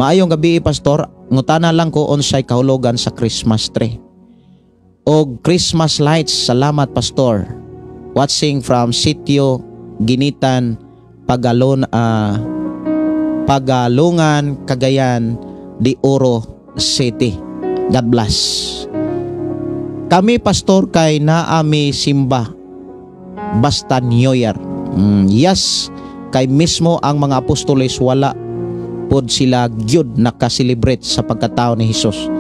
Maayong gabi pastor, ngutana lang ko unsay kahulugan sa Christmas tree og Christmas lights. Salamat pastor. Watching from Sitio Ginitan, Pagalon, Pagalungan, Cagayan de Oro City. God bless. Kami pastor kay naami simba basta New Year. Yes, kay mismo ang mga apostoles wala pod sila gyud nakaselebrate sa pagkatao ni Hesus.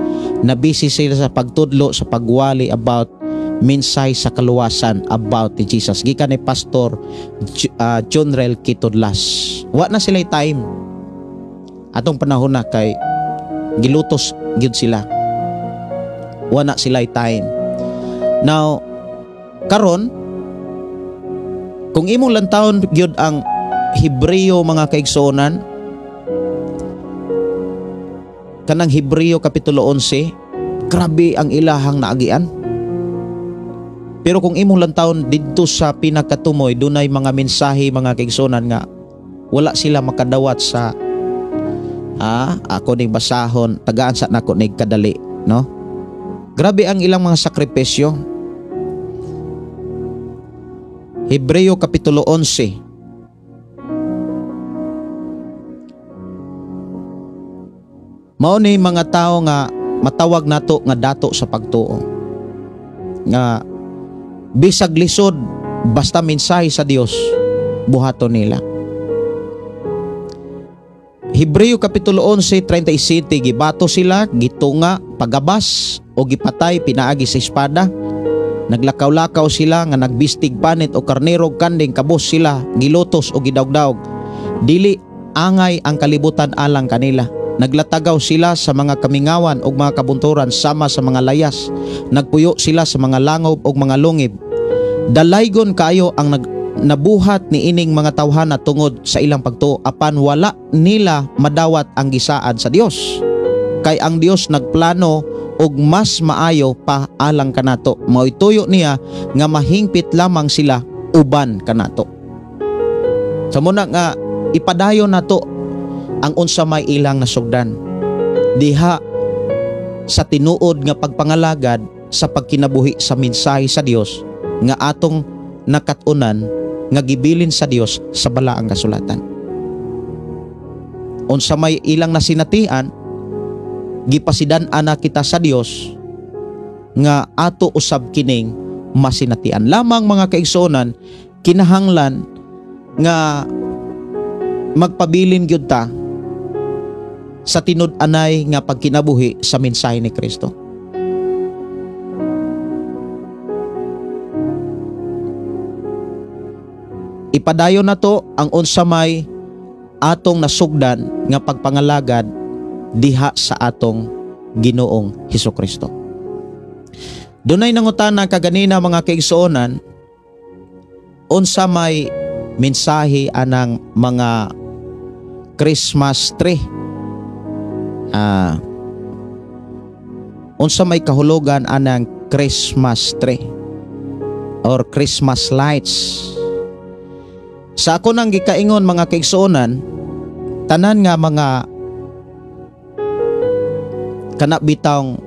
Nabisi sila sa pagtudlo, sa pagwali about mensahe sa kaluwasan about ni Jesus. Gikan ni Pastor John Rel Kitodlas. Wa na sila time. Atong panahon na kay gilutos gyud sila. Wa na sila time. Now, karon kung imong lantawon gyud ang Hebreo mga kaigsuonan, kanang Hebreo Kapitulo 11, grabe ang ilahang naagian. Pero kung imong lantawon didto sa pinakatumoy, dunay mga mensahe mga kaigsuonan nga wala sila makadawat sa ako ning basahon, tagaan sa nako ning kadali, no? Grabe ang ilang mga sakripisyo. Hebreo Kapitulo 11. Mao ni mga tao nga matawag nato nga dato sa pagtuo. Nga bisag lisod basta mensahe sa Dios buhaton nila. Hebreo Kapitulo 11:37, gibato sila, gitunga, pagabas o gipatay pinaagi sa espada. Naglakaw-lakaw sila nga nagbistig panit o karnero kanding, kabos sila, gilutos o gidawgdawg. Dili angay ang kalibutan alang kanila. Naglatagaw sila sa mga kamingawan ug mga kabunturan sama sa mga layas. Nagpuyo sila sa mga langob ug mga lungib. Dalaygon kaayo ang nabuhat ni ining mga tawhana tungod sa ilang pagtuo, apan wala nila madawat ang gisaad sa Dios. Kay ang Dios nagplano og mas maayo pa alang kanato. Mao'y tuyo niya nga mahingpit lamang sila uban kanato. Sa muna nga ipadayon nato ang unsa may ilang nasugdan diha sa tinuod nga pagpangalagad sa pagkinabuhi sa mensahe sa Dios nga atong nakat-unan nga gibilin sa Dios sa balaang kasulatan. Unsa may ilang nasinatian, gipasidan-an na kita sa Dios nga ato usab kining masinatian. Lamang mga kaigsuonan, kinahanglan nga magpabilin gyud ta sa tinud-anay nga pagkinabuhi sa mensahe ni Kristo. Ipadayon na to ang unsa may atong nasugdan nga pagpangalagad diha sa atong Ginoong Hesukristo. Dunay nangutana kaganina mga kaigsuonan, unsa may mensahe anang mga Christmas tree? Unsa may kahulugan anang Christmas tree or Christmas lights? Sa ako nang gikaingon mga kaigsuonan, tanan nga mga kana bitawng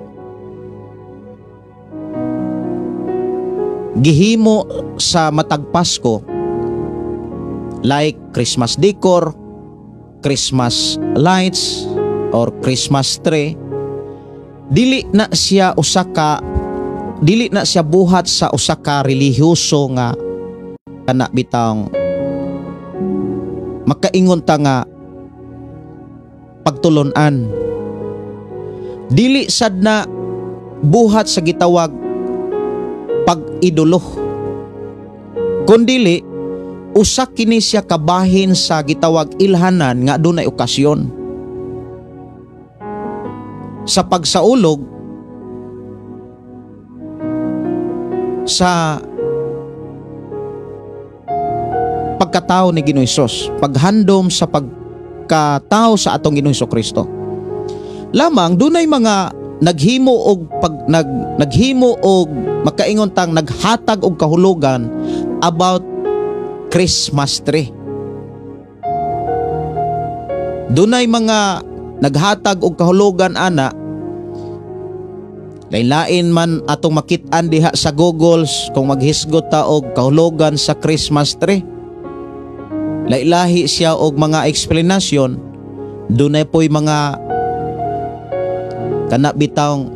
gihimo sa matag Pasko, like Christmas decor, Christmas lights, or Christmas tree, dili na siya usa ka, dili na siya buhat sa usa ka relihiyoso nga kana bitawng makaingon ta nga pagtulon-an. Dili sad na buhat sa gitawag pag-idolo, kundili usa kini siya kabahin sa gitawag ilhanan nga adunay okasyon. Sa pagsaulog sa pagkatao ni Ginoong Hesus, paghandom sa pagkatao sa atong Ginoong Hesukristo. Lamang dunay mga naghimo og naghimo og makaingon tang naghatag og kahulugan about Christmas tree. Dunay mga naghatag og kahulugan ana, lain-lain man atong makit-an diha sa Google kung maghisgot ta og kahulugan sa Christmas tree. Lailahi siya og mga eksplanasyon. Dunay po'y mga kana bitawng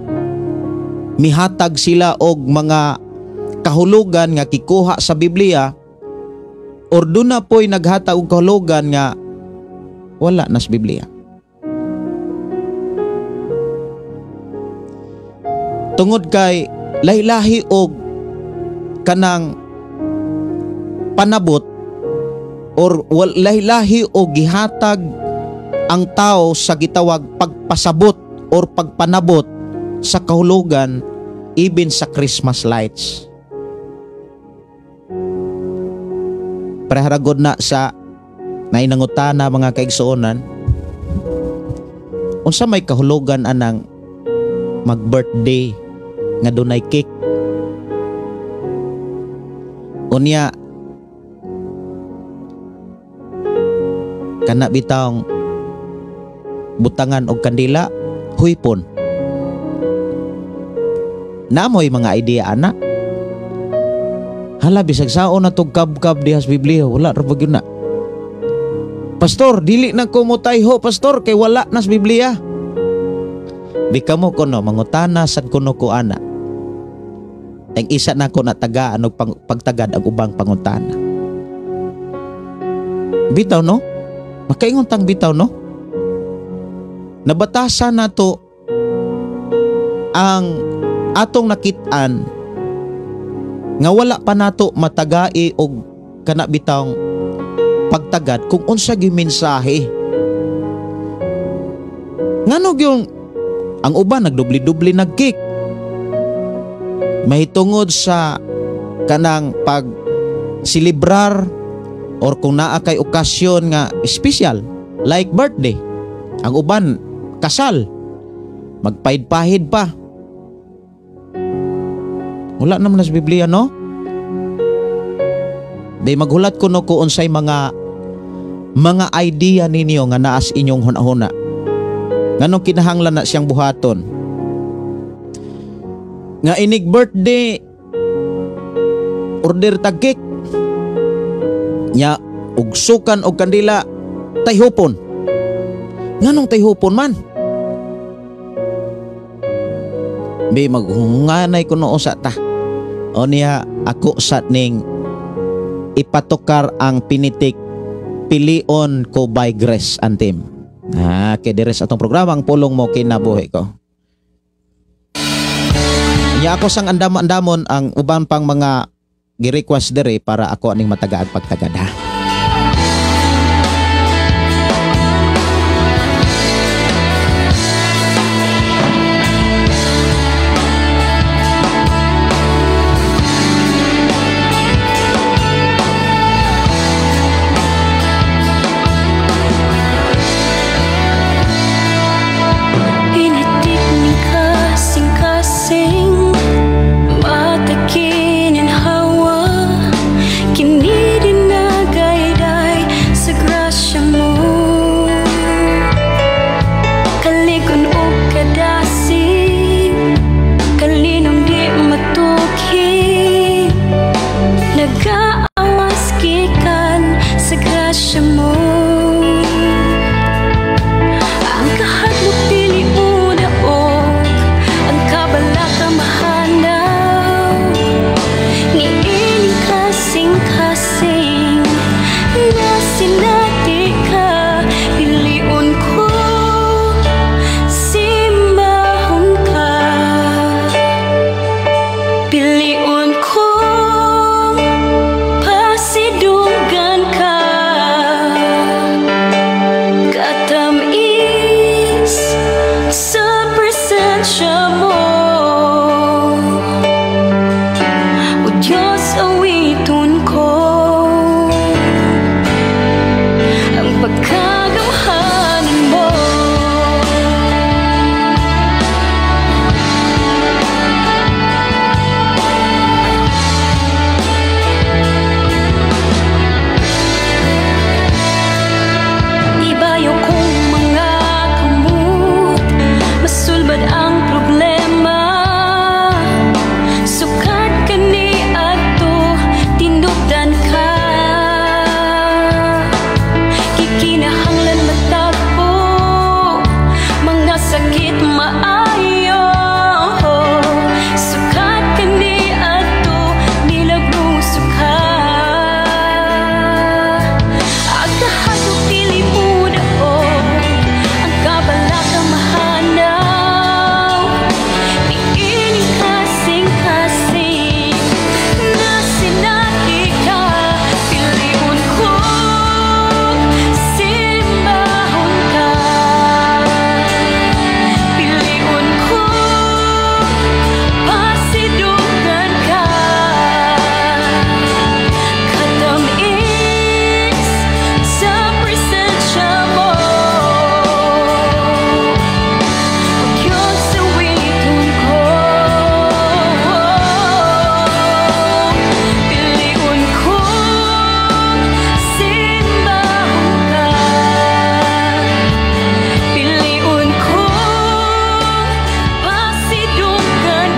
mihatag sila og mga kahulugan nga kikuha sa Biblia, or duna po'y naghatag og kahulugan nga wala na sa Biblia. Tungod kay lahilahi og kanang panabot or lahilahi og gihatag ang tao sa gitawag pagpasabot or pagpanabot sa kahulugan even sa Christmas lights. Preharagod na sa nainangutana mga kaigsuonan, unsa may kahulugan anang mag-birthday nga dunay cake? Unya kana bitawng butangan og kandila, huypon. Namoy mga idea ana. Hala, bisag saon na tog kabkab diha sa Biblia, wala ra gyud na. Pastor, dili na ko motayho, pastor, kay wala na sa Biblia. Bika mo kuno mangutana sad kuno ko ana. Ang isa na ko natagaan og pagtagad ang ubang pangutana. Bitaw no? Makaingon tang bitaw no? Nabatasan nato ang atong nakit-an nga wala pa nato matagai og kana bitawng pagtagad kung unsa gyud mensahe. Ngano gyud ang uban nagdubli-dubli nag-cake mahitungod sa kanang pag silibrar or kung naa kay okasyon nga espesyal like birthday. Ang uban kasal, magpahid-pahid pa. Wala naman na sa Biblia no? Di maghulat kuno ko unsay mga idea ninyo nga naas inyong hunahuna. Nganong kinahanglan na siyang buhaton? Nga inig birthday, order tag cake. Nya ugsukan og kandila, tayhopon. Nganong tayhopon man? Bi maghunganay kuno usa ta. O niya ako sa ning ipatukar ang pinitik pilion ko by grace antim. Ah, kay diri sa atong programa ang pulong mo kinabuhi ko. Nya ako sang andam-andamon ang uban pang mga gi-request diri para ako aning matagaag pagtagad ha.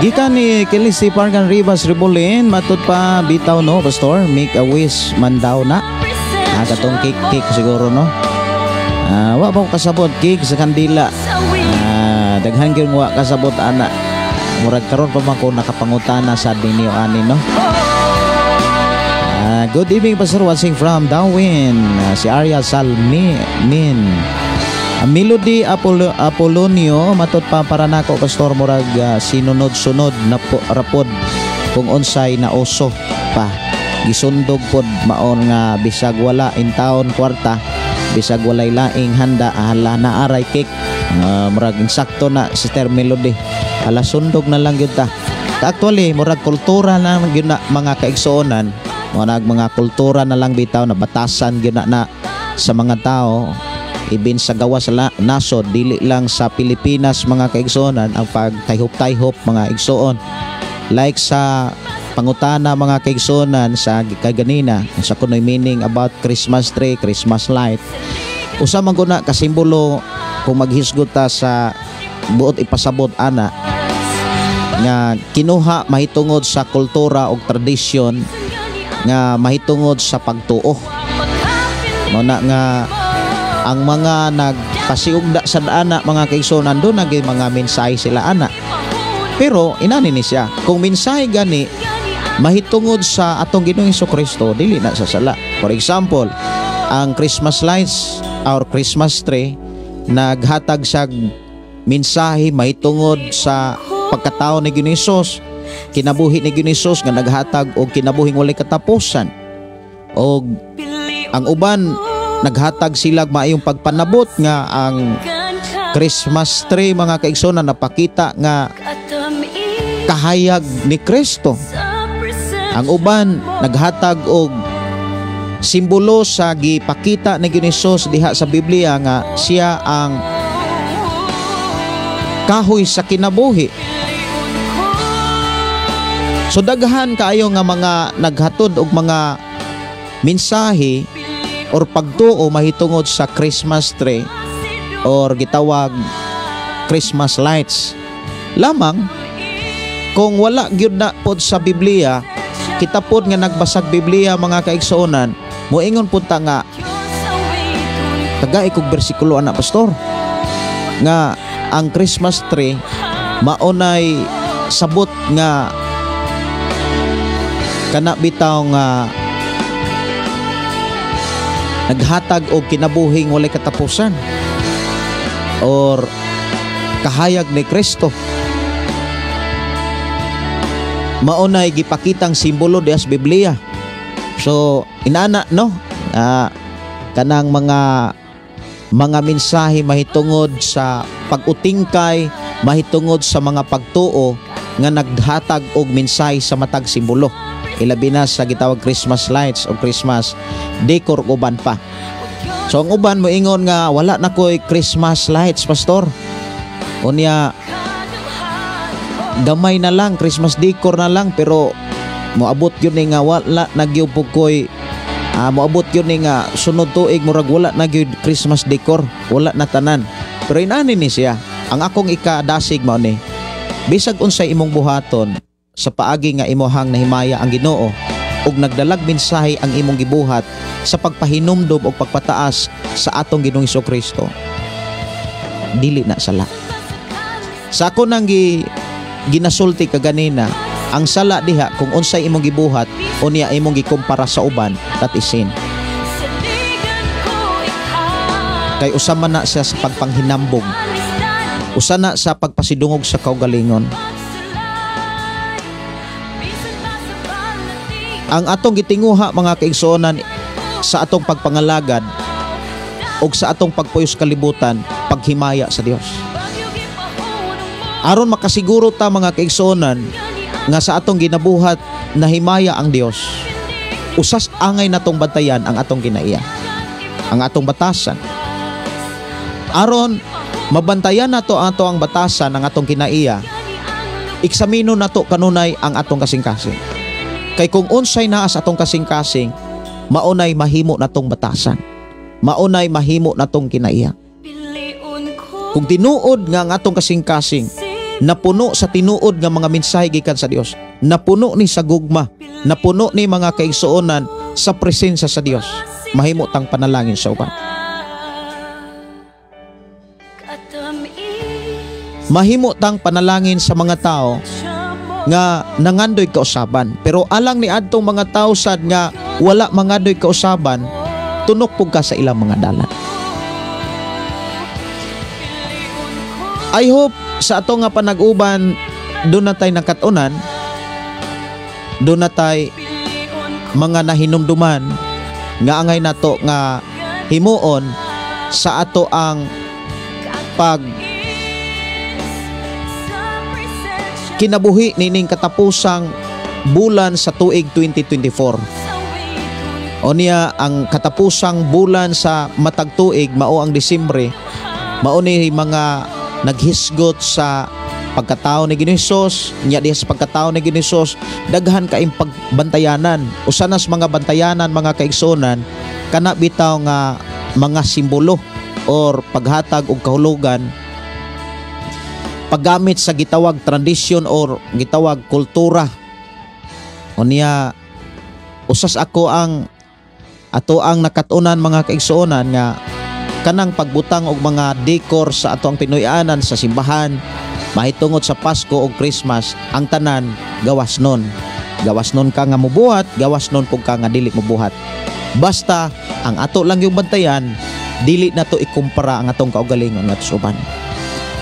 Gikan ni Kelly C. Pargan Rivas Rebulin, matud pa bitaw no, pastor, make a wish man daw na. Katong cake cake siguro no. Wa pa ko kasabot cake sa kandila. Daghan gyud wa kasabot ana. Murag karon pa man ko nakapangutana sa ninyo ani no. Good evening, Pastor, watching from Darwin. Si Arya Salmi Min. Melody Apolonio, matud pa para nako, pastor, murag sinunod-sunod na po, rapod kung unsay nauso pa gisundog pod maon nga bisag wala in taon kwarta, bisag walay laing handa, hala, naaray cake. Murag insakto na, Sister Melody, hala, sundog na lang gyud ta. Actually, murag kultura na gyud na, mga kaigsuonan, murag mga kultura na lang bitaw na batasan gyud na, na sa mga tao ibin sa gawas sa nasod, dili lang sa Pilipinas, mga kaigsuonan, ang pagtayhop-tayhop, mga igsuon. Like sa pangutana, mga kaigsuonan, sa kaganina sa kunoy meaning about Christmas tree, Christmas light, usa man guna ka simbolo kung maghisgot ta sa buot ipasabot ana nga kinuha mahitungod sa kultura o tradisyon nga mahitungod sa pagtuo. Mao na nga ang mga nagpasiugda sa ana, mga kaigsuonan, doon naging mga mensahe sila ana. Pero inani ni siya, kung mensahe gani mahitungod sa atong Ginoong Kristo, dili na sa sala. For example, ang Christmas lights or Christmas tree naghatag sa mensahe mahitungod sa pagkatao ni Ginoong Hesus, kinabuhi ni Ginoong Hesus nga naghatag og kinabuhing walay katapusan. Og ang uban naghatag sila maayong pagpanabot nga ang Christmas tree, mga kaigsuonan, napakita nga kahayag ni Kristo. Ang uban naghatag og simbolo sa gipakita ni Ginoong Hesus diha sa Biblia nga siya ang kahoy sa kinabuhi. So daghan kaayo nga mga naghatod og mga mensahe or pagtuo mahitungod sa Christmas tree or gitawag Christmas lights. Lamang kung wala gyud na pod sa Biblia, kita pod nga nagbasag Biblia, mga kaigsuonan, moingon pud ta nga tagai kog bersikulo ana, pastor, nga ang Christmas tree maunay sabot nga kana bitaw nga naghatag og kinabuhing walay katapusan or kahayag ni Kristo, maunay gipakitang simbolo diha sa Biblia. So inana no, kanang mga mensahe mahitungod sa pag-utingkay mahitungod sa mga pagtuo nga naghatag og mensahe sa matag simbolo, ilabi na sa gitawag Christmas lights o Christmas decor, uban pa. So ang uban moingon nga wala na koy Christmas lights, pastor, unya gamay na lang, Christmas decor na lang, pero moabot yun ni nga wala na gyud po koy moabot yun ni nga sunod tuig murag wala na gyud Christmas decor, wala na tanan. Pero inani ni siya, ang akong ikadasig mao ni bisag unsay imong buhaton sa paagi nga imuhang nahimaya ang Ginoo ug nagdalag mensahe ang imong gibuhat sa pagpahinumdom og pagpataas sa atong Ginoong Kristo, dili na sala. Sa ako nang ginasulti kaganina, ang sala diha kung unsay imong gibuhat unya imong gikumpara sa uban, that is sin. Kay usa man na siya sa pagpanghinambog, usa na sa pagpasidungog sa kaugalingon. Ang atong gitinguha, mga kaigsuonan, sa atong pagpangalagad o sa atong pagpuyos kalibutan, paghimaya sa Dios. Aron makasiguro ta, mga kaigsuonan, nga sa atong ginabuhat nahimaya ang Dios, usas angay natong bantayan ang atong ginaiya, ang atong batasan. Aron mabantayan nato ang ato ang batasan ang atong kinaiya, eksamino nato kanunay ang atong kasing-kasing. Kay kung unsay naa sa atong kasing-kasing, maunay mahimo natong batasan, maunay mahimo natong kinaiya. Kung tinuod nga ang atong kasing-kasing Napuno sa tinuod nga mga mensahe gikan sa Dios. Napuno ni sa gugma, napuno ni, mga kaigsuonan, sa presensya sa Dios. Mahimo tang panalangin sa uban. Katamis. Mahimo tang panalangin sa mga tao nga nangandoy kausaban. Pero alang ni adtong mga tao sad nga wala mangandoy kausaban, tunok pug ka sa ilang mga dalan. I hope sa ato nga panag-uban doon na tay nakatunan, doon na tay mga nahinumduman nga angay nato nga himuon sa ato ang pag kinabuhi nining katapusang bulan sa tuig 2024. O niya ang katapusang bulan sa matag tuig, mao ang Disyembre, mao ni mga naghisgot sa pagkatao ni Ginoong Hesus. Nya diha sa pagkatao ni Ginoong Hesus, daghan kaayong pagbantayanan. Usa nas mga bantayanan, mga kaigsuonan, kana bitaw nga mga simbolo or paghatag og kahulugan, paggamit sa gitawag tradisyon or gitawag kultura. Unya usas ako ang ato ang nakatunan, mga kaigsuonan, nga kanang pagbutang og mga decor sa ato ang Pinoy-anan sa simbahan mahitungod sa Pasko o Christmas, ang tanan gawas nun. Gawas nun ka nga mubuhat, gawas nun pug ka nga dili mubuhat. Basta ang ato lang yung bantayan, dili na to ikumpara ang atong kaugalingon ngadto sa uban.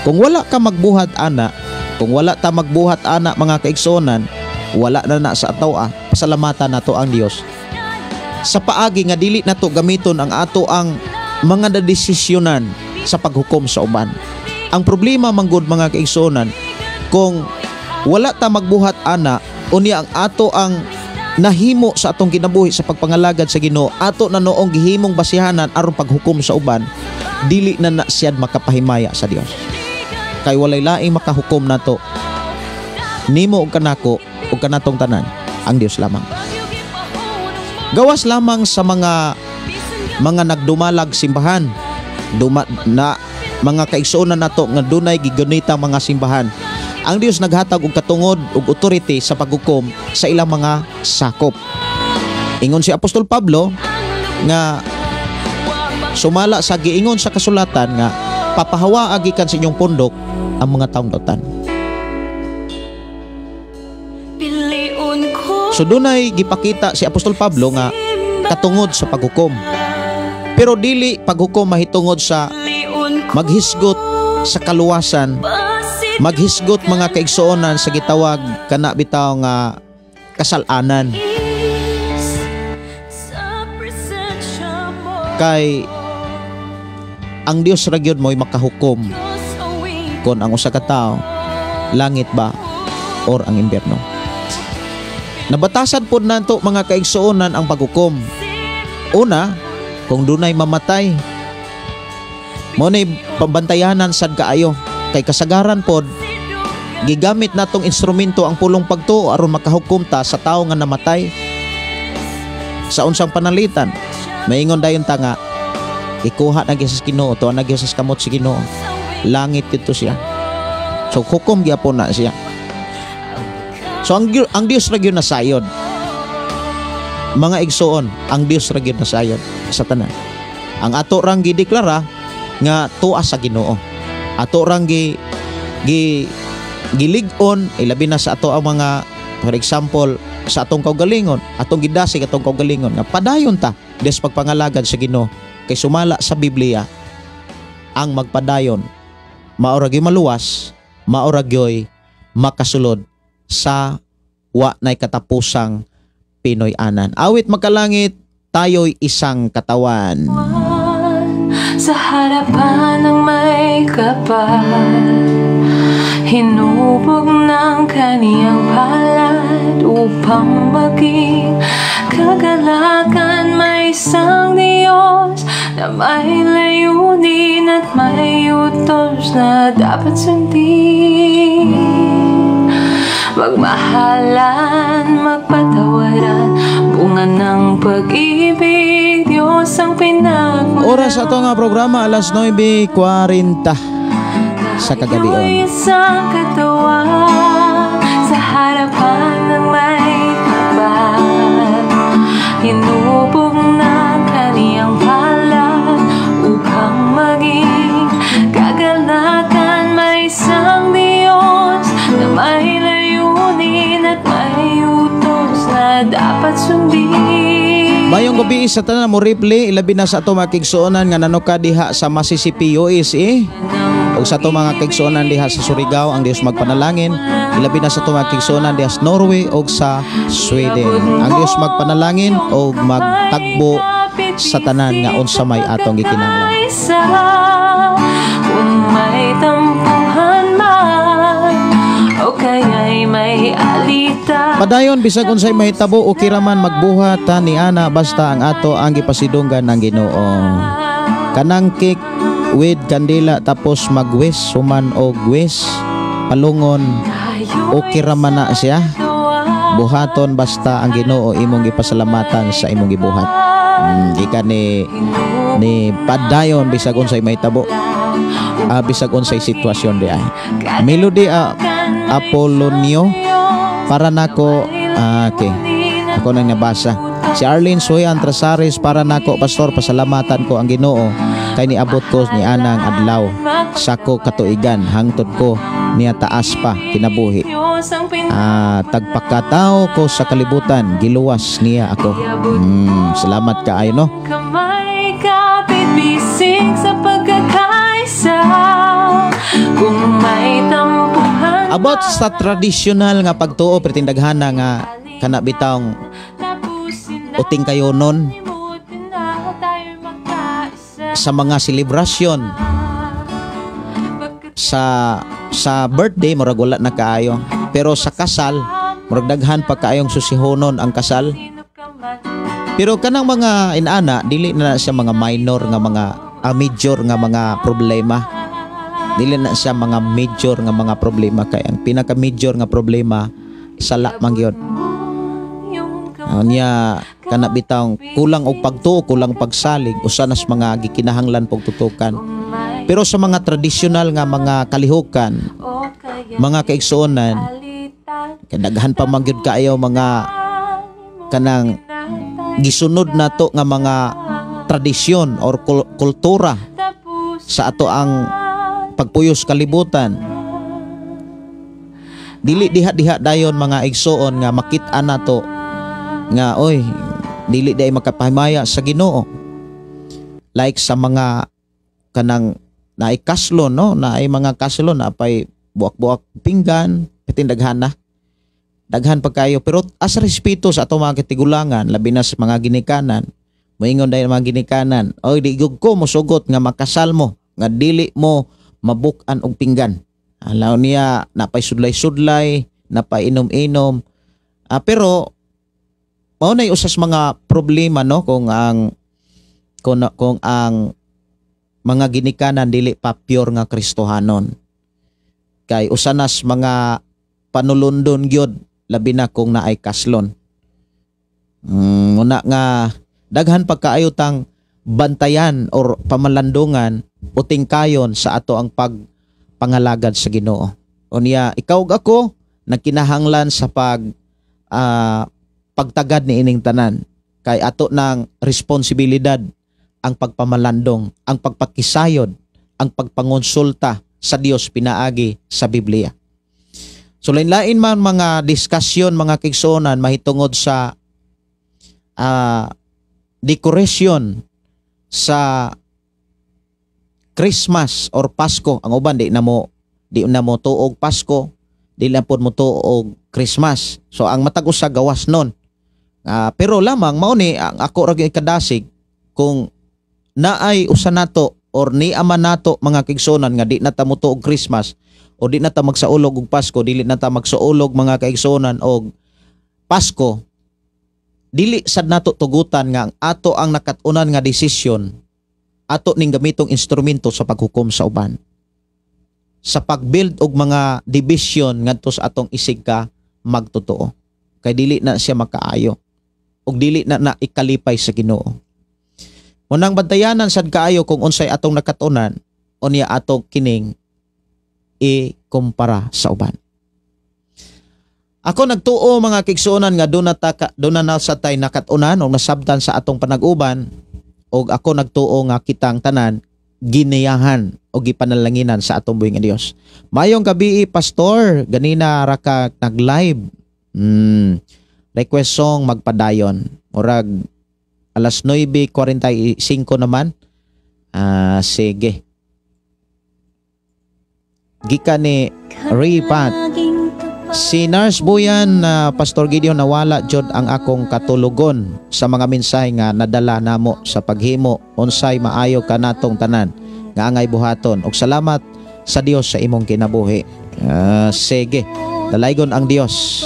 Kung wala ka magbuhat ana, kung wala ta magbuhat ana, mga kaigsuonan, wala na na sa ato ah, pasalamatan nato ang Dios. Sa paagi nga dili nato gamiton ang ato ang mga nadesisyonan sa paghukom sa uban. Ang problema manggod, mga kaigsuonan, kung wala ta magbuhat ana, unya ang ato ang nahimo sa atong kinabuhi sa pagpangalagad sa Ginoo, ato na noong gihimong basihanan aron paghukom sa uban, dili na na siyad makapahimaya sa Dios. Kay walay laing makahukom nato nimo ug kanako ug kanatong tanan, ang Dios lamang. Gawas lamang sa mga nagdumalag simbahan, duma, na mga kaigsuonan nato nga dunay gigunita mga simbahan. Ang Dios naghatag og katungod ug authority sa paghukom sa ilang mga sakop. Ingon si Apostol Pablo nga sumala sa giingon sa kasulatan nga papahawa gikan sa inyong pundok ang mga taong dautan. Piliun ko. So dunay gipakita si Apostol Pablo nga katungod sa paghukom. Pero dili paghukom mahitungod sa Piliun ko. Maghisgot sa kaluwasan, maghisgot, mga kaigsuonan, sa gitawag kana bitaw nga kasalanan. Sa presensya mo. Kay ang Dios ra gyud mo'y makahukom Diyos awitin. Kon ang usa ka tawo langit ba or ang impyerno. Nabatasan pod nato, mga kaigsuonan, ang paghukom. Una, kung dunay mamatay, mo ni pambantayanan sad kaayo kay kasagaran pod gigamit natong instrumento ang pulong pagtuo aron makahukom ta sa tawo nga namatay. Sa unsang panalitan, maingon dayon ta nga ikuha na gyud sa Ginoo, tuwa na gyud sa kamot si Ginoo. Langit dito siya. So hukom gyapon na siya. So ang Dios ra gyud nasayod. Mga igsuon, ang Dios ra gyud nasayod sa tanan. Ang ato rang gideklara nga tuwa sa Ginoo. Ato rang gi, gi gilig-on, ilabi na sa ato ang mga, for example, sa atong kaugalingon, atong gidasig atong kaugalingon nga padayon ta des pagpangalagad sa Ginoo, kay sumala sa Biblia, ang magpadayon mao ra gyud maluwas, mao ra gyoy makasulod sa wa nay katapusang Pinoy-anan. Awit Makalangit, Tayo'y Isang Katawan. Sa harapan ng may kapal, hinubog ng kaniyang palad upang maging kagalakan. May isang Diyos na may layunin at may utos na dapat sundin. Magmahalan, magpatawaran, bunga ng pag-ibig, Diyos ang pinagmulan. Oras ato nga programa, alas 9:40. Sa kagabion. Tayo'y isang katawan sa harapan ng may kapal. Hinubog ng kaniyang palad upang maging kagalakan. May isang Diyos na may layunin at may utos na dapat sundin. Mayong gabi sa tanan mo replay, ilabi na sa ato mga kaigsuonan nga nanuka diha sa Mississippi, USA, ug sa ato mga kaigsuonan diha sa Surigao, ang Dios magpanalangin. Ilabi na sa ato mga kaigsuonan diha sa Norway ug sa Sweden. Ang Dios magpanalangin ug magtagbo sa tanan nga unsa may atong gikinahanglan. Kung may tampuhan man o kaya'y may alita. Padayon bisag unsay mahitabo, okay ra man magbuhat ta ni ana basta ang ato ang gipasidunggan ng Ginoo. Kanang cake with kandila tapos mag-wish human og wish palungon, okay ra man na siya. Buhaton basta ang Ginoo imong gipasalamatan sa imong gibuhat. Gikan ni padayon bisag unsay mahitabo. Bisag unsay sitwasyon di ay. Melody Apolonio, para nako, okay. Ako nang nabasa. Si Arlene Suyan Trasares, para nako, pastor, pasalamatan ko ang Ginoo kay niabot ko ni anang adlaw sa ko katuigan, hangtod ko niya taas pa kinabuhi. Tagpakatao ko sa kalibutan, giluwas niya ako. Salamat kaayo, no. Kamay kapit bisig sa pagkakaisa. Kung may tampuhan About sa traditional nga pagtuo, pertindaghana nga kana bitawng tapusin na, uting kayo nun limutin na, tayo'y magkaisa. Sa mga selebrasyon Pagkat sa birthday, murag wala na kaayo, pero sa kasal murag daghan pa kaayong susihonon ang kasal. Sino ka man. Pero kanang mga inana, dili na siya mga minor nga mga major nga mga problema. Dili na siya mga major nga mga problema kay ang pinaka major nga problema, sala man gyud. Yung Unya kana bitawng kulang og pagtuo, kulang pagsalig, usa nas mga gikinahanglan pagtutukan. May Pero sa mga tradisyonal nga mga kalihukan, o kaya mga kaigsuonan, alitan kay daghan pa man gyud kaayo mga kanang gisunod nato nga mga tradisyon or kultura tapos sa ato ang pagpuyos kalibutan. Dili diha-diha dayon, mga igsuon, nga makit-an nato nga oy, dili day makapahimaya sa Ginoo, like sa mga kanang naay kaslon, no, naay mga kaslon, napay buak-buak pinggan, pitin daghan na, daghan pa kayo. Pero as respeto sa ato mga katigulangan, labi na sa mga ginikanan, moingon dahil mga ginikanan, "Oy, di gyud ko mosugot nga makasal mo nga dili mo mabuk-an og pinggan." Alaw niya napay sudlay-sudlay, napay inom-inom. Pero mao nay usas mga problema, no, kung ang mga ginikanan dili pa pure nga Kristohanon. Kay usa nas mga panulundon gyud, labi na kung naay kaslon. Muna nga daghan pagkaayo tang bantayan or pamalandungan o tingkayon sa ato ang pagpangalagad sa Ginoo. Unya ikaw ug ako nagkinahanglan sa pagtagad ni ining tanan kay ato ng responsibilidad ang pagpamalandong, ang pagpakisayod, ang pagpangonsulta sa Dios pinaagi sa Biblia. So lain-lain man mga diskusyon, mga kaigsuonan, mahitungod sa decoration sa Christmas or Pasko. Ang uban di na mo tuog Pasko, di na pod mo tuog Christmas. So ang matag usa gawas nun. Pero lamang mao ni ang ako ra gyud kadasig, kung naay usa nato or ni ama nato, mga kaigsuonan, nga di na ta mo tuog Christmas o di na ta magsaulog og Pasko, dili na ta magsaulog, mga kaigsuonan, og Pasko, dili sad nato tugutan nga ang ato ang nakat-unan nga desisyon ato ning gamitong instrumento sa paghukom sa uban, sa pag-build og mga division ngadto sa atong isig ka magtotoo, kay dili na siya makaayo ug dili na na ikalipay sa Ginoo. Unang bantayanan sad kaayo kung unsay atong nakat-unan, unya atong kining ikumpara sa uban. Ako nagtuo, mga kaigsuonan, nga duna ta duna na sa tay nakat-unan o nasabtan sa atong panag-uban, og ako nagtuo nga kitang tanan giniyahan o gipanalanginan sa atong buhi nga Dios. Mayong gabi, Pastor, ganina ra ka nag-live. Request song, "Magpadayon." Murag alas 9:45 naman. Ah, sige. Gikan ni Ripat. Si Nurse Buyan na, "Pastor Gideon, nawala jud ang akong katulogon sa mga mensahe nga nadala namo sa paghimo unsay maayo kanatong tanan nga angay buhaton, ug salamat sa Dios sa imong kinabuhi." Ah, sige. Dalaygon ang Dios.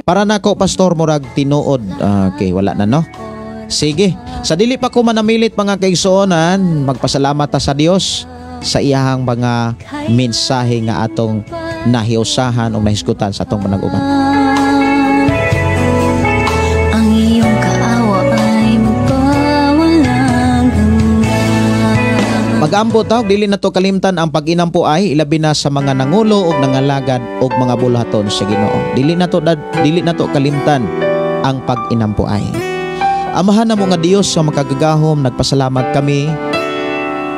Para nako, Pastor, murag tinuod. Ah, okay, wala na, no. Sige. Sa dili pa ko manamilit, mga kaigsuonan, magpasalamat ta sa Dios sa iyahang mga mensahe nga atong nahiusahan o nahisgutan sa atong panag-uban. Ang iyong kaawa ay magpawalang hanggan. Mag-ampo ta, og dili na to kalimtan ang pag-inampo ay ilabi na sa mga nangulo og nangalagad og mga buluhaton sa Ginoo. Dili na to kalimtan ang pag-inampo ay. Amahan namo nga Dios sa makagagahom, nagpasalamat kami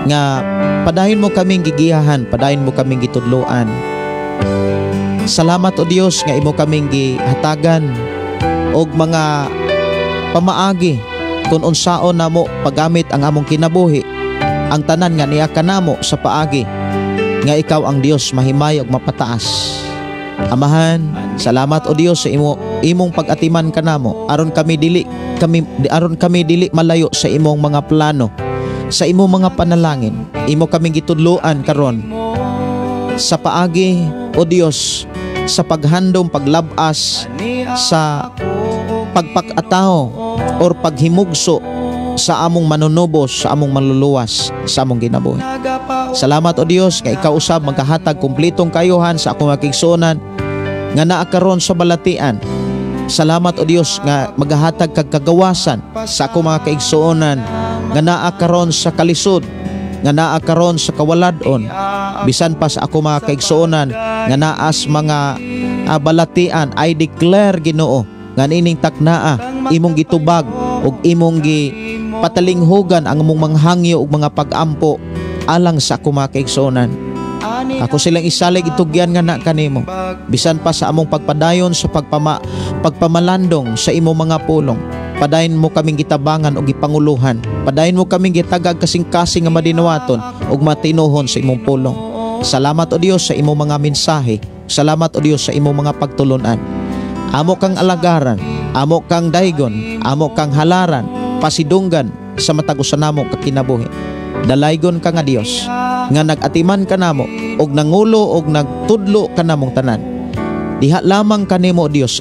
nga padayon mo kaming gigiyahan, padayon mo kaming gitudloan. Salamat, O Dios, nga imo kaming gihatagan og mga pamaagi kung unsaon namo paggamit ang among kinabuhi, ang tanan nga niya kanamo sa paagi nga ikaw ang Dios mahimay ug mapataas. Amahan, salamat, O Dios, sa imong pag-atiman kanamo aron kami dili malayo sa imong mga plano, sa imong mga panalangin. Imo kaming gitudloan karon sa paagi, O Dios, sa paghandom, paglabas sa pagpakatawo or paghimugso sa among manunubos, sa among manluluwas, sa among kinabuhi. Salamat, O Dios, nga ikaw usab magkahatag kumplitong kayuhan sa akong mga nga naa karon sa balatian. Salamat, O Dios, nga magahatag kag kagawasan sa akong mga kaigsuonan nga naa karon sa kalisod, nga naa karon sa kawalad-on, bisan pa sa ako mga kaigsuonan nga naas mga balatian. I declare, Ginoo, nga niining taknaa imong gitubag ug imong gi patalinghugan ang among mga hangyo ug mga pag-ampo alang sa ako mga kaigsuonan. Ako silang isalig, itugyan nga na kanimo. Bisan pa sa among pagpadayon sa pagpamalandong sa imong mga pulong. Padayon mo kaming gitabangan ug gipanguluhan. Padayon mo kaming gitagag kasing-kasing nga madinawaton ug matinuhon sa imong pulong. Salamat, O Dios, sa imong mga mensahe. Salamat, O Dios, sa imong mga pagtulunan. Amo kang alagaran, amo kang daygon, amo kang halaran, pasidunggan sa matag usa namo ka kinabuhi. Dalaygon ka nga Dios nga nag-atiman kanamo og nangulo og nagtudlo kanamong tanan. Diha lamang kanimo, Dios,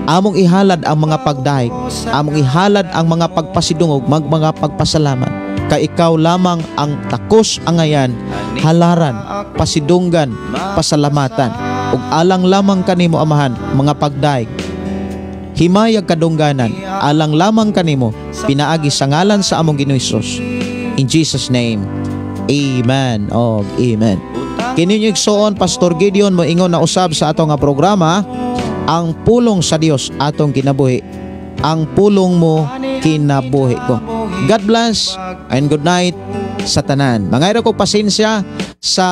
among ihalad ang mga pagdayeg, among ihalad ang mga pagpasidungog, mga pagpasalamat. Kay ikaw lamang ang takos angayan, halaran, pasidunggan, pasalamatan. Ug alang lamang kanimo, Amahan, mga pagdayeg. Himayag kadungganan, alang lamang kanimo, pinaagi sa ngalan sa among Ginoo Hesus. In Jesus' name. Amen. Og amen. Kini inyong igsoon, Pastor Gideon, moingon na usab sa atong nga programa, "Ang pulong sa Dios atong kinabuhi. Ang pulong mo kinabuhi ko." God bless and good night sa tanan. Mangayro ko pasensya sa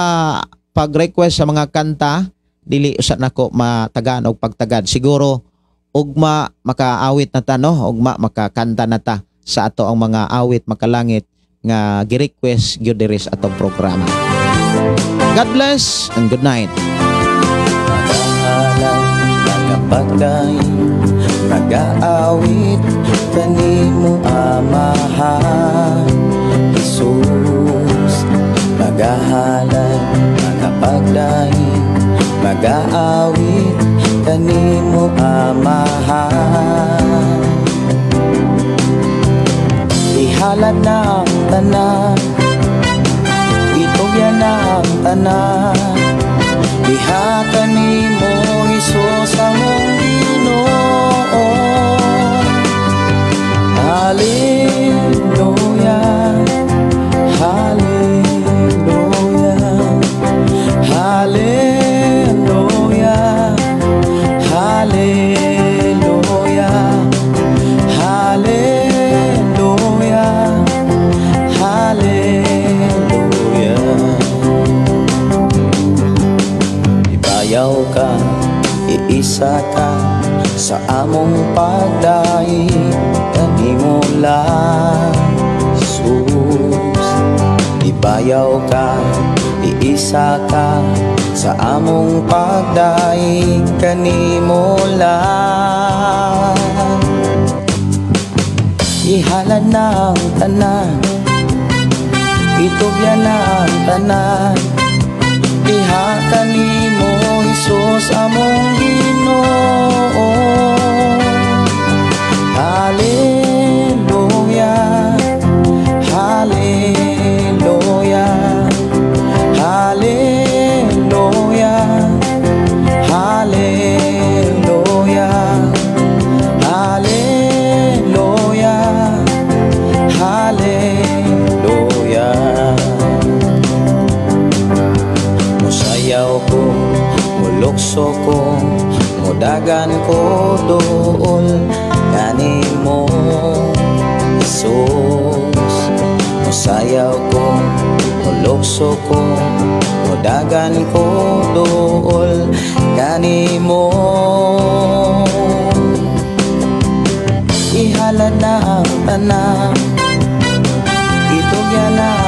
pag-request sa mga kanta, dili usa nako matagaan og pagtagad. Siguro ugma makaawit na ta, no, ugma makakanta na ta sa ato ang mga awit makalangit nga gi-request gyud diri sa atong programa. God bless and good night. Magahalad, magapagdaig, magaawit kanimo, Amahan Jesus. Magahalad, magapagdaig, magaawit kanimo, Amahan. Ihalad na ang tanan, itugyan na ang tanan diha kanimo, Hesus, among Ginoo. Hallelujah, hallelujah. Iisa ka sa among pagdaig kanimo lang, Jesus. Ibayaw ka, iisa ka sa among pagdaig kanimo lang. Ihalad na ang tanan, itugyan na ang tanan, diha kanimo, Hesus, among Ginoo. Hallelujah, Hallelujah, Hallelujah, Hallelujah, Hallelujah, Hallelujah. Musayaw ko, mulukso ko, mudagan ko duol kanimo, Jesus. Musayaw ko, mulukso ko, mudagan ko duol kanimo. Ihalad na ang tanan, itugyan na.